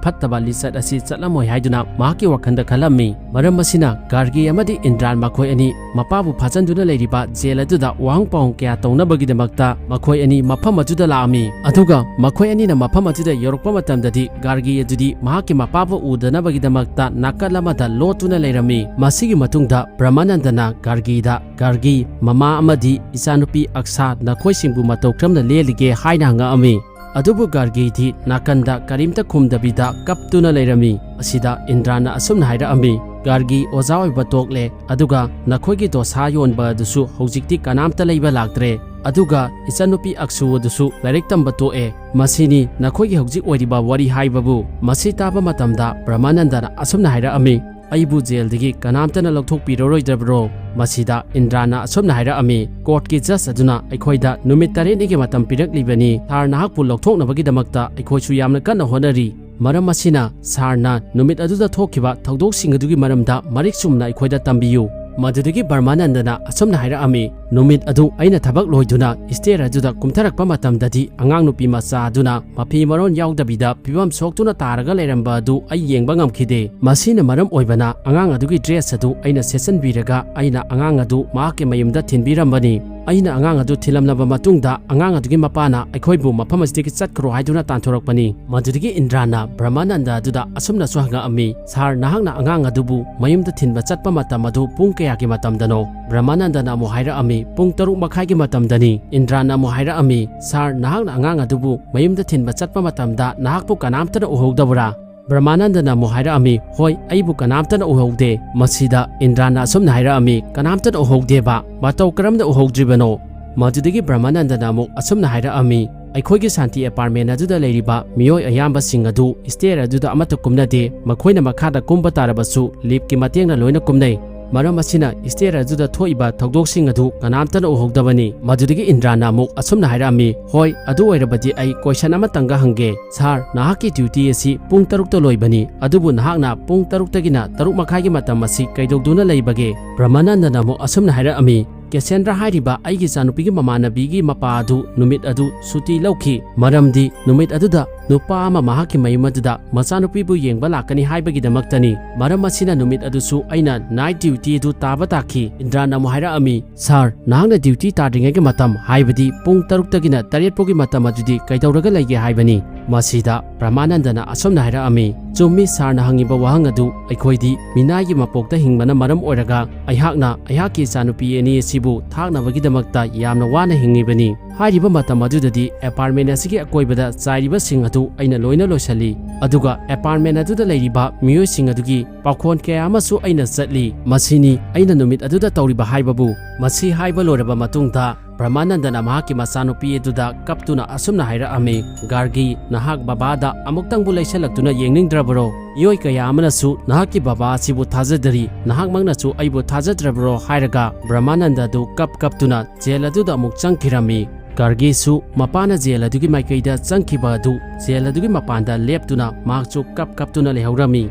ꯐꯠꯇꯕ ꯂꯤꯆꯠ ꯑꯁꯤ ꯆꯠꯂꯝꯃꯣꯏ ꯍꯥꯏꯗꯨꯅ ꯃꯍꯥꯛꯀꯤ ꯋꯥꯈꯜꯗ ꯈꯜꯂꯝꯃꯤ꯫ ꯃꯔꯝ ꯑꯁꯤꯅ ꯒꯥꯔꯒꯤ ꯑꯃꯗꯤ ꯏꯟꯗ꯭ꯔꯥꯟ ꯃꯈꯣꯏ ꯑꯅꯤ ꯃꯄꯥꯕꯨ ꯐꯥꯖꯟꯗꯨꯅ ꯂꯩꯔꯤꯕ ꯖꯦꯜ ꯑꯗꯨꯗ ꯋꯥꯍꯪ ꯄꯥꯎꯍꯪ ꯀꯌꯥ ꯇꯧꯅꯕꯒꯤꯗꯃꯛꯇ ꯃꯈꯣꯏ ꯑꯅꯤ ꯃꯐꯝ ꯑꯗꯨꯗ ꯂꯥꯛꯑꯝꯃꯤ꯫ ꯑꯗꯨꯒ ꯃꯈꯣꯏ ꯑꯅꯤꯅ ꯃꯐꯝ ꯑꯗꯨꯗ ꯌꯧꯔꯛꯄ ꯃꯇꯝꯗꯗꯤ ꯒꯥꯔꯒꯤ ꯑꯗꯨꯗꯤ ꯃꯍꯥꯛꯀꯤ ꯃꯄꯥꯕꯨ ꯎꯗꯅꯕꯒꯤꯗꯃꯛꯇ ꯅꯥꯀꯜ ꯑꯃꯗ ꯂꯣꯠꯇꯨꯅ ꯂꯩꯔꯝꯃꯤ꯫ ꯃꯁꯤꯒꯤ ꯃꯇꯨꯡꯗ ꯕ꯭ꯔꯍꯃꯥꯅꯟꯗꯅ ꯒꯥꯔꯒꯤꯗ, "ꯒꯥꯔꯒꯤ, ꯃꯃꯥ ꯑꯃꯗꯤ ꯏꯆꯥꯅꯨꯄꯤ ꯑꯛꯁꯥ ꯅꯈꯣꯏꯁꯤꯡꯕꯨ ꯃꯇꯧ ꯀꯔꯝꯅ ꯂꯦꯜꯂꯤꯒꯦ?" ꯍꯥꯏꯅ ꯍꯪꯉꯛꯑꯝꯃꯤ꯫ ꯑꯗꯨꯕꯨ ꯒꯥꯔꯒꯤꯗꯤ ꯅꯥꯀꯟꯗ ꯀꯔꯤꯝꯇ ꯈꯨꯝꯗꯕꯤꯗ ꯀꯞꯇꯨꯅ ꯂꯩꯔꯝꯃꯤ꯫ ꯑꯁꯤꯗ ꯏꯟꯗ꯭ꯔꯥꯅ ꯑꯁꯨꯝꯅ ꯍꯥꯏꯔꯛꯑꯝꯃꯤ, "ꯒꯥꯔꯒꯤ, ꯑꯣꯖꯥ ꯑꯣꯏꯕ ꯇꯣꯛꯂꯦ, ꯑꯗꯨꯒ ꯅꯈꯣꯏꯒꯤ ꯗꯣꯁꯥ ꯌꯣꯟꯕ ꯑꯗꯨꯁꯨ ꯍꯧꯖꯤꯛꯇꯤ ꯀꯅꯥꯝꯇ ꯂꯩꯕ ꯂꯥꯛꯇ꯭ꯔꯦ, ꯑꯗꯨꯒ ꯏꯆꯟꯅꯨꯄꯤ ꯑꯛꯁꯨ ꯑꯗꯨꯁꯨ ꯂꯥꯏꯔꯤꯛ ꯇꯝꯕ ꯇꯣꯛꯑꯦ꯫ ꯃꯁꯤꯅꯤ ꯅꯈꯣꯏꯒꯤ ꯍꯧꯖꯤꯛ ꯑꯣꯏꯔꯤꯕ ꯋꯥꯔꯤ ꯍꯥꯏꯕꯕꯨ"꯫ ꯃꯁꯤ ꯇꯥꯕ ꯃꯇꯝꯗ ꯕ꯭ꯔꯍꯃꯥꯅꯟꯗꯅ ꯑꯁꯨꯝꯅ ꯍꯥꯏꯔꯛꯑꯝꯃꯤ, "ꯑꯩꯕꯨ ꯖꯦꯜꯗꯒꯤ ꯀꯅꯥꯝꯇꯅ ꯂꯧꯊꯣꯛꯄꯤꯔꯔꯣꯏꯗꯕ꯭ꯔꯣ?" ꯃꯁꯤꯗ ꯏꯟꯗ꯭ꯔꯥꯅ ꯑꯁꯨꯝꯅ ꯍꯥꯏꯔꯛꯑꯝꯃꯤ, "ꯀꯣꯔꯠꯀꯤ ꯖꯖ ꯑꯗꯨꯅ ꯑꯩꯈꯣꯏꯗ ꯅꯨꯃꯤꯠ ꯇꯔꯦꯠꯅꯤꯒꯤ ꯃꯇꯝ ꯄꯤꯔꯛꯂꯤꯕꯅꯤ꯫ ꯁꯥꯔ ꯅꯍꯥꯛꯄꯨ ꯂꯧꯊꯣꯛꯅꯕꯒꯤꯗꯃꯛꯇ ꯑꯩꯈꯣꯏꯁꯨ ꯌꯥꯝꯅ ꯀꯟꯅ ꯍꯣꯠꯅꯔꯤ꯫ ꯃꯔꯝ ꯑꯁꯤꯅ ꯁꯥꯔꯅ ꯅꯨꯃꯤꯠ ꯑꯗꯨꯗ ꯊꯣꯛꯈꯤꯕ ꯊꯧꯗꯣꯛꯁꯤꯡ ꯑꯗꯨꯒꯤ ꯃꯔꯝꯗ ꯃꯔꯤꯛ ꯆꯨꯝꯅ ꯑꯩꯈꯣꯏꯗ ꯇꯝꯕꯤꯌꯨ꯫ ꯃꯗꯨꯗꯒꯤ ꯕ꯭ꯔꯍꯃꯥꯅꯟꯗꯅ ꯑꯁꯨꯝꯅ ꯍꯥꯏꯔꯛꯑꯝꯃꯤ, ꯅꯨꯃꯤꯠ ꯑꯗꯨ ꯑꯩꯅ ꯊꯕꯛ ꯂꯣꯏꯗꯨꯅ ꯁ꯭ꯇꯦꯌꯔ ꯑꯗꯨꯗ ꯀꯨꯝꯊꯔꯛꯄ ꯃꯇꯝꯗꯗꯤ ꯑꯉꯥꯡ ꯅꯨꯄꯤ ꯃꯆꯥ ꯑꯗꯨꯅ ꯃꯐꯤ ꯃꯔꯣꯟ ꯌꯥꯎꯗꯕꯤꯗ ꯐꯤꯕꯝ ꯁꯣꯛꯇꯨꯅ ꯇꯥꯔꯒ ꯂꯩꯔꯝꯕ ꯑꯗꯨ ꯑꯩ ꯌꯦꯡꯕ ꯉꯝꯈꯤꯗꯦ꯫ ꯃꯁꯤꯅ ꯃꯔꯝ ꯑꯣꯏꯕꯅ ꯑꯉꯥꯡ ꯑꯗꯨꯒꯤ ꯗ꯭ꯔꯦꯁ ꯑꯗꯨ ꯑꯩꯅ ꯁꯦꯠꯆꯟꯕꯤꯔꯒ ꯑꯩꯅ ꯑꯉꯥꯡ ꯑꯗꯨ ꯃꯍꯥꯛꯀꯤ ꯃꯌꯨꯝꯗ ꯊꯤꯟꯕꯤꯔꯝꯕꯅꯤ꯫ ꯑꯩꯅ ꯑꯉꯥꯡ ꯑꯗꯨ ꯊꯤꯜꯂꯝꯂꯕ ꯃꯇꯨꯡꯗ ꯑꯉꯥꯡ ꯑꯗꯨꯒꯤ ꯃꯄꯥꯅ ꯑꯩꯈꯣꯏꯕꯨ ꯃꯐꯝ ꯑꯁꯤꯗꯒꯤ ꯆꯠꯈ꯭ꯔꯣ ꯍꯥꯏꯗꯨꯅ ꯇꯥꯟꯊꯣꯔꯛꯄꯅꯤ꯫ ꯃꯗꯨꯗꯒꯤ ꯏꯟꯗ꯭ꯔꯥꯅ ꯕ꯭ꯔꯍꯃꯥꯅꯟꯗ ꯑꯗꯨꯗ ꯑꯁꯨꯝꯅꯁꯨ ꯍꯪꯉꯛꯑꯝꯃꯤ, "ꯁꯥꯔ, ꯅꯍꯥꯛꯅ ꯑꯉꯥꯡ ꯑꯗꯨꯕꯨ ꯃꯌꯨꯝꯗ ꯊꯤꯟꯕ ꯆꯠꯄ ꯃꯇꯝ ꯑꯗꯨ ꯄꯨꯡ ꯀꯌꯥꯒꯤ ꯃꯇꯝꯗꯅꯣ?" ꯕ꯭ꯔꯍꯃꯥꯅꯟꯗꯅ ꯑꯃꯨꯛ ꯍꯥꯏꯔꯛꯑꯝꯃꯤ, "ꯄꯨꯡ ꯇꯔꯨꯛ ꯃꯈꯥꯏꯒꯤ ꯃꯇꯝꯗꯅꯤ"꯫ ꯏꯟꯗ꯭ꯔꯥꯅ ꯑꯃꯨꯛ ꯍꯥꯏꯔꯛꯑꯝꯃꯤ, "ꯁꯥꯔ, ꯅꯍꯥꯛꯅ ꯑꯉꯥꯡ ꯑꯗꯨꯕꯨ ꯃꯌꯨꯝꯗ ꯊꯤꯟꯕ ꯆꯠꯄ ꯃꯇꯝꯗ ꯅꯍꯥꯛꯄꯨ ꯀꯅꯥꯝꯇꯅ ꯎꯍꯧꯗꯕ꯭ꯔꯥ?" ꯕ꯭ꯔꯍꯃꯥꯅꯟꯗꯅ ꯑꯃꯨꯛ ꯍꯥꯏꯔꯛꯑꯝꯃꯤ, "ꯍꯣꯏ, ꯑꯩꯕꯨ ꯀꯅꯥꯝꯇꯅ ꯎꯍꯧꯗꯦ"꯫ ꯃꯁꯤꯗ ꯏꯟꯗ꯭ꯔꯥꯅ ꯑꯁꯨꯝꯅ ꯍꯥꯏꯔꯛꯑꯝꯃꯤ, "ꯀꯅꯥꯝꯇꯅ ꯎꯍꯧꯗꯦꯕ? ꯃꯇꯧ ꯀꯔꯝꯅ ꯎꯍꯧꯗ꯭ꯔꯤꯕꯅꯣ?" ꯃꯗꯨꯗꯒꯤ ꯕ꯭ꯔꯍꯃꯥꯅꯟꯗꯅ ꯑꯃꯨꯛ ꯑꯁꯨꯝꯅ ꯍꯥꯏꯔꯛꯑꯝꯃꯤ, "ꯑꯩꯈꯣꯏꯒꯤ ꯁꯥꯟꯇꯤ ꯑꯦꯄꯥꯔꯠꯃꯦꯟ ꯑꯗꯨꯗ ꯂꯩꯔꯤꯕ ꯃꯤꯑꯣꯏ ꯑꯌꯥꯝꯕꯁꯤꯡ ꯑꯗꯨ ꯁ꯭ꯇꯦꯌꯔ ꯑꯗꯨꯗ ꯑꯃꯠꯇ ꯀꯨꯝꯅꯗꯦ꯫ ꯃꯈꯣꯏꯅ ꯃꯈꯥꯗ ꯀꯨꯝꯕ ꯇꯥꯔꯕꯁꯨ ꯂꯤꯐꯀꯤ ꯃꯇꯦꯡꯅ ꯂꯣꯏꯅ ꯀꯨꯝꯅꯩ꯫ ꯃꯔꯝ ꯑꯁꯤꯅ ꯁ꯭ꯇꯦꯌꯔ ꯑꯗꯨꯗ ꯊꯣꯛꯏꯕ ꯊꯧꯗꯣꯛꯁꯤꯡ ꯑꯗꯨ ꯀꯅꯥꯝꯇꯅ ꯎꯍꯧꯗꯕꯅꯤ"꯫ ꯃꯗꯨꯗꯒꯤ ꯏꯟꯗ꯭ꯔꯥꯅ ꯑꯃꯨꯛ ꯑꯁꯨꯝꯅ ꯍꯥꯏꯔꯛꯑꯝꯃꯤ, "ꯍꯣꯏ, ꯑꯗꯨ ꯑꯣꯏꯔꯕꯗꯤ ꯑꯩ ꯀꯣꯏꯁꯟ ꯑꯃꯇꯪꯒ ꯍꯪꯒꯦ꯫ ꯁꯥꯔ, ꯅꯍꯥꯛꯀꯤ ꯗ꯭ꯌꯨꯇꯤ ꯑꯁꯤ ꯄꯨꯡ ꯇꯔꯨꯛꯇ ꯂꯣꯏꯕꯅꯤ, ꯑꯗꯨꯕꯨ ꯅꯍꯥꯛꯅ ꯄꯨꯡ ꯇꯔꯨꯛꯇꯒꯤꯅ ꯇꯔꯨꯛ ꯃꯈꯥꯏꯒꯤ ꯃꯇꯝ ꯑꯁꯤ ꯀꯩꯗꯧꯗꯨꯅ ꯂꯩꯕꯒꯦ?" ꯕ꯭ꯔꯍꯃꯥꯅꯟꯗꯅ ꯑꯃꯨꯛ ꯑꯁꯨꯝꯅ ꯍꯥꯏꯔꯛꯑꯝꯃꯤ, "ꯀꯦꯁꯦꯟꯗ꯭ꯔꯥ ꯍꯥꯏꯔꯤꯕ ꯑꯩꯒꯤ ꯏꯆꯥꯅꯨꯄꯤꯒꯤ ꯃꯃꯥꯟꯅꯕꯤꯒꯤ ꯃꯄꯥ ꯑꯗꯨ ꯅꯨꯃꯤꯠ ꯑꯗꯨ ꯁꯨꯇꯤ ꯂꯧꯈꯤ, ꯃꯔꯝꯗꯤ ꯅꯨꯃꯤꯠ ꯑꯗꯨꯗ ꯅꯨꯄꯥ ꯑꯃ ꯃꯍꯥꯛꯀꯤ ꯃꯌꯨꯝ ꯑꯗꯨꯗ ꯃꯆꯥꯅꯨꯄꯤꯕꯨ ꯌꯦꯡꯕ ꯂꯥꯛꯀꯅꯤ ꯍꯥꯏꯕꯒꯤꯗꯃꯛꯇꯅꯤ꯫ ꯃꯔꯝ ꯑꯁꯤꯅ ꯅꯨꯃꯤꯠ ꯑꯗꯨꯁꯨ ꯑꯩꯅ ꯅꯥꯏꯠ ꯗ꯭ꯌꯨꯇꯤ ꯑꯗꯨ ꯇꯥꯕ ꯇꯥꯈꯤ"꯫ ꯏꯟꯗ꯭ꯔꯥꯅ ꯑꯃꯨꯛ ꯍꯥꯏꯔꯛꯑꯝꯃꯤ, "ꯁꯥꯔ, ꯅꯍꯥꯛꯅ ꯗ꯭ꯌꯨꯇꯤ ꯇꯥꯗ꯭ꯔꯤꯉꯩꯒꯤ ꯃꯇꯝ, ꯍꯥꯏꯕꯗꯤ ꯄꯨꯡ ꯇꯔꯨꯛꯇꯒꯤꯅ ꯇꯔꯦꯠ ꯐꯥꯎꯒꯤ ꯃꯇꯝ ꯑꯗꯨꯗꯤ ꯀꯩꯗꯧꯔꯒ ꯂꯩꯒꯦ ꯍꯥꯏꯕꯅꯤ?" ꯃꯁꯤꯗ ꯕ꯭ꯔꯍꯃꯥꯅꯟꯗꯅ ꯑꯁꯨꯝꯅ ꯍꯥꯏꯔꯛꯑꯝꯃꯤ, "ꯆꯨꯝꯃꯤ ꯁꯥꯔꯅ ꯍꯪꯉꯤꯕ ꯋꯥꯍꯪ ꯑꯗꯨ꯫ ꯑꯩꯈꯣꯏꯗꯤ ꯃꯤꯅꯥꯏꯒꯤ ꯃꯄꯣꯛꯇ ꯍꯤꯡꯕꯅ ꯃꯔꯝ ꯑꯣꯏꯔꯒ ꯑꯩꯍꯥꯛꯅ ꯑꯩꯍꯥꯛꯀꯤ ꯏꯆꯥꯅꯨꯄꯤ ꯑꯅꯤ ꯑꯁꯤꯕꯨ ꯊꯥꯛꯅꯕꯒꯤꯗꯃꯛꯇ ꯌꯥꯝꯅ ꯋꯥꯅ ꯍꯤꯡꯉꯤꯕꯅꯤ꯫ ꯍꯥꯏꯔꯤꯕ ꯃꯇꯝ ꯑꯗꯨꯗꯗꯤ ꯑꯦꯄꯥꯔꯠꯃꯦꯟ ꯑꯁꯤꯒꯤ ꯑꯀꯣꯏꯕꯗ ꯆꯥꯏꯔꯤꯕꯁꯤꯡ ꯑꯗꯨ ꯑꯩꯅ ꯂꯣꯏꯅ ꯂꯣꯏꯁꯤꯜꯂꯤ, ꯑꯗꯨꯒ ꯑꯦꯄꯥꯔꯠꯃꯦꯟ ꯑꯗꯨꯗ ꯂꯩꯔꯤꯕ ꯃꯤꯑꯣꯏꯁꯤꯡ ꯑꯗꯨꯒꯤ ꯄꯥꯎꯈꯣꯟ ꯀꯌꯥ ꯑꯃꯁꯨ ꯑꯩꯅ ꯆꯠꯂꯤ꯫ ꯃꯁꯤꯅꯤ ꯑꯩꯅ ꯅꯨꯃꯤꯠ ꯑꯗꯨꯗ ꯇꯧꯔꯤꯕ ꯍꯥꯏꯕꯕꯨ"꯫ ꯃꯁꯤ ꯍꯥꯏꯕ ꯂꯣꯏꯔꯕ ꯃꯇꯨꯡꯗ ꯕ꯭ꯔꯍꯃꯥꯅꯟꯗꯅ ꯃꯍꯥꯛꯀꯤ ꯃꯆꯥꯅꯨꯄꯤ ꯑꯗꯨꯗ ꯀꯞꯇꯨꯅ ꯑꯁꯨꯝꯅ ꯍꯥꯏꯔꯛꯑꯝꯃꯤ, "ꯒꯥꯔꯒꯤ, ꯅꯍꯥꯛ ꯕꯕꯥꯗ ꯑꯃꯨꯛꯇꯪꯕꯨ ꯂꯩꯁꯜꯂꯛꯇꯨꯅ ꯌꯦꯡꯅꯤꯡꯗ꯭ꯔꯕꯔꯣ? ꯃꯤꯑꯣꯏ ꯀꯌꯥ ꯑꯃꯅꯁꯨ ꯅꯍꯥꯛꯀꯤ ꯕꯕꯥ ꯑꯁꯤꯕꯨ ꯊꯥꯖꯗꯔꯤ, ꯅꯍꯥꯛꯃꯛꯅꯁꯨ ꯑꯩꯕꯨ ꯊꯥꯖꯗ꯭ꯔꯕꯔꯣ?" ꯍꯥꯏꯔꯒ ꯕ꯭ꯔꯍꯃꯥꯅꯟꯗ ꯑꯗꯨ ꯀꯞ ꯀꯞꯇꯨꯅ ꯖꯦꯜ ꯑꯗꯨꯗ ꯑꯃꯨꯛ ꯆꯪꯈꯤꯔꯝꯃꯤ꯫ ꯒꯥꯔꯒꯤꯁꯨ ꯃꯄꯥꯅ ꯖꯦꯜ ꯑꯗꯨꯒꯤ ꯃꯥꯏꯀꯩꯗ ꯆꯪꯈꯤꯕ ꯑꯗꯨ ꯖꯦꯜ ꯑꯗꯨꯒꯤ ꯃꯄꯥꯟꯗ ꯂꯦꯞꯇꯨꯅ ꯃꯍꯥꯛꯁꯨ ꯀꯞ ꯀꯞꯇꯨꯅ ꯂꯩꯍꯧꯔꯝꯃꯤ꯫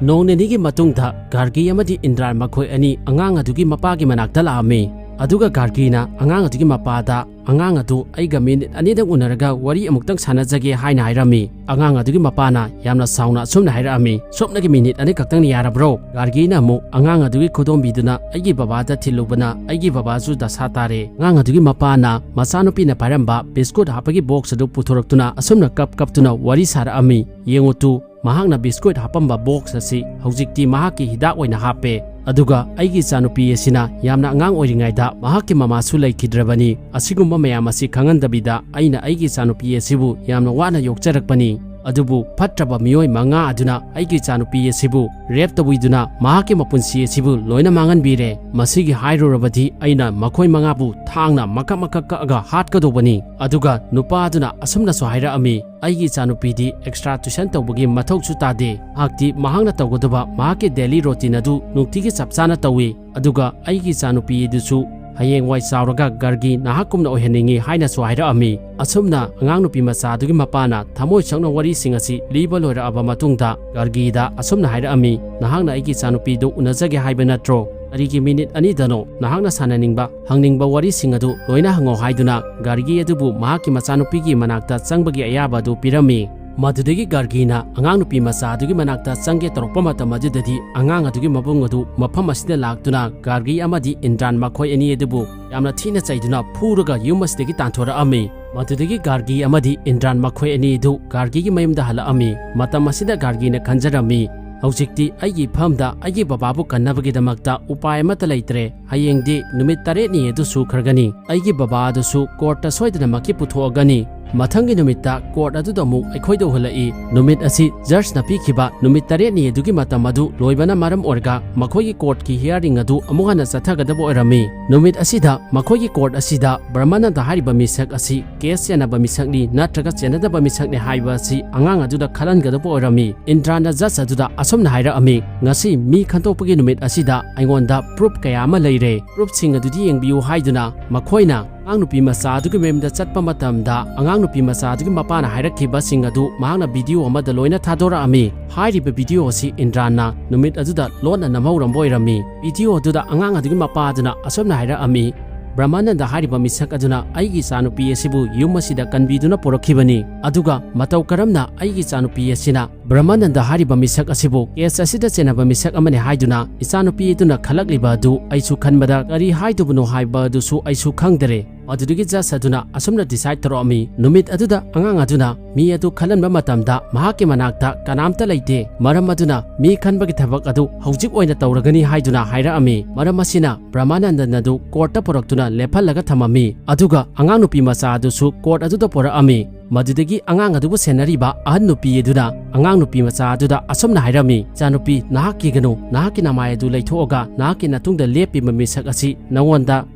ꯅꯣꯡ ꯅꯤꯅꯤꯒꯤ ꯃꯇꯨꯡꯗ ꯒꯥꯔꯒꯤ ꯑꯃꯗꯤ ꯏꯟꯗ꯭ꯔꯥꯟ ꯃꯈꯣꯏ ꯑꯅꯤ ꯑꯉꯥꯡ ꯑꯗꯨꯒꯤ ꯃꯄꯥꯒꯤ ꯃꯅꯥꯛꯇ ꯂꯥꯛꯑꯝꯃꯤ꯫ ꯑꯗꯨꯒ ꯒꯥꯔꯒꯤꯅ ꯑꯉꯥꯡ ꯑꯗꯨꯒꯤ ꯃꯄꯥꯗ, "ꯑꯉꯥꯡ ꯑꯗꯨ ꯑꯩꯒ ꯃꯤꯅꯤꯠ ꯑꯅꯤꯗꯪ ꯎꯅꯔꯒ ꯋꯥꯔꯤ ꯑꯃꯨꯛꯇꯪ ꯁꯥꯟꯅꯖꯒꯦ" ꯍꯥꯏꯅ ꯍꯥꯏꯔꯝꯃꯤ꯫ ꯑꯉꯥꯡ ꯑꯗꯨꯒꯤ ꯃꯄꯥꯅ ꯌꯥꯝꯅ ꯁꯥꯎꯅ ꯑꯁꯨꯝꯅ ꯍꯥꯏꯔꯛꯑꯝꯃꯤ, "ꯁꯣꯝꯅꯒꯤ ꯃꯤꯅꯤꯠ ꯑꯅꯤ ꯈꯛꯇꯪꯅ ꯌꯥꯔꯕ꯭ꯔꯣ?" ꯒꯥꯔꯒꯤꯅ ꯑꯃꯨꯛ ꯑꯉꯥꯡ ꯑꯗꯨꯒꯤ ꯈꯨꯗꯣꯝꯕꯤꯗꯨꯅ ꯑꯩꯒꯤ ꯕꯕꯥꯗ ꯊꯤꯜꯂꯨꯕꯅ ꯑꯩꯒꯤ ꯕꯕꯥꯁꯨ ꯗꯁꯥ ꯇꯥꯔꯦ꯫ ꯑꯉꯥꯡ ꯑꯗꯨꯒꯤ ꯃꯄꯥꯅ ꯃꯆꯥꯅꯨꯄꯤꯅ ꯄꯥꯏꯔꯝꯕ ꯕꯤꯁꯀꯨꯠ ꯍꯥꯞꯄꯒꯤ ꯕꯣꯛꯁ ꯑꯗꯨ ꯄꯨꯊꯣꯔꯛꯇꯨꯅ ꯑꯁꯨꯝꯅ ꯀꯞ ꯀꯞꯇꯨꯅ ꯋꯥꯔꯤ ꯁꯥꯔꯛꯑꯝꯃꯤ, "ꯌꯦꯡꯉꯨ ꯇꯨ, ꯃꯍꯥꯛꯅ ꯕꯤꯁꯀꯨꯠ ꯍꯥꯞꯄꯝꯕ ꯕꯣꯛꯁ ꯑꯁꯤ ꯍꯧꯖꯤꯛꯇꯤ ꯃꯍꯥꯛꯀꯤ ꯍꯤꯗꯥꯛ ꯑꯣꯏꯅ ꯍꯥꯞꯄꯦ꯫ ꯑꯗꯨꯒ ꯑꯩꯒꯤ ꯏꯆꯥꯅꯨꯄꯤ ꯑꯁꯤꯅ ꯌꯥꯝꯅ ꯑꯉꯥꯡ ꯑꯣꯏꯔꯤꯉꯩꯗ ꯃꯍꯥꯛꯀꯤ ꯃꯃꯥꯁꯨ ꯂꯩꯈꯤꯗ꯭ꯔꯕꯅꯤ꯫ ꯑꯁꯤꯒꯨꯝꯕ ꯃꯌꯥꯝ ꯑꯁꯤ ꯈꯪꯍꯟꯗꯕꯤꯗ ꯑꯩꯅ ꯑꯩꯒꯤ ꯏꯆꯥꯅꯨꯄꯤ ꯑꯁꯤꯕꯨ ꯌꯥꯝꯅ ꯋꯥꯅ ꯌꯣꯛꯆꯔꯛꯄꯅꯤ꯫ ꯑꯗꯨꯕꯨ ꯐꯠꯇ꯭ꯔꯕ ꯃꯤꯑꯣꯏ ꯃꯉꯥ ꯑꯗꯨꯅ ꯑꯩꯒꯤ ꯏꯆꯥꯅꯨꯄꯤ ꯑꯁꯤꯕꯨ ꯔꯦꯞ ꯇꯧꯕꯤꯗꯨꯅ ꯃꯍꯥꯛꯀꯤ ꯃꯄꯨꯟꯁꯤ ꯑꯁꯤꯕꯨ ꯂꯣꯏꯅ ꯃꯥꯡꯍꯟꯕꯤꯔꯦ꯫ ꯃꯁꯤꯒꯤ ꯍꯥꯏꯔꯨꯔꯕꯗꯤ ꯑꯩꯅ ꯃꯈꯣꯏ ꯃꯉꯥꯕꯨ ꯊꯥꯡꯅ ꯃꯀꯛ ꯃꯀꯛ ꯀꯛꯑꯒ ꯍꯥꯠꯀꯗꯧꯕꯅꯤ꯫" ꯑꯗꯨꯒ ꯅꯨꯄꯥ ꯑꯗꯨꯅ ꯑꯁꯨꯝꯅꯁꯨ ꯍꯥꯏꯔꯛꯑꯝꯃꯤ, "ꯑꯩꯒꯤ ꯏꯆꯥꯅꯨꯄꯤꯗꯤ ꯑꯦꯛꯁꯇ꯭ꯔꯥ ꯇ꯭ꯌꯨꯁꯟ ꯇꯧꯕꯒꯤ ꯃꯊꯧꯁꯨ ꯇꯥꯗꯦ꯫ ꯃꯍꯥꯛꯇꯤ ꯃꯍꯥꯛꯅ ꯇꯧꯒꯗꯕ ꯃꯍꯥꯛꯀꯤ ꯗꯦꯂꯤ ꯔꯣꯇꯤꯟ ꯑꯗꯨ ꯅꯨꯡꯇꯤꯒꯤ ꯆꯞ ꯆꯥꯅ ꯇꯧꯏ꯫ ꯑꯗꯨꯒ ꯑꯩꯒꯤ ꯏꯆꯥꯅꯨꯄꯤ ꯑꯗꯨꯁꯨ ꯍꯌꯦꯡꯋꯥꯏ ꯆꯥꯎꯔꯒ ꯒꯥꯔꯒꯤ ꯅꯍꯥꯛꯀꯨꯝꯅ ꯑꯣꯏꯍꯟꯅꯤꯡꯏ" ꯍꯥꯏꯅꯁꯨ ꯍꯥꯏꯔꯛꯑꯝꯃꯤ꯫ ꯑꯁꯨꯝꯅ ꯑꯉꯥꯡ ꯅꯨꯄꯤ ꯃꯆꯥ ꯑꯗꯨꯒꯤ ꯃꯄꯥꯅ ꯊꯃꯣꯏ ꯁꯣꯛꯅ ꯋꯥꯔꯤꯁꯤꯡ ꯑꯁꯤ ꯂꯤꯕ ꯂꯣꯏꯔꯛꯑꯕ ꯃꯇꯨꯡꯗ ꯒꯥꯔꯒꯤꯗ ꯑꯁꯨꯝꯅ ꯍꯥꯏꯔꯛꯑꯝꯃꯤ, "ꯅꯍꯥꯛꯅ ꯑꯩꯒꯤ ꯏꯆꯥꯅꯨꯄꯤꯗꯨ ꯎꯅꯖꯒꯦ ꯍꯥꯏꯕ ꯅꯠꯇ꯭ꯔꯣ? ꯀꯔꯤꯒꯤ ꯃꯤꯅꯤꯠ ꯑꯅꯤꯗꯅꯣ? ꯅꯍꯥꯛꯅ ꯁꯥꯟꯅꯅꯤꯡꯕ, ꯍꯪꯅꯤꯡꯕ ꯋꯥꯔꯤꯁꯤꯡ ꯑꯗꯨ ꯂꯣꯏꯅ ꯍꯪꯉꯣ" ꯍꯥꯏꯗꯨꯅ ꯒꯥꯔꯒꯤ ꯑꯗꯨꯕꯨ ꯃꯍꯥꯛꯀꯤ ꯃꯆꯥꯅꯨꯄꯤꯒꯤ ꯃꯅꯥꯛꯇ ꯆꯪꯕꯒꯤ ꯑꯌꯥꯕ ꯑꯗꯨ ꯄꯤꯔꯝꯃꯤ꯫ ꯃꯗꯨꯗꯒꯤ ꯒꯥꯔꯒꯤꯅ ꯑꯉꯥꯡ ꯅꯨꯄꯤ ꯃꯆꯥ ꯑꯗꯨꯒꯤ ꯃꯅꯥꯛꯇ ꯆꯪꯒꯦ ꯇꯧꯔꯛꯄ ꯃꯇꯝ ꯑꯗꯨꯗꯗꯤ ꯑꯉꯥꯡ ꯑꯗꯨꯒꯤ ꯃꯕꯨꯡ ꯑꯗꯨ ꯃꯐꯝ ꯑꯁꯤꯗ ꯂꯥꯛꯇꯨꯅ ꯒꯥꯔꯒꯤ ꯑꯃꯗꯤ ꯏꯟꯗ꯭ꯔꯥꯟ ꯃꯈꯣꯏ ꯑꯅꯤ ꯑꯗꯨꯕꯨ ꯌꯥꯝꯅ ꯊꯤꯅ ꯆꯩꯗꯨꯅ ꯐꯨꯔꯒ ꯌꯨꯝ ꯑꯁꯤꯗꯒꯤ ꯇꯥꯟꯊꯣꯔꯛꯑꯝꯃꯤ꯫ ꯃꯗꯨꯗꯒꯤ ꯒꯥꯔꯒꯤ ꯑꯃꯗꯤ ꯏꯟꯗ꯭ꯔꯥꯟ ꯃꯈꯣꯏ ꯑꯅꯤ ꯑꯗꯨ ꯒꯥꯔꯒꯤꯒꯤ ꯃꯌꯨꯝꯗ ꯍꯜꯂꯛꯑꯝꯃꯤ꯫ ꯃꯇꯝ ꯑꯁꯤꯗ ꯒꯥꯔꯒꯤꯅ ꯈꯟꯖꯔꯝꯃꯤ, "ꯍꯧꯖꯤꯛꯇꯤ ꯑꯩꯒꯤ ꯏꯐꯝꯗ ꯑꯩꯒꯤ ꯕꯕꯥꯕꯨ ꯀꯟꯅꯕꯒꯤꯗꯃꯛꯇ ꯎꯄꯥꯏ ꯑꯃꯠꯇ ꯂꯩꯇ꯭ꯔꯦ꯫ ꯍꯌꯦꯡꯗꯤ ꯅꯨꯃꯤꯠ ꯇꯔꯦꯠꯅꯤ ꯑꯗꯨ ꯁꯨꯈ꯭ꯔꯒꯅꯤ꯫ ꯑꯩꯒꯤ ꯕꯕꯥ ꯑꯗꯨꯁꯨ ꯀꯣꯔꯠꯇ ꯁꯣꯏꯗꯅꯃꯛꯀꯤ ꯄꯨꯊꯣꯛꯑꯒꯅꯤ꯫ ꯃꯊꯪꯒꯤ ꯅꯨꯃꯤꯠꯇ ꯀꯣꯔꯠ ꯑꯗꯨꯗ ꯑꯃꯨꯛ ꯑꯩꯈꯣꯏꯗ ꯎꯍꯜꯂꯛꯏ꯫ ꯅꯨꯃꯤꯠ ꯑꯁꯤ ꯖꯖꯅ ꯄꯤꯈꯤꯕ ꯅꯨꯃꯤꯠ ꯇꯔꯦꯠꯅꯤ ꯑꯗꯨꯒꯤ ꯃꯇꯝ ꯑꯗꯨ ꯂꯣꯏꯕꯅ ꯃꯔꯝ ꯑꯣꯏꯔꯒ ꯃꯈꯣꯏꯒꯤ ꯀꯣꯔꯠꯀꯤ ꯍꯤꯌꯥꯔꯤꯡ ꯑꯗꯨ ꯑꯃꯨꯛ ꯍꯟꯅ ꯆꯠꯊꯒꯗꯕ ꯑꯣꯏꯔꯝꯃꯤ꯫ ꯅꯨꯃꯤꯠ ꯑꯁꯤꯗ ꯃꯈꯣꯏꯒꯤ ꯀꯣꯔꯠ ꯑꯁꯤꯗ ꯕ꯭ꯔꯍꯃꯅꯟꯗ ꯍꯥꯏꯔꯤꯕ ꯃꯤꯁꯛ ꯑꯁꯤ ꯀꯦꯁ ꯆꯦꯟꯅꯕ ꯃꯤꯁꯛꯅꯤ ꯅꯠꯇ꯭ꯔꯒ ꯆꯦꯟꯅꯗꯕ ꯃꯤꯁꯛꯅꯤ ꯍꯥꯏꯕ ꯑꯁꯤ ꯑꯉꯥꯡ ꯑꯗꯨꯗ ꯈꯜꯍꯟꯒꯗꯕ ꯑꯣꯏꯔꯝꯃꯤ꯫" ꯏꯟꯗ꯭ꯔꯥꯅ ꯖꯖ ꯑꯗꯨꯗ ꯑꯁꯨꯝꯅ ꯍꯥꯏꯔꯛꯑꯝꯃꯤ, "ꯉꯁꯤ ꯃꯤ ꯈꯟꯗꯣꯛꯄꯒꯤ ꯅꯨꯃꯤꯠ ꯑꯁꯤꯗ ꯑꯩꯉꯣꯟꯗ ꯄ꯭ꯔꯨꯐ ꯀꯌꯥ ꯑꯃ ꯂꯩꯔꯦ꯫ ꯄ꯭ꯔꯨꯐꯁꯤꯡ ꯑꯗꯨꯗꯤ ꯌꯦꯡꯕꯤꯌꯨ" ꯍꯥꯏꯗꯨꯅ ꯃꯈꯣꯏꯅ ꯑꯉꯥꯡ ꯅꯨꯄꯤ ꯃꯆꯥ ꯑꯗꯨꯒꯤ ꯃꯌꯨꯝꯗ ꯆꯠꯄ ꯃꯇꯝꯗ, ꯑꯉꯥꯡ ꯅꯨꯄꯤ ꯃꯆꯥ ꯑꯗꯨꯒꯤ ꯃꯄꯥꯅ ꯍꯥꯏꯔꯛꯈꯤꯕꯁꯤꯡ ꯑꯗꯨ ꯃꯍꯥꯛꯅ ꯚꯤꯗꯤꯑꯣ ꯑꯃꯗ ꯂꯣꯏꯅ ꯊꯥꯗꯣꯔꯛꯑꯝꯃꯤ꯫ ꯍꯥꯏꯔꯤꯕ ꯚꯤꯗꯤꯑꯣ ꯑꯁꯤ ꯏꯟꯗ꯭ꯔꯥꯟꯅ ꯅꯨꯃꯤꯠ ꯑꯗꯨꯗ ꯂꯣꯟꯅ ꯅꯝꯍꯧꯔꯝꯕ ꯑꯣꯏꯔꯝꯃꯤ꯫ ꯚꯤꯗꯤꯑꯣ ꯑꯗꯨꯗ ꯑꯉꯥꯡ ꯑꯗꯨꯒꯤ ꯃꯄꯥ ꯑꯗꯨꯅ ꯑꯁꯨꯝꯅ ꯍꯥꯏꯔꯛꯑꯝꯃꯤ, "ꯕ꯭ꯔꯍꯃꯥꯅꯟꯗ ꯍꯥꯏꯔꯤꯕ ꯃꯤꯁꯛ ꯑꯗꯨꯅ ꯑꯩꯒꯤ ꯏꯆꯥꯅꯨꯄꯤ ꯑꯁꯤꯕꯨ ꯌꯨꯝ ꯑꯁꯤꯗ ꯀꯟꯕꯤꯗꯨꯅ ꯄꯨꯔꯛꯈꯤꯕꯅꯤ, ꯑꯗꯨꯒ ꯃꯇꯧ ꯀꯔꯝꯅ ꯑꯩꯒꯤ ꯏꯆꯥꯅꯨꯄꯤ ꯑꯁꯤꯅ ꯕ꯭ꯔꯍꯃꯥꯅꯟꯗ ꯍꯥꯏꯔꯤꯕ ꯃꯤꯁꯛ ꯑꯁꯤꯕꯨ ꯀꯦꯁ ꯑꯁꯤꯗ ꯆꯦꯟꯅꯕ ꯃꯤꯁꯛ ꯑꯃꯅꯤ ꯍꯥꯏꯗꯨꯅ ꯏꯆꯥꯅꯨꯄꯤ ꯑꯗꯨꯅ ꯈꯜꯂꯛꯂꯤꯕ ꯑꯗꯨ ꯑꯩꯁꯨ ꯈꯟꯕꯗ ꯀꯔꯤ ꯍꯥꯏꯗꯨꯕꯅꯣ ꯍꯥꯏꯕ ꯑꯗꯨꯁꯨ ꯑꯩꯁꯨ ꯈꯪꯗꯔꯦ꯫ ꯃꯗꯨꯗꯒꯤ ꯖꯖ ꯑꯗꯨꯅ ꯑꯁꯨꯝꯅ ꯗꯤꯁꯥꯏꯗ ꯇꯧꯔꯛꯑꯝꯃꯤ, ꯅꯨꯃꯤꯠ ꯑꯗꯨꯗ ꯑꯉꯥꯡ ꯑꯗꯨꯅ ꯃꯤ ꯑꯗꯨ ꯈꯜꯍꯟꯕ ꯃꯇꯝꯗ ꯃꯍꯥꯛꯀꯤ ꯃꯅꯥꯛꯇ ꯀꯅꯥꯝꯇ ꯂꯩꯇꯦ꯫ ꯃꯔꯝ ꯑꯗꯨꯅ ꯃꯤ ꯈꯟꯕꯒꯤ ꯊꯕꯛ ꯑꯗꯨ ꯍꯧꯖꯤꯛ ꯑꯣꯏꯅ ꯇꯧꯔꯒꯅꯤ" ꯍꯥꯏꯗꯨꯅ ꯍꯥꯏꯔꯛꯑꯝꯃꯤ꯫ ꯃꯔꯝ ꯑꯁꯤꯅ ꯕ꯭ꯔꯍꯃꯥꯅꯟꯗꯟ ꯑꯗꯨ ꯀꯣꯔꯠꯇ ꯄꯨꯔꯛꯇꯨꯅ ꯂꯦꯞꯍꯜꯂꯒ ꯊꯝꯃꯝꯃꯤ꯫ ꯑꯗꯨꯒ ꯑꯉꯥꯡ ꯅꯨꯄꯤ ꯃꯆꯥ ꯑꯗꯨꯁꯨ ꯀꯣꯔꯠ ꯑꯗꯨꯗ ꯄꯨꯔꯛꯑꯝꯃꯤ꯫ ꯃꯗꯨꯗꯒꯤ ꯑꯉꯥꯡ ꯑꯗꯨꯕꯨ ꯁꯦꯟꯅꯔꯤꯕ ꯑꯍꯟ ꯅꯨꯄꯤ ꯑꯗꯨꯅ ꯑꯉꯥꯡ ꯅꯨꯄꯤ ꯃꯆꯥ ꯑꯗꯨꯗ ꯑꯁꯨꯝꯅ ꯍꯥꯏꯔꯝꯃꯤ, "ꯏꯆꯥꯅꯨꯄꯤ, ꯅꯍꯥꯛ ꯀꯤꯒꯅꯨ, ꯅꯍꯥꯛꯀꯤ ꯅꯃꯥꯏ ꯑꯗꯨ ꯂꯩꯊꯣꯛꯑꯒ ꯅꯍꯥꯛꯀꯤ ꯅꯇꯨꯡꯗ ꯂꯦꯞꯄꯤꯕ ꯃꯤꯁꯛ ꯑꯁꯤ ꯅꯉꯣꯟꯗ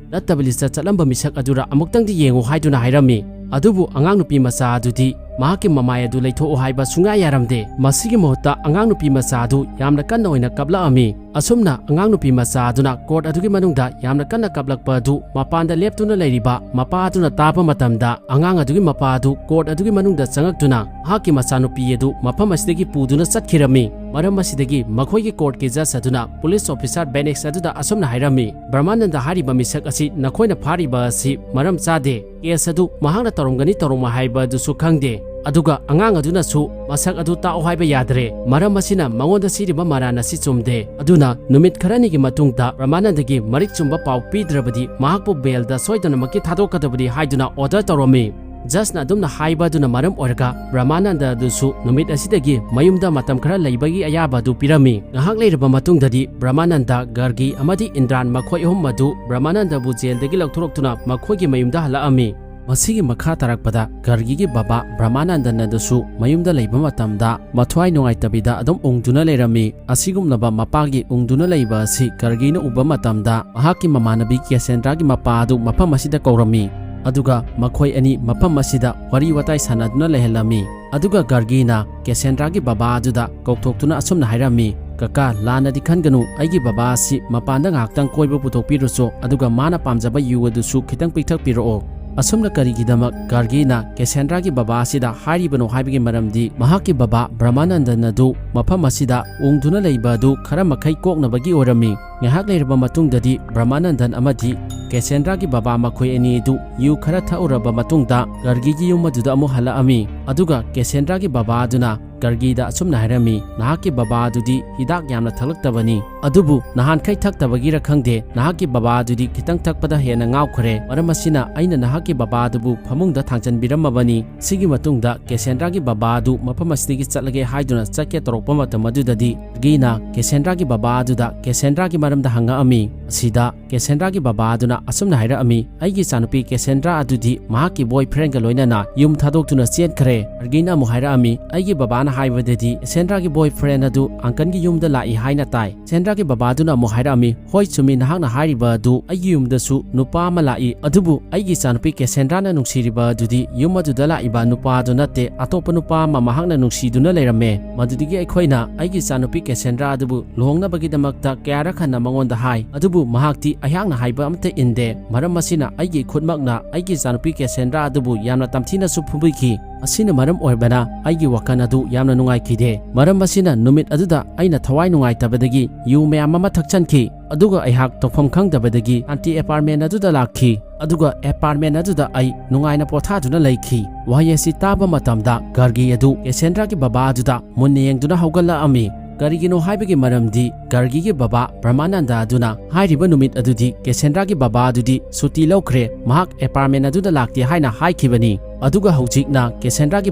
ꯅꯠꯇꯕ ꯂꯤꯁꯇ ꯆꯠꯂꯝꯕ ꯃꯤꯁꯛ ꯑꯗꯨꯔ ꯑꯃꯨꯛꯇꯪꯗꯤ ꯌꯦꯡꯉꯨ" ꯍꯥꯏꯗꯨꯅ ꯍꯥꯏꯔꯝꯃꯤ꯫ ꯑꯗꯨꯕꯨ ꯑꯉꯥꯡ ꯅꯨꯄꯤ ꯃꯆꯥ ꯑꯗꯨꯗꯤ ꯃꯍꯥꯛꯀꯤ ꯃꯃꯥꯏ ꯑꯗꯨ ꯂꯩꯊꯣꯛꯎ ꯍꯥꯏꯕ ꯁꯨꯡꯌꯥ ꯌꯥꯔꯝꯗꯦ꯫ ꯃꯁꯤꯒꯤ ꯃꯍꯨꯠꯇ ꯑꯉꯥꯡ ꯅꯨꯄꯤ ꯃꯆꯥ ꯑꯗꯨ ꯌꯥꯝꯅ ꯀꯟꯅ ꯑꯣꯏꯅ ꯀꯞꯂꯛꯑꯝꯃꯤ꯫ ꯑꯁꯨꯝꯅ ꯑꯉꯥꯡ ꯅꯨꯄꯤ ꯃꯆꯥ ꯑꯗꯨꯅ ꯀꯣꯔꯠ ꯑꯗꯨꯒꯤ ꯃꯅꯨꯡꯗ ꯌꯥꯝꯅ ꯀꯟꯅ ꯀꯞꯂꯛꯄ ꯑꯗꯨ ꯃꯄꯥꯟꯗ ꯂꯦꯞꯇꯨꯅ ꯂꯩꯔꯤꯕ ꯃꯄꯥ ꯑꯗꯨꯅ ꯇꯥꯕ ꯃꯇꯝꯗ, ꯑꯉꯥꯡ ꯑꯗꯨꯒꯤ ꯃꯄꯥ ꯑꯗꯨ ꯀꯣꯔꯠ ꯑꯗꯨꯒꯤ ꯃꯅꯨꯡꯗ ꯆꯪꯉꯛꯇꯨꯅ ꯃꯍꯥꯛꯀꯤ ꯃꯆꯥꯅꯨꯄꯤ ꯑꯗꯨ ꯃꯐꯝ ꯑꯁꯤꯗꯒꯤ ꯄꯨꯗꯨꯅ ꯆꯠꯈꯤꯔꯝꯃꯤ꯫ ꯃꯔꯝ ꯑꯁꯤꯗꯒꯤ ꯃꯈꯣꯏꯒꯤ ꯀꯣꯔꯠꯀꯤ ꯖꯖ ꯑꯗꯨꯅ ꯄꯨꯂꯤꯁ ꯑꯣꯐꯤꯁꯥꯔ ꯕꯦꯅꯤꯛꯁ ꯑꯗꯨꯗ ꯑꯁꯨꯝꯅ ꯍꯥꯏꯔꯝꯃꯤ, "ꯕ꯭ꯔꯍꯃꯥꯅꯟꯗ ꯍꯥꯏꯔꯤꯕ ꯃꯤꯁꯛ ꯑꯁꯤ ꯅꯈꯣꯏꯅ ꯐꯥꯔꯤꯕ ꯑꯁꯤ ꯃꯔꯝ ꯆꯥꯗꯦ꯫ ꯀꯦꯁ ꯑꯗꯨ ꯃꯍꯥꯛꯅ ꯇꯧꯔꯝꯒꯅꯤ ꯇꯧꯔꯝꯃꯣꯏ ꯍꯥꯏꯕ ꯑꯗꯨꯁꯨ ꯈꯪꯗꯦ꯫ ꯑꯗꯨꯒ ꯑꯉꯥꯡ ꯑꯗꯨꯅꯁꯨ ꯃꯁꯛ ꯑꯗꯨ ꯇꯥꯛꯑꯣ ꯍꯥꯏꯕ ꯌꯥꯗ꯭ꯔꯦ꯫ ꯃꯔꯝ ꯑꯁꯤꯅ ꯃꯉꯣꯟꯗ ꯁꯤꯔꯤꯕ ꯃꯔꯥꯟ ꯑꯁꯤ ꯆꯨꯝꯗꯦ꯫ ꯑꯗꯨꯅ ꯅꯨꯃꯤꯠ ꯈꯔꯅꯤꯒꯤ ꯃꯇꯨꯡꯗ ꯕ꯭ꯔꯍꯃꯥꯅꯟꯗꯒꯤ ꯃꯔꯤꯛ ꯆꯨꯝꯕ ꯄꯥꯎ ꯄꯤꯗ꯭ꯔꯕꯗꯤ ꯃꯍꯥꯛꯄꯨ ꯕꯦꯜꯗ ꯁꯣꯏꯗꯅꯃꯛꯀꯤ ꯊꯥꯗꯣꯛꯀꯗꯕꯅꯤ" ꯍꯥꯏꯗꯨꯅ ꯑꯣꯔꯗꯔ ꯇꯧꯔꯝꯃꯤ꯫ ꯖꯖꯅ ꯑꯗꯨꯝꯅ ꯍꯥꯏꯕ ꯑꯗꯨꯅ ꯃꯔꯝ ꯑꯣꯏꯔꯒ ꯕ꯭ꯔꯍꯃꯥꯅꯟꯗ ꯑꯗꯨꯁꯨ ꯅꯨꯃꯤꯠ ꯑꯁꯤꯗꯒꯤ ꯃꯌꯨꯝꯗ ꯃꯇꯝ ꯈꯔ ꯂꯩꯕꯒꯤ ꯑꯌꯥꯕ ꯑꯗꯨ ꯄꯤꯔꯝꯃꯤ꯫ ꯉꯥꯏꯍꯥꯛ ꯂꯩꯔꯕ ꯃꯇꯨꯡꯗꯗꯤ ꯕ꯭ꯔꯍꯃꯥꯅꯟꯗ, ꯒꯔꯒꯤ ꯑꯃꯗꯤ ꯏꯟꯗ꯭ꯔꯥꯟ ꯃꯈꯣꯏ ꯑꯍꯨꯝ ꯑꯗꯨ ꯕ꯭ꯔꯍꯃꯥꯅꯟꯗꯕꯨ ꯖꯦꯜꯗꯒꯤ ꯂꯧꯊꯣꯔꯛꯇꯨꯅ ꯃꯈꯣꯏꯒꯤ ꯃꯌꯨꯝꯗ ꯍꯜꯂꯛꯑꯝꯃꯤ꯫ ꯃꯁꯤꯒꯤ ꯃꯈꯥ ꯇꯥꯔꯛꯄꯗ ꯒꯔꯒꯤꯒꯤ ꯕꯕꯥ ꯕ꯭ꯔꯍꯃꯥꯅꯟꯗꯟ ꯑꯗꯨꯁꯨ ꯃꯌꯨꯝꯗ ꯂꯩꯕ ꯃꯇꯝꯗ ꯃꯊ꯭ꯋꯥꯏ ꯅꯨꯡꯉꯥꯏꯇꯕꯤꯗ ꯑꯗꯨꯝ ꯎꯪꯗꯨꯅ ꯂꯩꯔꯝꯃꯤ꯫ ꯑꯁꯤꯒꯨꯝꯂꯕ ꯃꯄꯥꯒꯤ ꯎꯪꯗꯨꯅ ꯂꯩꯕ ꯑꯁꯤ ꯒꯔꯒꯤꯅ ꯎꯕ ꯃꯇꯝꯗ ꯃꯍꯥꯛꯀꯤ ꯃꯃꯥꯟꯅꯕꯤ ꯀꯦꯁꯦꯟꯗ꯭ꯔꯥꯒꯤ ꯃꯄꯥ ꯑꯗꯨ ꯃꯐꯝ ꯑꯁꯤꯗ ꯀꯧꯔꯝꯃꯤ꯫ ꯑꯗꯨꯒ ꯃꯈꯣꯏ ꯑꯅꯤ ꯃꯐꯝ ꯑꯁꯤꯗ ꯋꯥꯔꯤ ꯋꯥꯇꯥꯏ ꯁꯥꯟꯅꯗꯨꯅ ꯂꯩꯍꯜꯂꯝꯃꯤ꯫ ꯑꯗꯨꯒ ꯒꯔꯒꯤꯅ ꯀꯦꯁꯦꯟꯗ꯭ꯔꯥꯒꯤ ꯕꯕꯥ ꯑꯗꯨꯗ ꯀꯧꯊꯣꯛꯇꯨꯅ ꯑꯁꯨꯝꯅ ꯍꯥꯏꯔꯝꯃꯤ, "ꯀꯀꯥ, ꯂꯥꯟꯅꯗꯤ ꯈꯟꯒꯅꯨ, ꯑꯩꯒꯤ ꯕꯕꯥ ꯑꯁꯤ ꯃꯄꯥꯟꯗ ꯉꯥꯏꯍꯥꯛꯇꯪ ꯀꯣꯏꯕ ꯄꯨꯊꯣꯛꯄꯤꯔꯨꯆꯣ, ꯑꯗꯨꯒ ꯃꯥꯅ ꯄꯥꯝꯖꯕ ꯌꯨ ꯑꯗꯨꯁꯨ ꯈꯤꯇꯪ ꯄꯤꯊꯛꯄꯤꯔꯛꯑꯣ"꯫ ꯑꯁꯨꯝꯅ ꯀꯔꯤꯒꯤꯗꯃꯛ ꯒꯔꯒꯤꯅ ꯀꯦꯁꯦꯟꯗ꯭ꯔꯥꯒꯤ ꯕꯕꯥ ꯑꯁꯤꯗ ꯍꯥꯏꯔꯤꯕꯅꯣ ꯍꯥꯏꯕꯒꯤ ꯃꯔꯝꯗꯤ, ꯃꯍꯥꯛꯀꯤ ꯕꯕꯥ ꯕ꯭ꯔꯍꯃꯥꯅꯟꯗꯟ ꯑꯗꯨ ꯃꯐꯝ ꯑꯁꯤꯗ ꯎꯪꯗꯨꯅ ꯂꯩꯕ ꯑꯗꯨ ꯈꯔ ꯃꯈꯩ ꯀꯣꯛꯅꯕꯒꯤ ꯑꯣꯏꯔꯝꯃꯤ꯫ ꯉꯥꯏꯍꯥꯛ ꯂꯩꯔꯕ ꯃꯇꯨꯡꯗꯗꯤ ꯕ꯭ꯔꯍꯃꯥꯅꯟꯗꯟ ꯑꯃꯗꯤ ꯀꯦꯁꯦꯟꯗ꯭ꯔꯥꯒꯤ ꯕꯕꯥ ꯃꯈꯣꯏ ꯑꯅꯤ ꯑꯗꯨ ꯌꯨ ꯈꯔ ꯊꯛꯎꯔꯕ ꯃꯇꯨꯡꯗ ꯒꯔꯒꯤꯒꯤ ꯌꯨꯝ ꯑꯗꯨꯗ ꯑꯃꯨꯛ ꯍꯜꯂꯛꯑꯝꯃꯤ꯫ ꯑꯗꯨꯒ ꯀꯦꯁꯦꯟꯗ꯭ꯔꯥꯒꯤ ꯕꯕꯥ ꯑꯗꯨꯅ ꯒꯔꯒꯤꯗ ꯑꯁꯨꯝꯅ ꯍꯥꯏꯔꯝꯃꯤ, "ꯅꯍꯥꯛꯀꯤ ꯕꯕꯥ ꯑꯗꯨꯗꯤ ꯍꯤꯗꯥꯛ ꯌꯥꯝꯅ ꯊꯛꯂꯛꯇꯕꯅꯤ, ꯑꯗꯨꯕꯨ ꯅꯍꯥꯟꯈꯩ ꯊꯛꯇꯕꯒꯤꯔ ꯈꯪꯗꯦ, ꯅꯍꯥꯛꯀꯤ ꯕꯕꯥ ꯑꯗꯨꯗꯤ ꯈꯤꯇꯪ ꯊꯛꯄꯗ ꯍꯦꯟꯅ ꯉꯥꯎꯈ꯭ꯔꯦ꯫ ꯃꯔꯝ ꯑꯁꯤꯅ ꯑꯩꯅ ꯅꯍꯥꯛꯀꯤ ꯕꯕꯥ ꯑꯗꯨꯕꯨ ꯐꯃꯨꯡꯗ ꯊꯥꯡꯖꯟꯕꯤꯔꯝꯃꯕꯅꯤ"꯫ ꯁꯤꯒꯤ ꯃꯇꯨꯡꯗ ꯀꯦꯁꯦꯟꯗ꯭ꯔꯥꯒꯤ ꯕꯕꯥ ꯑꯗꯨ ꯃꯐꯝ ꯑꯁꯤꯗꯒꯤ ꯆꯠꯂꯒꯦ ꯍꯥꯏꯗꯨꯅ ꯆꯠꯀꯦ ꯇꯧꯔꯛꯄ ꯃꯇꯝ ꯑꯗꯨꯗꯗꯤ ꯒꯔꯒꯤꯅ ꯀꯦꯁꯦꯟꯗ꯭ꯔꯥꯒꯤ ꯕꯕꯥ ꯑꯗꯨꯗ ꯀꯦꯁꯦꯟꯗ꯭ꯔꯥꯒꯤ ꯃꯔꯝꯗ ꯍꯪꯉꯛꯑꯝꯃꯤ꯫ ꯑꯁꯤꯗ ꯀꯦꯁꯦꯟꯗ꯭ꯔꯥꯒꯤ ꯕꯕꯥ ꯑꯗꯨꯅ ꯑꯁꯨꯝꯅ ꯍꯥꯏꯔꯛꯑꯝꯃꯤ, "ꯑꯩꯒꯤ ꯏꯆꯥꯅꯨꯄꯤ ꯀꯦꯁꯦꯟꯗ꯭ꯔꯥ ꯑꯗꯨꯗꯤ ꯃꯍꯥꯛꯀꯤ boyfriendꯒ ꯂꯣꯏꯅꯅ ꯌꯨꯝ ꯊꯥꯗꯣꯛꯇꯨꯅ ꯆꯦꯟꯈ꯭ꯔꯦ"꯫ ꯒꯔꯒꯤꯅ ꯑꯃꯨꯛ ꯍꯥꯏꯔꯛꯑꯝꯃꯤ, "ꯑꯩꯒꯤ ꯕꯕꯥꯅ ꯍꯥꯏꯕꯗꯗꯤ ꯀꯦꯁꯦꯟꯗ꯭ꯔꯥꯒꯤ boyfriend ꯑꯗꯨ uncleꯒꯤ ꯌꯨꯝꯗ ꯂꯥꯛꯏ ꯍꯥꯏꯅ ꯇꯥꯏ"꯫ ꯀꯦꯁꯦꯟꯗ꯭ꯔꯥꯒꯤ ꯕꯕꯥ ꯑꯗꯨꯅ ꯑꯃꯨꯛ ꯍꯥꯏꯔꯛꯑꯝꯃꯤ, "ꯍꯣꯏ, ꯆꯨꯝꯃꯤ, ꯅꯍꯥꯛꯅ ꯍꯥꯏꯔꯤꯕ ꯑꯗꯨ, ꯑꯩꯒꯤ ꯌꯨꯝꯗꯁꯨ ꯅꯨꯄꯥ ꯑꯃ ꯂꯥꯛꯏ, ꯑꯗꯨꯕꯨ ꯑꯩꯒꯤ ꯏꯆꯥꯅꯨꯄꯤ ꯀꯦꯁꯦꯟꯗ꯭ꯔꯥꯅ ꯅꯨꯡꯁꯤꯔꯤꯕ ꯑꯗꯨꯗꯤ ꯌꯨꯝ ꯑꯗꯨꯗ ꯂꯥꯛꯏꯕ ꯅꯨꯄꯥ ꯑꯗꯨ ꯅꯠꯇꯦ, ꯑꯇꯣꯞꯄ ꯅꯨꯄꯥ ꯑꯃ ꯃꯍꯥꯛꯅ ꯅꯨꯡꯁꯤꯗꯨꯅ ꯂꯩꯔꯝꯃꯦ꯫ ꯃꯗꯨꯗꯒꯤ ꯑꯩꯈꯣꯏꯅ ꯑꯩꯒꯤ ꯏꯆꯥꯅꯨꯄꯤ ꯀꯦꯁꯦꯟꯗ꯭ꯔꯥ ꯑꯗꯨꯕꯨ ꯂꯨꯍꯣꯡꯅꯕꯒꯤꯗꯃꯛꯇ ꯀꯌꯥꯔꯛ ꯍꯟꯅ ꯃꯉꯣꯟꯗ ꯍꯥꯏ, ꯑꯗꯨꯕꯨ ꯃꯍꯥꯛꯇꯤ ꯑꯩꯍꯥꯛꯅ ꯍꯥꯏꯕ ꯑꯃꯠꯇ ꯏꯟꯗꯦ꯫ ꯃꯔꯝ ꯑꯁꯤꯅ ꯑꯩꯒꯤ ꯈꯨꯠꯃꯛꯅ ꯑꯩꯒꯤ ꯏꯆꯥꯅꯨꯄꯤ ꯀꯦꯁꯦꯟꯗ꯭ꯔꯥ ꯑꯗꯨꯕꯨ ꯌꯥꯝꯅ ꯇꯝꯊꯤꯅꯁꯨ ꯐꯨꯕꯤꯈꯤ꯫ ꯑꯁꯤꯅ ꯃꯔꯝ ꯑꯣꯏꯕꯅ ꯑꯩꯒꯤ ꯋꯥꯈꯜ ꯑꯗꯨ ꯌꯥꯝꯅ ꯅꯨꯡꯉꯥꯏꯈꯤꯗꯦ꯫ ꯃꯔꯝ ꯑꯁꯤꯅ ꯅꯨꯃꯤꯠ ꯑꯗꯨꯗ ꯑꯩꯅ ꯊꯋꯥꯏ ꯅꯨꯡꯉꯥꯏꯇꯕꯗꯒꯤ ꯌꯨ ꯃꯌꯥꯝ ꯑꯃ ꯊꯛꯆꯟꯈꯤ꯫ ꯑꯗꯨꯒ ꯑꯩꯍꯥꯛ ꯇꯧꯐꯝ ꯈꯪꯗꯕꯗꯒꯤ ꯁꯥꯟꯇꯤ apartment ꯑꯗꯨꯗ ꯂꯥꯛꯈꯤ꯫ ꯑꯗꯨꯒ apartment ꯑꯗꯨꯗ ꯑꯩ ꯅꯨꯡꯉꯥꯏꯅ ꯄꯣꯊꯥꯗꯨꯅ ꯂꯩꯈꯤ"꯫ ꯋꯥꯍꯩ ꯑꯁꯤ ꯇꯥꯕ ꯃꯇꯝꯗ ꯒꯔꯒꯤ ꯑꯗꯨ ꯀꯦꯁꯦꯟꯗ꯭ꯔꯥꯒꯤ ꯕꯕꯥ ꯑꯗꯨꯗ ꯃꯨꯟꯅ ꯌꯦꯡꯗꯨꯅ ꯍꯧꯒꯠꯂꯛꯑꯝꯃꯤ꯫ ꯀꯔꯤꯒꯤꯅꯣ ꯍꯥꯏꯕꯒꯤ ꯃꯔꯝꯗꯤ ꯒꯔꯒꯤꯒꯤ ꯕꯕꯥ ꯕ꯭ꯔꯍꯃꯥꯅꯟꯗ ꯑꯗꯨꯅ ꯍꯥꯏꯔꯤꯕ ꯅꯨꯃꯤꯠ ꯑꯗꯨꯗꯤ ꯀꯦꯁꯦꯟꯗ꯭ꯔꯥꯒꯤ ꯕꯕꯥ ꯑꯗꯨꯗꯤ ꯁꯨꯇꯤ ꯂꯧꯈ꯭ꯔꯦ, ꯃꯍꯥꯛ apartment ꯑꯗꯨꯗ ꯂꯥꯛꯇꯦ ꯍꯥꯏꯅ ꯍꯥꯏꯈꯤꯕꯅꯤ꯫ ꯑꯗꯨꯒ ꯍꯧꯖꯤꯛꯅ ꯀꯦꯁꯦꯟꯗ꯭ꯔꯥꯒꯤ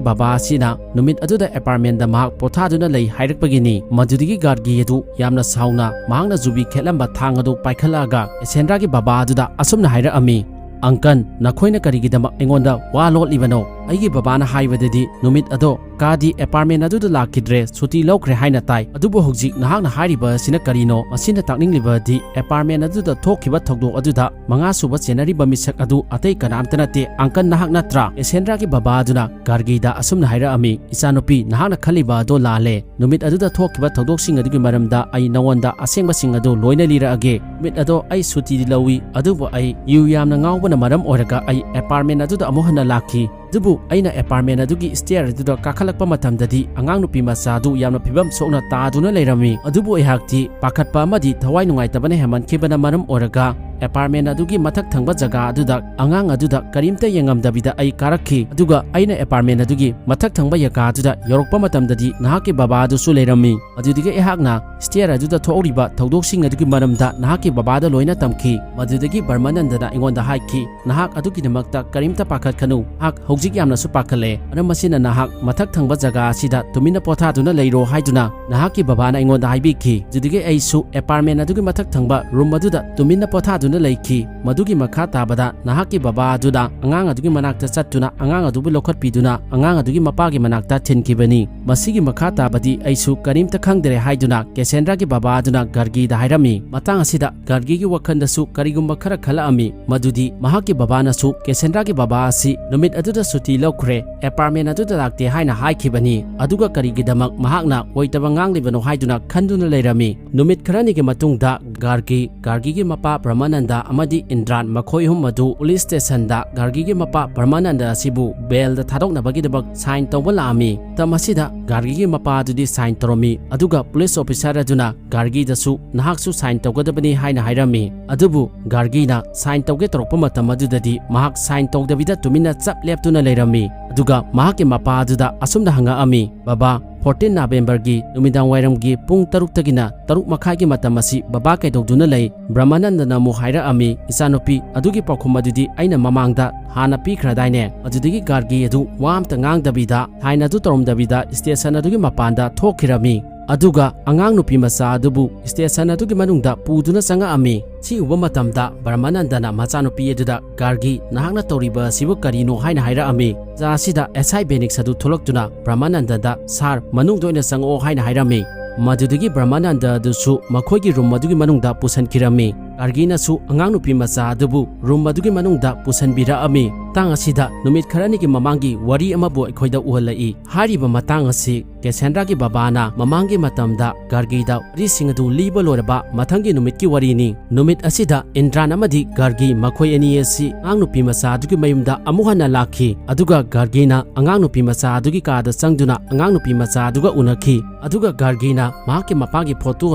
ꯕꯕꯥ ꯑꯁꯤꯅ ꯅꯨꯃꯤꯠ ꯑꯗꯨꯗ apartmentꯗ ꯃꯍꯥꯛ ꯄꯣꯊꯥꯗꯨꯅ ꯂꯩ ꯍꯥꯏꯔꯛꯄꯒꯤꯅꯤ꯫ ꯃꯗꯨꯗꯒꯤ ꯒꯔꯒꯤ ꯑꯗꯨ ꯌꯥꯝꯅ ꯁꯥꯎꯅ ꯃꯍꯥꯛꯅ ꯖꯨꯕꯤ ꯈꯦꯠꯂꯝꯕ ꯊꯥꯡ ꯑꯗꯨ ꯄꯥꯏꯈꯠꯂꯛꯑꯒ ꯀꯦꯁꯦꯟꯗ꯭ꯔꯥꯒꯤ ꯕꯕꯥ ꯑꯗꯨꯗ ꯑꯁꯨꯝꯅ ꯍꯥꯏꯔꯛꯑꯝꯃꯤ, "ꯑꯪꯀꯜ, ꯅꯈꯣꯏꯅ ꯀꯔꯤꯒꯤꯗꯃꯛ ꯑꯩꯉꯣꯟꯗ ꯋꯥ ꯂꯣꯠꯂꯤꯕꯅꯣ? ꯑꯩꯒꯤ ꯕꯕꯥꯅ ꯍꯥꯏꯕꯗꯗꯤ ꯅꯨꯃꯤꯠ ꯑꯗꯣ ꯀꯥꯗꯤ ꯑꯦꯄꯥꯔꯠꯃꯦꯟ ꯑꯗꯨꯗ ꯂꯥꯛꯈꯤꯗ꯭ꯔꯦ, ꯁꯨꯇꯤ ꯂꯧꯈ꯭ꯔꯦ ꯍꯥꯏꯅ ꯇꯥꯏ꯫ ꯑꯗꯨꯕꯨ ꯍꯧꯖꯤꯛ ꯅꯍꯥꯛꯅ ꯍꯥꯏꯔꯤꯕ ꯑꯁꯤꯅ ꯀꯔꯤꯅꯣ? ꯃꯁꯤꯅ ꯇꯥꯛꯅꯤꯡꯂꯤꯕꯗꯤ ꯑꯦꯄꯥꯔꯠꯃꯦꯟ ꯑꯗꯨꯗ ꯊꯣꯛꯈꯤꯕ ꯊꯧꯗꯣꯛ ꯑꯗꯨꯗ ꯃꯉꯥ ꯁꯨꯕ ꯆꯦꯟꯅꯔꯤꯕ ꯃꯤꯁꯛ ꯑꯗꯨ ꯑꯇꯩ ꯀꯅꯥꯝꯇ ꯅꯠꯇꯦ, ꯑꯪꯀꯜ ꯅꯍꯥꯛ ꯅꯠꯇ꯭ꯔꯥ?" ꯀꯦꯁꯦꯟꯗ꯭ꯔꯥꯒꯤ ꯕꯕꯥ ꯑꯗꯨꯅ ꯒꯥꯔꯒꯤꯗ ꯑꯁꯨꯝꯅ ꯍꯥꯏꯔꯛꯑꯝꯃꯤ, "ꯏꯆꯥꯅꯨꯄꯤ, ꯅꯍꯥꯛꯅ ꯈꯜꯂꯤꯕ ꯑꯗꯣ ꯂꯥꯜꯂꯦ꯫ ꯅꯨꯃꯤꯠ ꯑꯗꯨꯗ ꯊꯣꯛꯈꯤꯕ ꯊꯧꯗꯣꯛꯁꯤꯡ ꯑꯗꯨꯒꯤ ꯃꯔꯝꯗ ꯑꯩ ꯅꯉꯣꯟꯗ ꯑꯁꯦꯡꯕꯁꯤꯡ ꯑꯗꯨ ꯂꯣꯏꯅ ꯂꯤꯔꯛꯑꯒꯦ꯫ ꯅꯨꯃꯤꯠ ꯑꯗꯣ ꯑꯩ ꯁꯨꯇꯤꯗꯤ ꯂꯧꯏ, ꯑꯗꯨꯕꯨ ꯑꯩ ꯌꯨ ꯌꯥꯝꯅ ꯉꯥꯎꯕꯅ ꯃꯔꯝ ꯑꯣꯏꯔꯒ ꯑꯩ ꯑꯦꯄꯥꯔꯠꯃꯦꯟ ꯑꯗꯨꯗ ꯑꯃꯨꯛ ꯍꯟꯅ ꯂꯥꯛꯈꯤ꯫ ꯑꯗꯨꯕꯨ ꯑꯩꯅ ꯑꯦꯄꯥꯔꯠꯃꯦꯟ ꯑꯗꯨꯒꯤ ꯁ꯭ꯇꯦꯌꯔ ꯑꯗꯨꯗ ꯀꯥꯈꯠꯂꯛꯄ ꯃꯇꯝꯗꯗꯤ ꯑꯉꯥꯡ ꯅꯨꯄꯤ ꯃꯆꯥ ꯑꯗꯨ ꯌꯥꯝꯅ ꯐꯤꯕꯝ ꯁꯣꯛꯅ ꯇꯥꯗꯨꯅ ꯂꯩꯔꯝꯃꯤ꯫ ꯑꯗꯨꯕꯨ ꯑꯩꯍꯥꯛꯇꯤ ꯄꯥꯈꯠꯄ ꯑꯃꯗꯤ ꯊꯋꯥꯏ ꯅꯨꯡꯉꯥꯏꯇꯕꯅ ꯍꯦꯟꯃꯟꯈꯤꯕꯅ ꯃꯔꯝ ꯑꯣꯏꯔꯒ ꯑꯦꯄꯥꯔꯠꯃꯦꯟ ꯑꯗꯨꯒꯤ ꯃꯊꯛ ꯊꯪꯕ ꯖꯒꯥ ꯑꯗꯨꯗ ꯑꯉꯥꯡ ꯑꯗꯨꯗ ꯀꯔꯤꯝꯇ ꯌꯦꯡꯉꯝꯗꯕꯤꯗ ꯑꯩ ꯀꯥꯔꯛꯈꯤ꯫ ꯑꯗꯨꯒ ꯑꯩꯅ ꯑꯦꯄꯥꯔꯠꯃꯦꯟ ꯑꯗꯨꯒꯤ ꯃꯊꯛ ꯊꯪꯕ ꯌꯀꯥ ꯑꯗꯨꯗ ꯌꯧꯔꯛꯄ ꯃꯇꯝꯗꯗꯤ ꯅꯍꯥꯛꯀꯤ ꯕꯕꯥ ꯑꯗꯨꯁꯨ ꯂꯩꯔꯝꯃꯤ꯫ ꯑꯗꯨꯗꯒꯤ ꯑꯩꯍꯥꯛꯅ ꯁ꯭ꯇꯦꯌꯔ ꯑꯗꯨꯗ ꯊꯣꯛꯍꯧꯔꯤꯕ ꯊꯧꯗꯣꯛꯁꯤꯡ ꯑꯗꯨꯒꯤ ꯃꯔꯝꯗ ꯅꯍꯥꯛꯀꯤ ꯕꯕꯥꯗ ꯂꯣꯏꯅ ꯇꯝꯈꯤ꯫ ꯃꯗꯨꯗꯒꯤ ꯕ꯭ꯔꯍꯃꯥꯅꯟꯗꯅ ꯑꯩꯉꯣꯟꯗ ꯍꯥꯏꯈꯤ, "ꯅꯍꯥꯛ ꯑꯗꯨꯒꯤꯗꯃꯛꯇ ꯀꯔꯤꯝꯇ ꯄꯥꯈꯠꯀꯅꯨ꯫ ꯅꯍꯥꯛ ꯍꯧꯖꯤꯛ ꯌꯥꯝꯅꯁꯨ ꯄꯥꯈꯠꯂꯦ꯫ ꯃꯔꯝ ꯑꯁꯤꯅ ꯅꯍꯥꯛ ꯃꯊꯛ ꯊꯪꯕ ꯖꯒꯥ ꯑꯁꯤꯗ ꯇꯨꯃꯤꯟꯅ ꯄꯣꯊꯥꯗꯨꯅ ꯂꯩꯔꯣ" ꯍꯥꯏꯗꯨꯅ ꯅꯍꯥꯛꯀꯤ ꯕꯕꯥꯅ ꯑꯩꯉꯣꯟꯗ ꯍꯥꯏꯕꯤꯈꯤ꯫ ꯑꯗꯨꯗꯒꯤ ꯑꯩꯁꯨ ꯑꯦꯄꯥꯔꯠꯃꯦꯟ ꯑꯗꯨꯒꯤ ꯃꯊꯛ ꯊꯪꯕ ꯔꯨꯝ ꯑꯗꯨꯗ ꯇꯨꯃꯤꯟꯅ ꯄꯣꯊꯥꯗꯨꯅ ꯂꯩꯈꯤ꯫ ꯃꯗꯨꯒꯤ ꯃꯈꯥ ꯇꯥꯕꯗ ꯅꯍꯥꯛꯀꯤ ꯕꯕꯥ ꯑꯗꯨꯅ ꯑꯉꯥꯡ ꯑꯗꯨꯒꯤ ꯃꯅꯥꯛꯇ ꯆꯠꯇꯨꯅ ꯑꯉꯥꯡ ꯑꯗꯨꯕꯨ ꯂꯧꯈꯠꯄꯤꯗꯨꯅ ꯑꯉꯥꯡ ꯑꯗꯨꯒꯤ ꯃꯄꯥꯒꯤ ꯃꯅꯥꯛꯇ ꯊꯤꯟꯈꯤꯕꯅꯤ꯫ ꯃꯁꯤꯒꯤ ꯃꯈꯥ ꯇꯥꯕꯗꯤ ꯑꯩꯁꯨ ꯀꯔꯤꯝꯇ ꯈꯪꯗ꯭ꯔꯦ ꯍꯥꯏꯗꯨꯅ ꯀꯦꯁꯦꯟꯗ꯭ꯔꯥꯒꯤ ꯕꯕꯥ ꯑꯗꯨꯅ ꯒꯥꯔꯒꯤꯗ ꯍꯥꯏꯔꯝꯃꯤ꯫ ꯃꯇꯥꯡ ꯑꯁꯤꯗ ꯒꯥꯔꯒꯤꯒꯤ ꯋꯥꯈꯜꯗꯁꯨ ꯀꯔꯤꯒꯨꯝꯕ ꯈꯔ ꯈꯜꯂꯛꯑꯝꯃꯤ, ꯃꯗꯨꯗꯤ ꯃꯍꯥꯛꯀꯤ ꯕꯕꯥꯅꯁꯨ ꯀꯦꯁꯦꯟꯗ꯭ꯔꯥꯒꯤ ꯕꯕꯥ ꯑꯁꯤ ꯅꯨꯃꯤꯠ ꯑꯗꯨꯗ ꯁꯨꯇꯤ ꯂꯧꯈ꯭ꯔꯦ, ꯑꯦꯄꯥꯔꯠꯃꯦꯟ ꯑꯗꯨꯗ ꯂꯥꯛꯇꯦ ꯍꯥꯏꯅ ꯍꯥꯏꯈꯤꯕꯅꯤ꯫ ꯑꯗꯨꯒ ꯀꯔꯤꯒꯤꯗꯃꯛ ꯃꯍꯥꯛꯅ ꯑꯣꯏꯗꯕ ꯉꯥꯡꯂꯤꯕꯅꯣ ꯍꯥꯏꯗꯨꯅ ꯈꯟꯗꯨꯅ ꯂꯩꯔꯝꯃꯤ꯫ ꯅꯨꯃꯤꯠ ꯈꯔꯅꯤꯒꯤ ꯃꯇꯨꯡꯗ ꯒꯥꯔꯒꯤ, ꯒꯥꯔꯒꯤꯒꯤ ꯃꯄꯥ ꯕ꯭ꯔꯍꯃꯥꯅꯟꯗ ꯑꯃꯗꯤ ꯏꯟꯗ꯭ꯔꯥꯟ, ꯃꯈꯣꯏ ꯑꯍꯨꯝ ꯑꯗꯨ ꯄꯨꯂꯤꯁ ꯁ꯭ꯇꯦꯁꯟꯗ ꯒꯥꯔꯒꯤꯒꯤ ꯃꯄꯥ ꯕ꯭ꯔꯍꯃꯥꯅꯟꯗ ꯑꯁꯤꯕꯨ ꯕꯦꯜꯗ ꯊꯥꯗꯣꯛꯅꯕꯒꯤꯗꯃꯛ ꯁꯥꯏꯟ ꯇꯧꯕ ꯂꯥꯛꯑꯝꯃꯤ꯫ ꯃꯇꯝ ꯑꯁꯤꯗ ꯒꯥꯔꯒꯤꯒꯤ ꯃꯄꯥ ꯑꯗꯨꯗꯤ ꯁꯥꯏꯟ ꯇꯧꯔꯝꯃꯤ, ꯑꯗꯨꯒ ꯄꯨꯂꯤꯁ ꯑꯣꯐꯤꯁꯥꯔ ꯑꯗꯨꯅ ꯒꯥꯔꯒꯤꯗꯁꯨ ꯅꯍꯥꯛꯁꯨ ꯁꯥꯏꯟ ꯇꯧꯒꯗꯕꯅꯤ ꯍꯥꯏꯅ ꯍꯥꯏꯔꯝꯃꯤ꯫ ꯑꯗꯨꯕꯨ ꯒꯥꯔꯒꯤꯅ ꯁꯥꯏꯟ ꯇꯧꯒꯦ ꯇꯧꯔꯛꯄ ꯃꯇꯝ ꯑꯗꯨꯗꯗꯤ ꯃꯍꯥꯛ ꯁꯥꯏꯟ ꯇꯧꯗꯕꯤꯗ ꯇꯨꯃꯤꯟꯅ ꯆꯞ ꯂꯦꯞꯇꯨꯅ ꯂꯩꯔꯝꯃꯤ꯫ ꯑꯗꯨꯒ ꯃꯍꯥꯛꯀꯤ ꯃꯄꯥ ꯑꯗꯨꯗ ꯑꯁꯨꯝꯅ ꯍꯪꯉꯛꯑꯝꯃꯤ, "ꯕꯕꯥ, ꯐꯣꯔꯇꯤꯟ ꯅꯕꯦꯝꯕꯔꯒꯤ ꯅꯨꯃꯤꯗꯥꯡ ꯋꯥꯏꯔꯝꯒꯤ ꯄꯨꯡ ꯇꯔꯨꯛꯇꯒꯤꯅ ꯇꯔꯨꯛ ꯃꯈꯥꯏꯒꯤ ꯃꯇꯝ ꯑꯁꯤ ꯕꯕꯥ ꯀꯩꯗꯧꯗꯨꯅ ꯂꯩ?" ꯕ꯭ꯔꯍꯃꯥꯅꯟꯗꯅ ꯑꯃꯨꯛ ꯍꯥꯏꯔꯛꯑꯝꯃꯤ, "ꯏꯆꯥꯅꯨꯄꯤ, ꯑꯗꯨꯒꯤ ꯄꯥꯎꯈꯨꯝ ꯑꯗꯨꯗꯤ ꯑꯩꯅ ꯃꯃꯥꯡꯗ ꯍꯥꯟꯅ ꯄꯤꯈ꯭ꯔꯗꯥꯏꯅꯦ?" ꯑꯗꯨꯗꯒꯤ ꯒꯥꯔꯒꯤ ꯑꯗꯨ ꯋꯥ ꯑꯝꯇ ꯉꯥꯡꯗꯕꯤꯗ ꯁꯥꯏꯟ ꯑꯗꯨ ꯇꯧꯔꯝꯗꯕꯤꯗ ꯁ꯭ꯇꯦꯁꯟ ꯑꯗꯨꯒꯤ ꯃꯄꯥꯟꯗ ꯊꯣꯛꯈꯤꯔꯝꯃꯤ꯫ ꯑꯗꯨꯒ ꯑꯉꯥꯡ ꯅꯨꯄꯤ ꯃꯆꯥ ꯑꯗꯨꯕꯨ station ꯑꯗꯨꯒꯤ ꯃꯅꯨꯡꯗ ꯄꯨꯗꯨꯅ ꯆꯪꯉꯛꯑꯝꯃꯤ꯫ ꯁꯤ ꯎꯕ ꯃꯇꯝꯗ ꯕ꯭ꯔꯍꯃꯥꯅꯟꯗꯅ ꯃꯆꯥꯅꯨꯄꯤ ꯑꯗꯨꯗ, "ꯒꯥꯔꯒꯤ, ꯅꯍꯥꯛꯅ ꯇꯧꯔꯤꯕ ꯑꯁꯤꯕꯨ ꯀꯔꯤꯅꯣ?" ꯍꯥꯏꯅ ꯍꯥꯏꯔꯛꯑꯝꯃꯤ꯫ ꯇꯥꯟꯖꯥ ꯑꯁꯤꯗ ꯑꯦꯁ ꯑꯥꯏ ꯕꯦꯅꯤꯛꯁ ꯑꯗꯨ ꯊꯣꯛꯂꯛꯇꯨꯅ ꯕ꯭ꯔꯍꯃꯥꯅꯟꯗꯗ, "ꯁꯥꯔ, ꯃꯅꯨꯡꯗ ꯑꯣꯏꯅ ꯆꯪꯉꯛꯑꯣ" ꯍꯥꯏꯅ ꯍꯥꯏꯔꯝꯃꯤ꯫ ꯃꯗꯨꯗꯒꯤ ꯕ꯭ꯔꯍꯃꯥꯅꯟꯗ ꯑꯗꯨꯁꯨ ꯃꯈꯣꯏꯒꯤ room ꯑꯗꯨꯒꯤ ꯃꯅꯨꯡꯗ ꯄꯨꯁꯤꯟꯈꯤꯔꯝꯃꯤ꯫ ꯒꯥꯔꯒꯤꯅꯁꯨ ꯑꯉꯥꯡ ꯅꯨꯄꯤ ꯃꯆꯥ ꯑꯗꯨꯕꯨ room ꯑꯗꯨꯒꯤ ꯃꯅꯨꯡꯗ ꯄꯨꯁꯤꯟꯕꯤꯔꯛꯑꯝꯃꯤ꯫ ꯃꯇꯥꯡ ꯑꯁꯤꯗ ꯅꯨꯃꯤꯠ ꯈꯔꯅꯤꯒꯤ ꯃꯃꯥꯡꯒꯤ ꯋꯥꯔꯤ ꯑꯃꯕꯨ ꯑꯩꯈꯣꯏꯗ ꯎꯍꯜꯂꯛꯏ꯫ ꯍꯥꯏꯔꯤꯕ ꯃꯇꯥꯡ ꯑꯁꯤ ꯀꯦꯁꯦꯟꯗ꯭ꯔꯥꯒꯤ ꯕꯕꯥꯅ ꯃꯃꯥꯡꯒꯤ ꯃꯇꯝꯗ ꯒꯥꯔꯒꯤꯗ ꯋꯥꯔꯤꯁꯤꯡ ꯑꯗꯨ ꯂꯤꯕ ꯂꯣꯏꯔꯕ ꯃꯊꯪꯒꯤ ꯅꯨꯃꯤꯠꯀꯤ ꯋꯥꯔꯤꯅꯤ꯫ ꯅꯨꯃꯤꯠ ꯑꯁꯤꯗ ꯏꯟꯗ꯭ꯔꯥꯟ ꯑꯃꯗꯤ ꯒꯥꯔꯒꯤ, ꯃꯈꯣꯏ ꯑꯅꯤ ꯑꯁꯤ ꯑꯉꯥꯡ ꯅꯨꯄꯤ ꯃꯆꯥ ꯑꯗꯨꯒꯤ ꯃꯌꯨꯝꯗ ꯑꯃꯨꯛ ꯍꯟꯅ ꯂꯥꯛꯈꯤ꯫ ꯑꯗꯨꯒ ꯒꯥꯔꯒꯤꯅ ꯑꯉꯥꯡ ꯅꯨꯄꯤ ꯃꯆꯥ ꯑꯗꯨꯒꯤ ꯀꯥꯗ ꯆꯪꯗꯨꯅ ꯑꯉꯥꯡ ꯅꯨꯄꯤ ꯃꯆꯥ ꯑꯗꯨꯒ ꯎꯅꯈꯤ꯫ ꯑꯗꯨꯒ ꯒꯥꯔꯒꯤꯅ ꯃꯍꯥꯛꯀꯤ ꯃꯄꯥꯒꯤ photo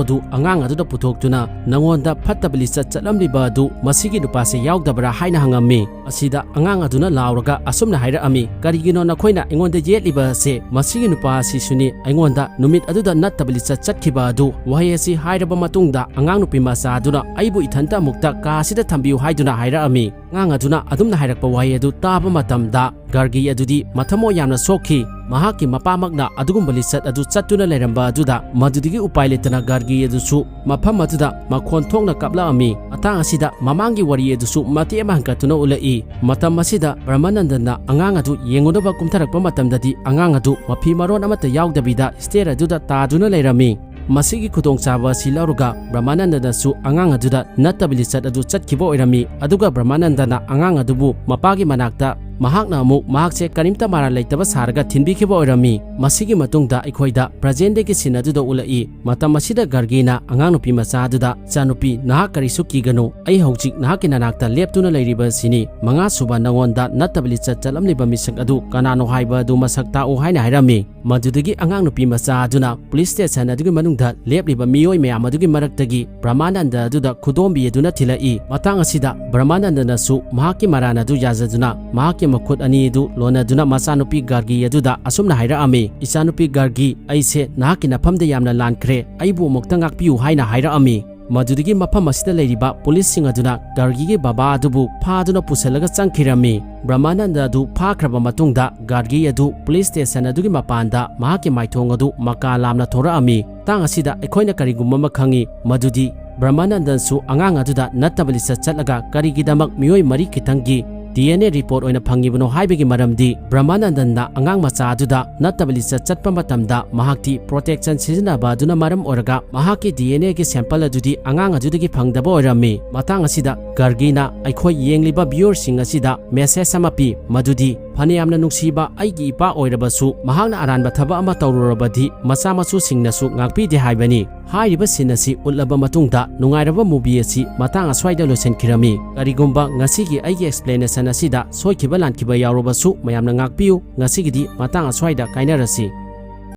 ꯑꯗꯨ ꯑꯉꯥꯡ ꯑꯗꯨꯗ ꯄꯨꯊꯣꯛꯇꯨꯅ, "ꯅꯉꯣꯟꯗ ꯐꯠꯇꯕ ꯂꯤꯆꯠ ꯆꯠꯂꯝꯂꯤꯕ ꯑꯗꯨ ꯃꯁꯤꯒꯤ ꯅꯨꯄꯥꯁꯦ ꯌꯥꯎꯗꯕ꯭ꯔꯥ?" ꯍꯥꯏꯅ ꯍꯪꯉꯝꯃꯤ꯫ ꯑꯁꯤꯗ ꯑꯉꯥꯡ ꯑꯗꯨꯅ ꯂꯥꯎꯔꯒ ꯑꯁꯨꯝꯅ ꯍꯥꯏꯔꯛꯑꯝꯃꯤ, "ꯀꯔꯤꯒꯤꯅꯣ ꯅꯈꯣꯏꯅ ꯑꯩꯉꯣꯟꯗ ꯌꯦꯠꯂꯤꯕ ꯑꯁꯦ? ꯃꯁꯤꯒꯤ ꯅꯨꯄꯥ ꯑꯁꯤꯁꯨꯅꯤ ꯑꯩꯉꯣꯟꯗ ꯅꯨꯃꯤꯠ ꯑꯗꯨꯗ ꯅꯠꯇꯕ ꯂꯤꯆꯠ ꯆꯠꯈꯤꯕ ꯑꯗꯨ?" ꯋꯥꯍꯩ ꯑꯁꯤ ꯍꯥꯏꯔꯕ ꯃꯇꯨꯡꯗ ꯑꯉꯥꯡ ꯅꯨꯄꯤ ꯃꯆꯥ ꯑꯗꯨꯅ ꯑꯩꯕꯨ ꯏꯊꯟꯇ ꯑꯃꯨꯛꯇ ꯀꯥ ꯑꯁꯤꯗ ꯊꯝꯕꯤꯌꯨ ꯍꯥꯏꯗꯨꯅ ꯍꯥꯏꯔꯛꯑꯝꯃꯤ꯫ ꯑꯉꯥꯡ ꯑꯗꯨꯅ ꯑꯗꯨꯝꯅ ꯍꯥꯏꯔꯛꯄ ꯋꯥꯍꯩ ꯑꯗꯨ ꯇꯥꯕ ꯃꯇꯝꯗ ꯒꯥꯔꯒꯤ ꯑꯗꯨꯗꯤ ꯃꯊꯃꯣꯏ ꯌꯥꯝꯅ ꯁꯣꯛꯈꯤ꯫ ꯃꯍꯥꯛꯀꯤ ꯃꯄꯥꯃꯛꯅ ꯑꯗꯨꯒꯨꯝꯕ ꯂꯤꯆꯠ ꯑꯗꯨ ꯆꯠꯇꯨꯅ ꯂꯩꯔꯝꯕ ꯑꯗꯨꯗ ꯃꯗꯨꯗꯒꯤ ꯎꯄꯥꯏ ꯂꯩꯇꯅ ꯒꯥꯔꯒꯤ ꯑꯗꯨꯁꯨ ꯃꯐꯝ ꯑꯗꯨꯗ ꯃꯈꯣꯟ ꯊꯣꯛꯅ ꯀꯞꯂꯛꯑꯝꯃꯤ꯫ ꯃꯇꯥꯡ ꯑꯁꯤꯗ ꯃꯃꯥꯡꯒꯤ ꯋꯥꯔꯤ ꯑꯗꯨꯁꯨ ꯃꯇꯦꯛ ꯑꯃ ꯍꯟꯒꯠꯇꯨꯅ ꯎꯠꯂꯛꯏ꯫ ꯃꯇꯝ ꯑꯁꯤꯗ ꯕ꯭ꯔꯍꯃꯥꯅꯟꯗꯅ ꯑꯉꯥꯡ ꯑꯗꯨ ꯌꯦꯡꯉꯨꯅꯕ ꯀꯨꯝꯊꯔꯛꯄ ꯃꯇꯝꯗꯗꯤ ꯑꯉꯥꯡ ꯑꯗꯨ ꯃꯐꯤ ꯃꯔꯣꯟ ꯑꯃꯠꯇ ꯌꯥꯎꯗꯕꯤꯗ stair ꯑꯗꯨꯗ ꯇꯥꯗꯨꯅ ꯂꯩꯔꯝꯃꯤ꯫ ꯃꯁꯤꯒꯤ ꯈꯨꯗꯣꯡꯆꯥꯕ ꯑꯁꯤ ꯂꯧꯔꯒ ꯕ꯭ꯔꯍꯃꯥꯅꯟꯗꯅꯁꯨ ꯑꯉꯥꯡ ꯑꯗꯨꯗ ꯅꯠꯇꯕ ꯂꯤꯆꯠ ꯑꯗꯨ ꯆꯠꯈꯤꯕ ꯑꯣꯏꯔꯝꯃꯤ꯫ ꯑꯗꯨꯒ ꯕ꯭ꯔꯍꯃꯥꯅꯟꯗꯅ ꯑꯉꯥꯡ ꯑꯗꯨꯕꯨ ꯃꯄꯥꯒꯤ ꯃꯅꯥꯛꯇ, ꯃꯍꯥꯛꯅ ꯑꯃꯨꯛ ꯃꯍꯥꯛꯁꯦ ꯀꯔꯤꯝꯇ ꯃꯔꯥꯜ ꯂꯩꯇꯕ ꯁꯥꯔꯒ ꯊꯤꯟꯕꯤꯈꯤꯕ ꯑꯣꯏꯔꯝꯃꯤ꯫ ꯃꯁꯤꯒꯤ ꯃꯇꯨꯡꯗ ꯑꯩꯈꯣꯏꯗ present dayꯒꯤ scene ꯑꯗꯨꯗ ꯎꯠꯂꯛꯏ꯫ ꯃꯇꯝ ꯑꯁꯤꯗ ꯒꯥꯔꯒꯤꯅ ꯑꯉꯥꯡ ꯅꯨꯄꯤ ꯃꯆꯥ ꯑꯗꯨꯗ, "ꯏꯆꯥꯅꯨꯄꯤ, ꯅꯍꯥꯛ ꯀꯔꯤꯁꯨ ꯀꯤꯒꯅꯨ꯫ ꯑꯩ ꯍꯧꯖꯤꯛ ꯅꯍꯥꯛꯀꯤ ꯅꯅꯥꯛꯇ ꯂꯦꯞꯇꯨꯅ ꯂꯩꯔꯤꯕ ꯑꯁꯤꯅꯤ꯫ ꯃꯉꯥꯁꯨꯕ ꯅꯉꯣꯟꯗ ꯅꯠꯇꯕ ꯂꯤꯆꯠ ꯆꯠꯂꯝꯂꯤꯕ ꯃꯤꯁꯛ ꯑꯗꯨ ꯀꯅꯥꯅꯣ ꯍꯥꯏꯕ ꯑꯗꯨ ꯃꯁꯛ ꯇꯥꯛꯎ" ꯍꯥꯏꯅ ꯍꯥꯏꯔꯝꯃꯤ꯫ ꯃꯗꯨꯗꯒꯤ ꯑꯉꯥꯡ ꯅꯨꯄꯤ ꯃꯆꯥ ꯑꯗꯨꯅ police station ꯑꯗꯨꯒꯤ ꯃꯅꯨꯡꯗ ꯂꯦꯞꯂꯤꯕ ꯃꯤꯑꯣꯏ ꯃꯌꯥꯝ ꯑꯗꯨꯒꯤ ꯃꯔꯛꯇꯒꯤ ꯕ꯭ꯔꯍꯃꯥꯅꯟꯗ ꯑꯗꯨꯗ ꯈꯨꯗꯣꯝꯕꯤ ꯑꯗꯨꯅ ꯊꯤꯜꯂꯛꯏ꯫ ꯃꯇꯥꯡ ꯑꯁꯤꯗ ꯕ꯭ꯔꯍꯃꯥꯅꯟꯗꯅꯁꯨ ꯃꯍꯥꯛꯀꯤ ꯃꯔꯥꯟ ꯑꯗꯨ ꯌꯥꯖꯗꯨꯅ ꯃꯍꯥꯛꯀꯤ ꯃꯈꯨꯠ ꯑꯅꯤ ꯑꯗꯨ ꯂꯣꯟꯅꯗꯨꯅ ꯃꯆꯥꯅꯨꯄꯤ ꯒꯥꯔꯒꯤ ꯑꯗꯨꯗ ꯑꯁꯨꯝꯅ ꯍꯥꯏꯔꯛꯑꯝꯃꯤ, "ꯏꯆꯥꯅꯨꯄꯤ ꯒꯥꯔꯒꯤ, ꯑꯩꯁꯦ ꯅꯍꯥꯛꯀꯤ ꯅꯐꯝꯗ ꯌꯥꯝꯅ ꯂꯥꯟꯈ꯭ꯔꯦ, ꯑꯩꯕꯨ ꯑꯃꯨꯛꯇ ꯉꯥꯛꯄꯤꯌꯨ" ꯍꯥꯏꯅ ꯍꯥꯏꯔꯛꯑꯝꯃꯤ꯫ ꯃꯗꯨꯗꯒꯤ ꯃꯐꯝ ꯑꯁꯤꯗ ꯂꯩꯔꯤꯕ ꯄꯨꯂꯤꯁꯁꯤꯡ ꯑꯗꯨꯅ ꯒꯥꯔꯒꯤꯒꯤ ꯕꯕꯥ ꯑꯗꯨꯕꯨ ꯐꯥꯗꯨꯅ ꯄꯨꯁꯤꯜꯂꯒ ꯆꯪꯈꯤꯔꯝꯃꯤ꯫ ꯕ꯭ꯔꯍꯃꯥꯅꯟꯗ ꯑꯗꯨ ꯐꯥꯈ꯭ꯔꯕ ꯃꯇꯨꯡꯗ ꯒꯥꯔꯒꯤ ꯑꯗꯨ ꯄꯨꯂꯤꯁ ꯁ꯭ꯇꯦꯁꯟ ꯑꯗꯨꯒꯤ ꯃꯄꯥꯟꯗ ꯃꯍꯥꯛꯀꯤ ꯃꯥꯏꯊꯣꯡ ꯑꯗꯨ ꯃꯀꯥ ꯂꯥꯝꯅ ꯊꯣꯔꯛꯑꯝꯃꯤ꯫ ꯃꯇꯥꯡ ꯑꯁꯤꯗ ꯑꯩꯈꯣꯏꯅ ꯀꯔꯤꯒꯨꯝꯕ ꯑꯃ ꯈꯪꯉꯤ, ꯃꯗꯨꯗꯤ ꯕ꯭ꯔꯍꯃꯥꯅꯟꯗꯟꯁꯨ ꯑꯉꯥꯡ ꯑꯗꯨꯗ ꯅꯠꯇꯕ ꯂꯤꯆꯠ ꯆꯠꯂꯒ ꯀꯔꯤꯒꯤꯗꯃꯛ ꯃꯤꯑꯣꯏ ꯃꯔꯤ ꯈꯤꯇꯪꯒꯤ ꯗꯤ ꯑꯦꯟ ꯑꯦ ꯔꯤꯄꯣꯔꯠ ꯑꯣꯏꯅ ꯐꯪꯉꯤꯕꯅꯣ ꯍꯥꯏꯕꯒꯤ ꯃꯔꯝꯗꯤ ꯕ꯭ꯔꯍꯃꯥꯅꯟꯗꯟꯅ ꯑꯉꯥꯡ ꯃꯆꯥ ꯑꯗꯨꯗ ꯅꯠꯇꯕ ꯂꯤꯆꯠ ꯆꯠꯄ ꯃꯇꯝꯗ ꯃꯍꯥꯛꯇꯤ ꯄ꯭ꯔꯣꯇꯦꯛꯁꯟ ꯁꯤꯖꯤꯟꯅꯕ ꯑꯗꯨꯅ ꯃꯔꯝ ꯑꯣꯏꯔꯒ ꯃꯍꯥꯛꯀꯤ ꯗꯤ ꯑꯦꯟ ꯑꯦꯒꯤ ꯁꯦꯝꯄꯜ ꯑꯗꯨꯗꯤ ꯑꯉꯥꯡ ꯑꯗꯨꯗꯒꯤ ꯐꯪꯗꯕ ꯑꯣꯏꯔꯝꯃꯤ꯫ ꯃꯇꯥꯡ ꯑꯁꯤꯗ ꯒꯥꯔꯒꯤꯅ ꯑꯩꯈꯣꯏ ꯌꯦꯡꯂꯤꯕ ꯚ꯭ꯌꯨꯋꯔꯁꯤꯡ ꯑꯁꯤꯗ ꯃꯦꯁꯦꯖ ꯑꯃ ꯄꯤ, ꯃꯗꯨꯗꯤ ꯐꯅꯌꯥꯝꯅ ꯅꯨꯡꯁꯤꯕ ꯑꯩꯒꯤ ꯏꯄꯥ ꯑꯣꯏꯔꯕꯁꯨ ꯃꯍꯥꯛꯅ ꯑꯔꯥꯟꯕ ꯊꯕꯛ ꯑꯃ ꯇꯧꯔꯨꯔꯕꯗꯤ ꯃꯆꯥ ꯃꯁꯨꯁꯤꯡꯅꯁꯨ ꯉꯥꯛꯄꯤꯗꯦ ꯍꯥꯏꯕꯅꯤ꯫ ꯍꯥꯏꯔꯤꯕ ꯁꯤꯟ ꯑꯁꯤ ꯎꯠꯂꯕ ꯃꯇꯨꯡꯗ ꯅꯨꯡꯉꯥꯏꯔꯕ ꯃꯨꯚꯤ ꯑꯁꯤ ꯃꯇꯥꯡ ꯑꯁ꯭ꯋꯥꯏꯗ ꯂꯣꯏꯁꯤꯟꯈꯤꯔꯝꯃꯤ꯫ ꯀꯔꯤꯒꯨꯝꯕ ꯉꯁꯤꯒꯤ ꯑꯩꯒꯤ ꯑꯦꯛꯁꯄ꯭ꯂꯦꯅꯦꯁꯟ ꯑꯁꯤꯗ ꯁꯣꯏꯈꯤꯕ ꯂꯥꯟꯈꯤꯕ ꯌꯥꯎꯔꯕꯁꯨ ꯃꯌꯥꯝꯅ ꯉꯥꯛꯄꯤꯌꯨ꯫ ꯉꯁꯤꯒꯤꯗꯤ ꯃꯇꯥꯡ ꯑꯁ꯭ꯋꯥꯏꯗ ꯀꯥꯏꯅꯔꯁꯤ꯫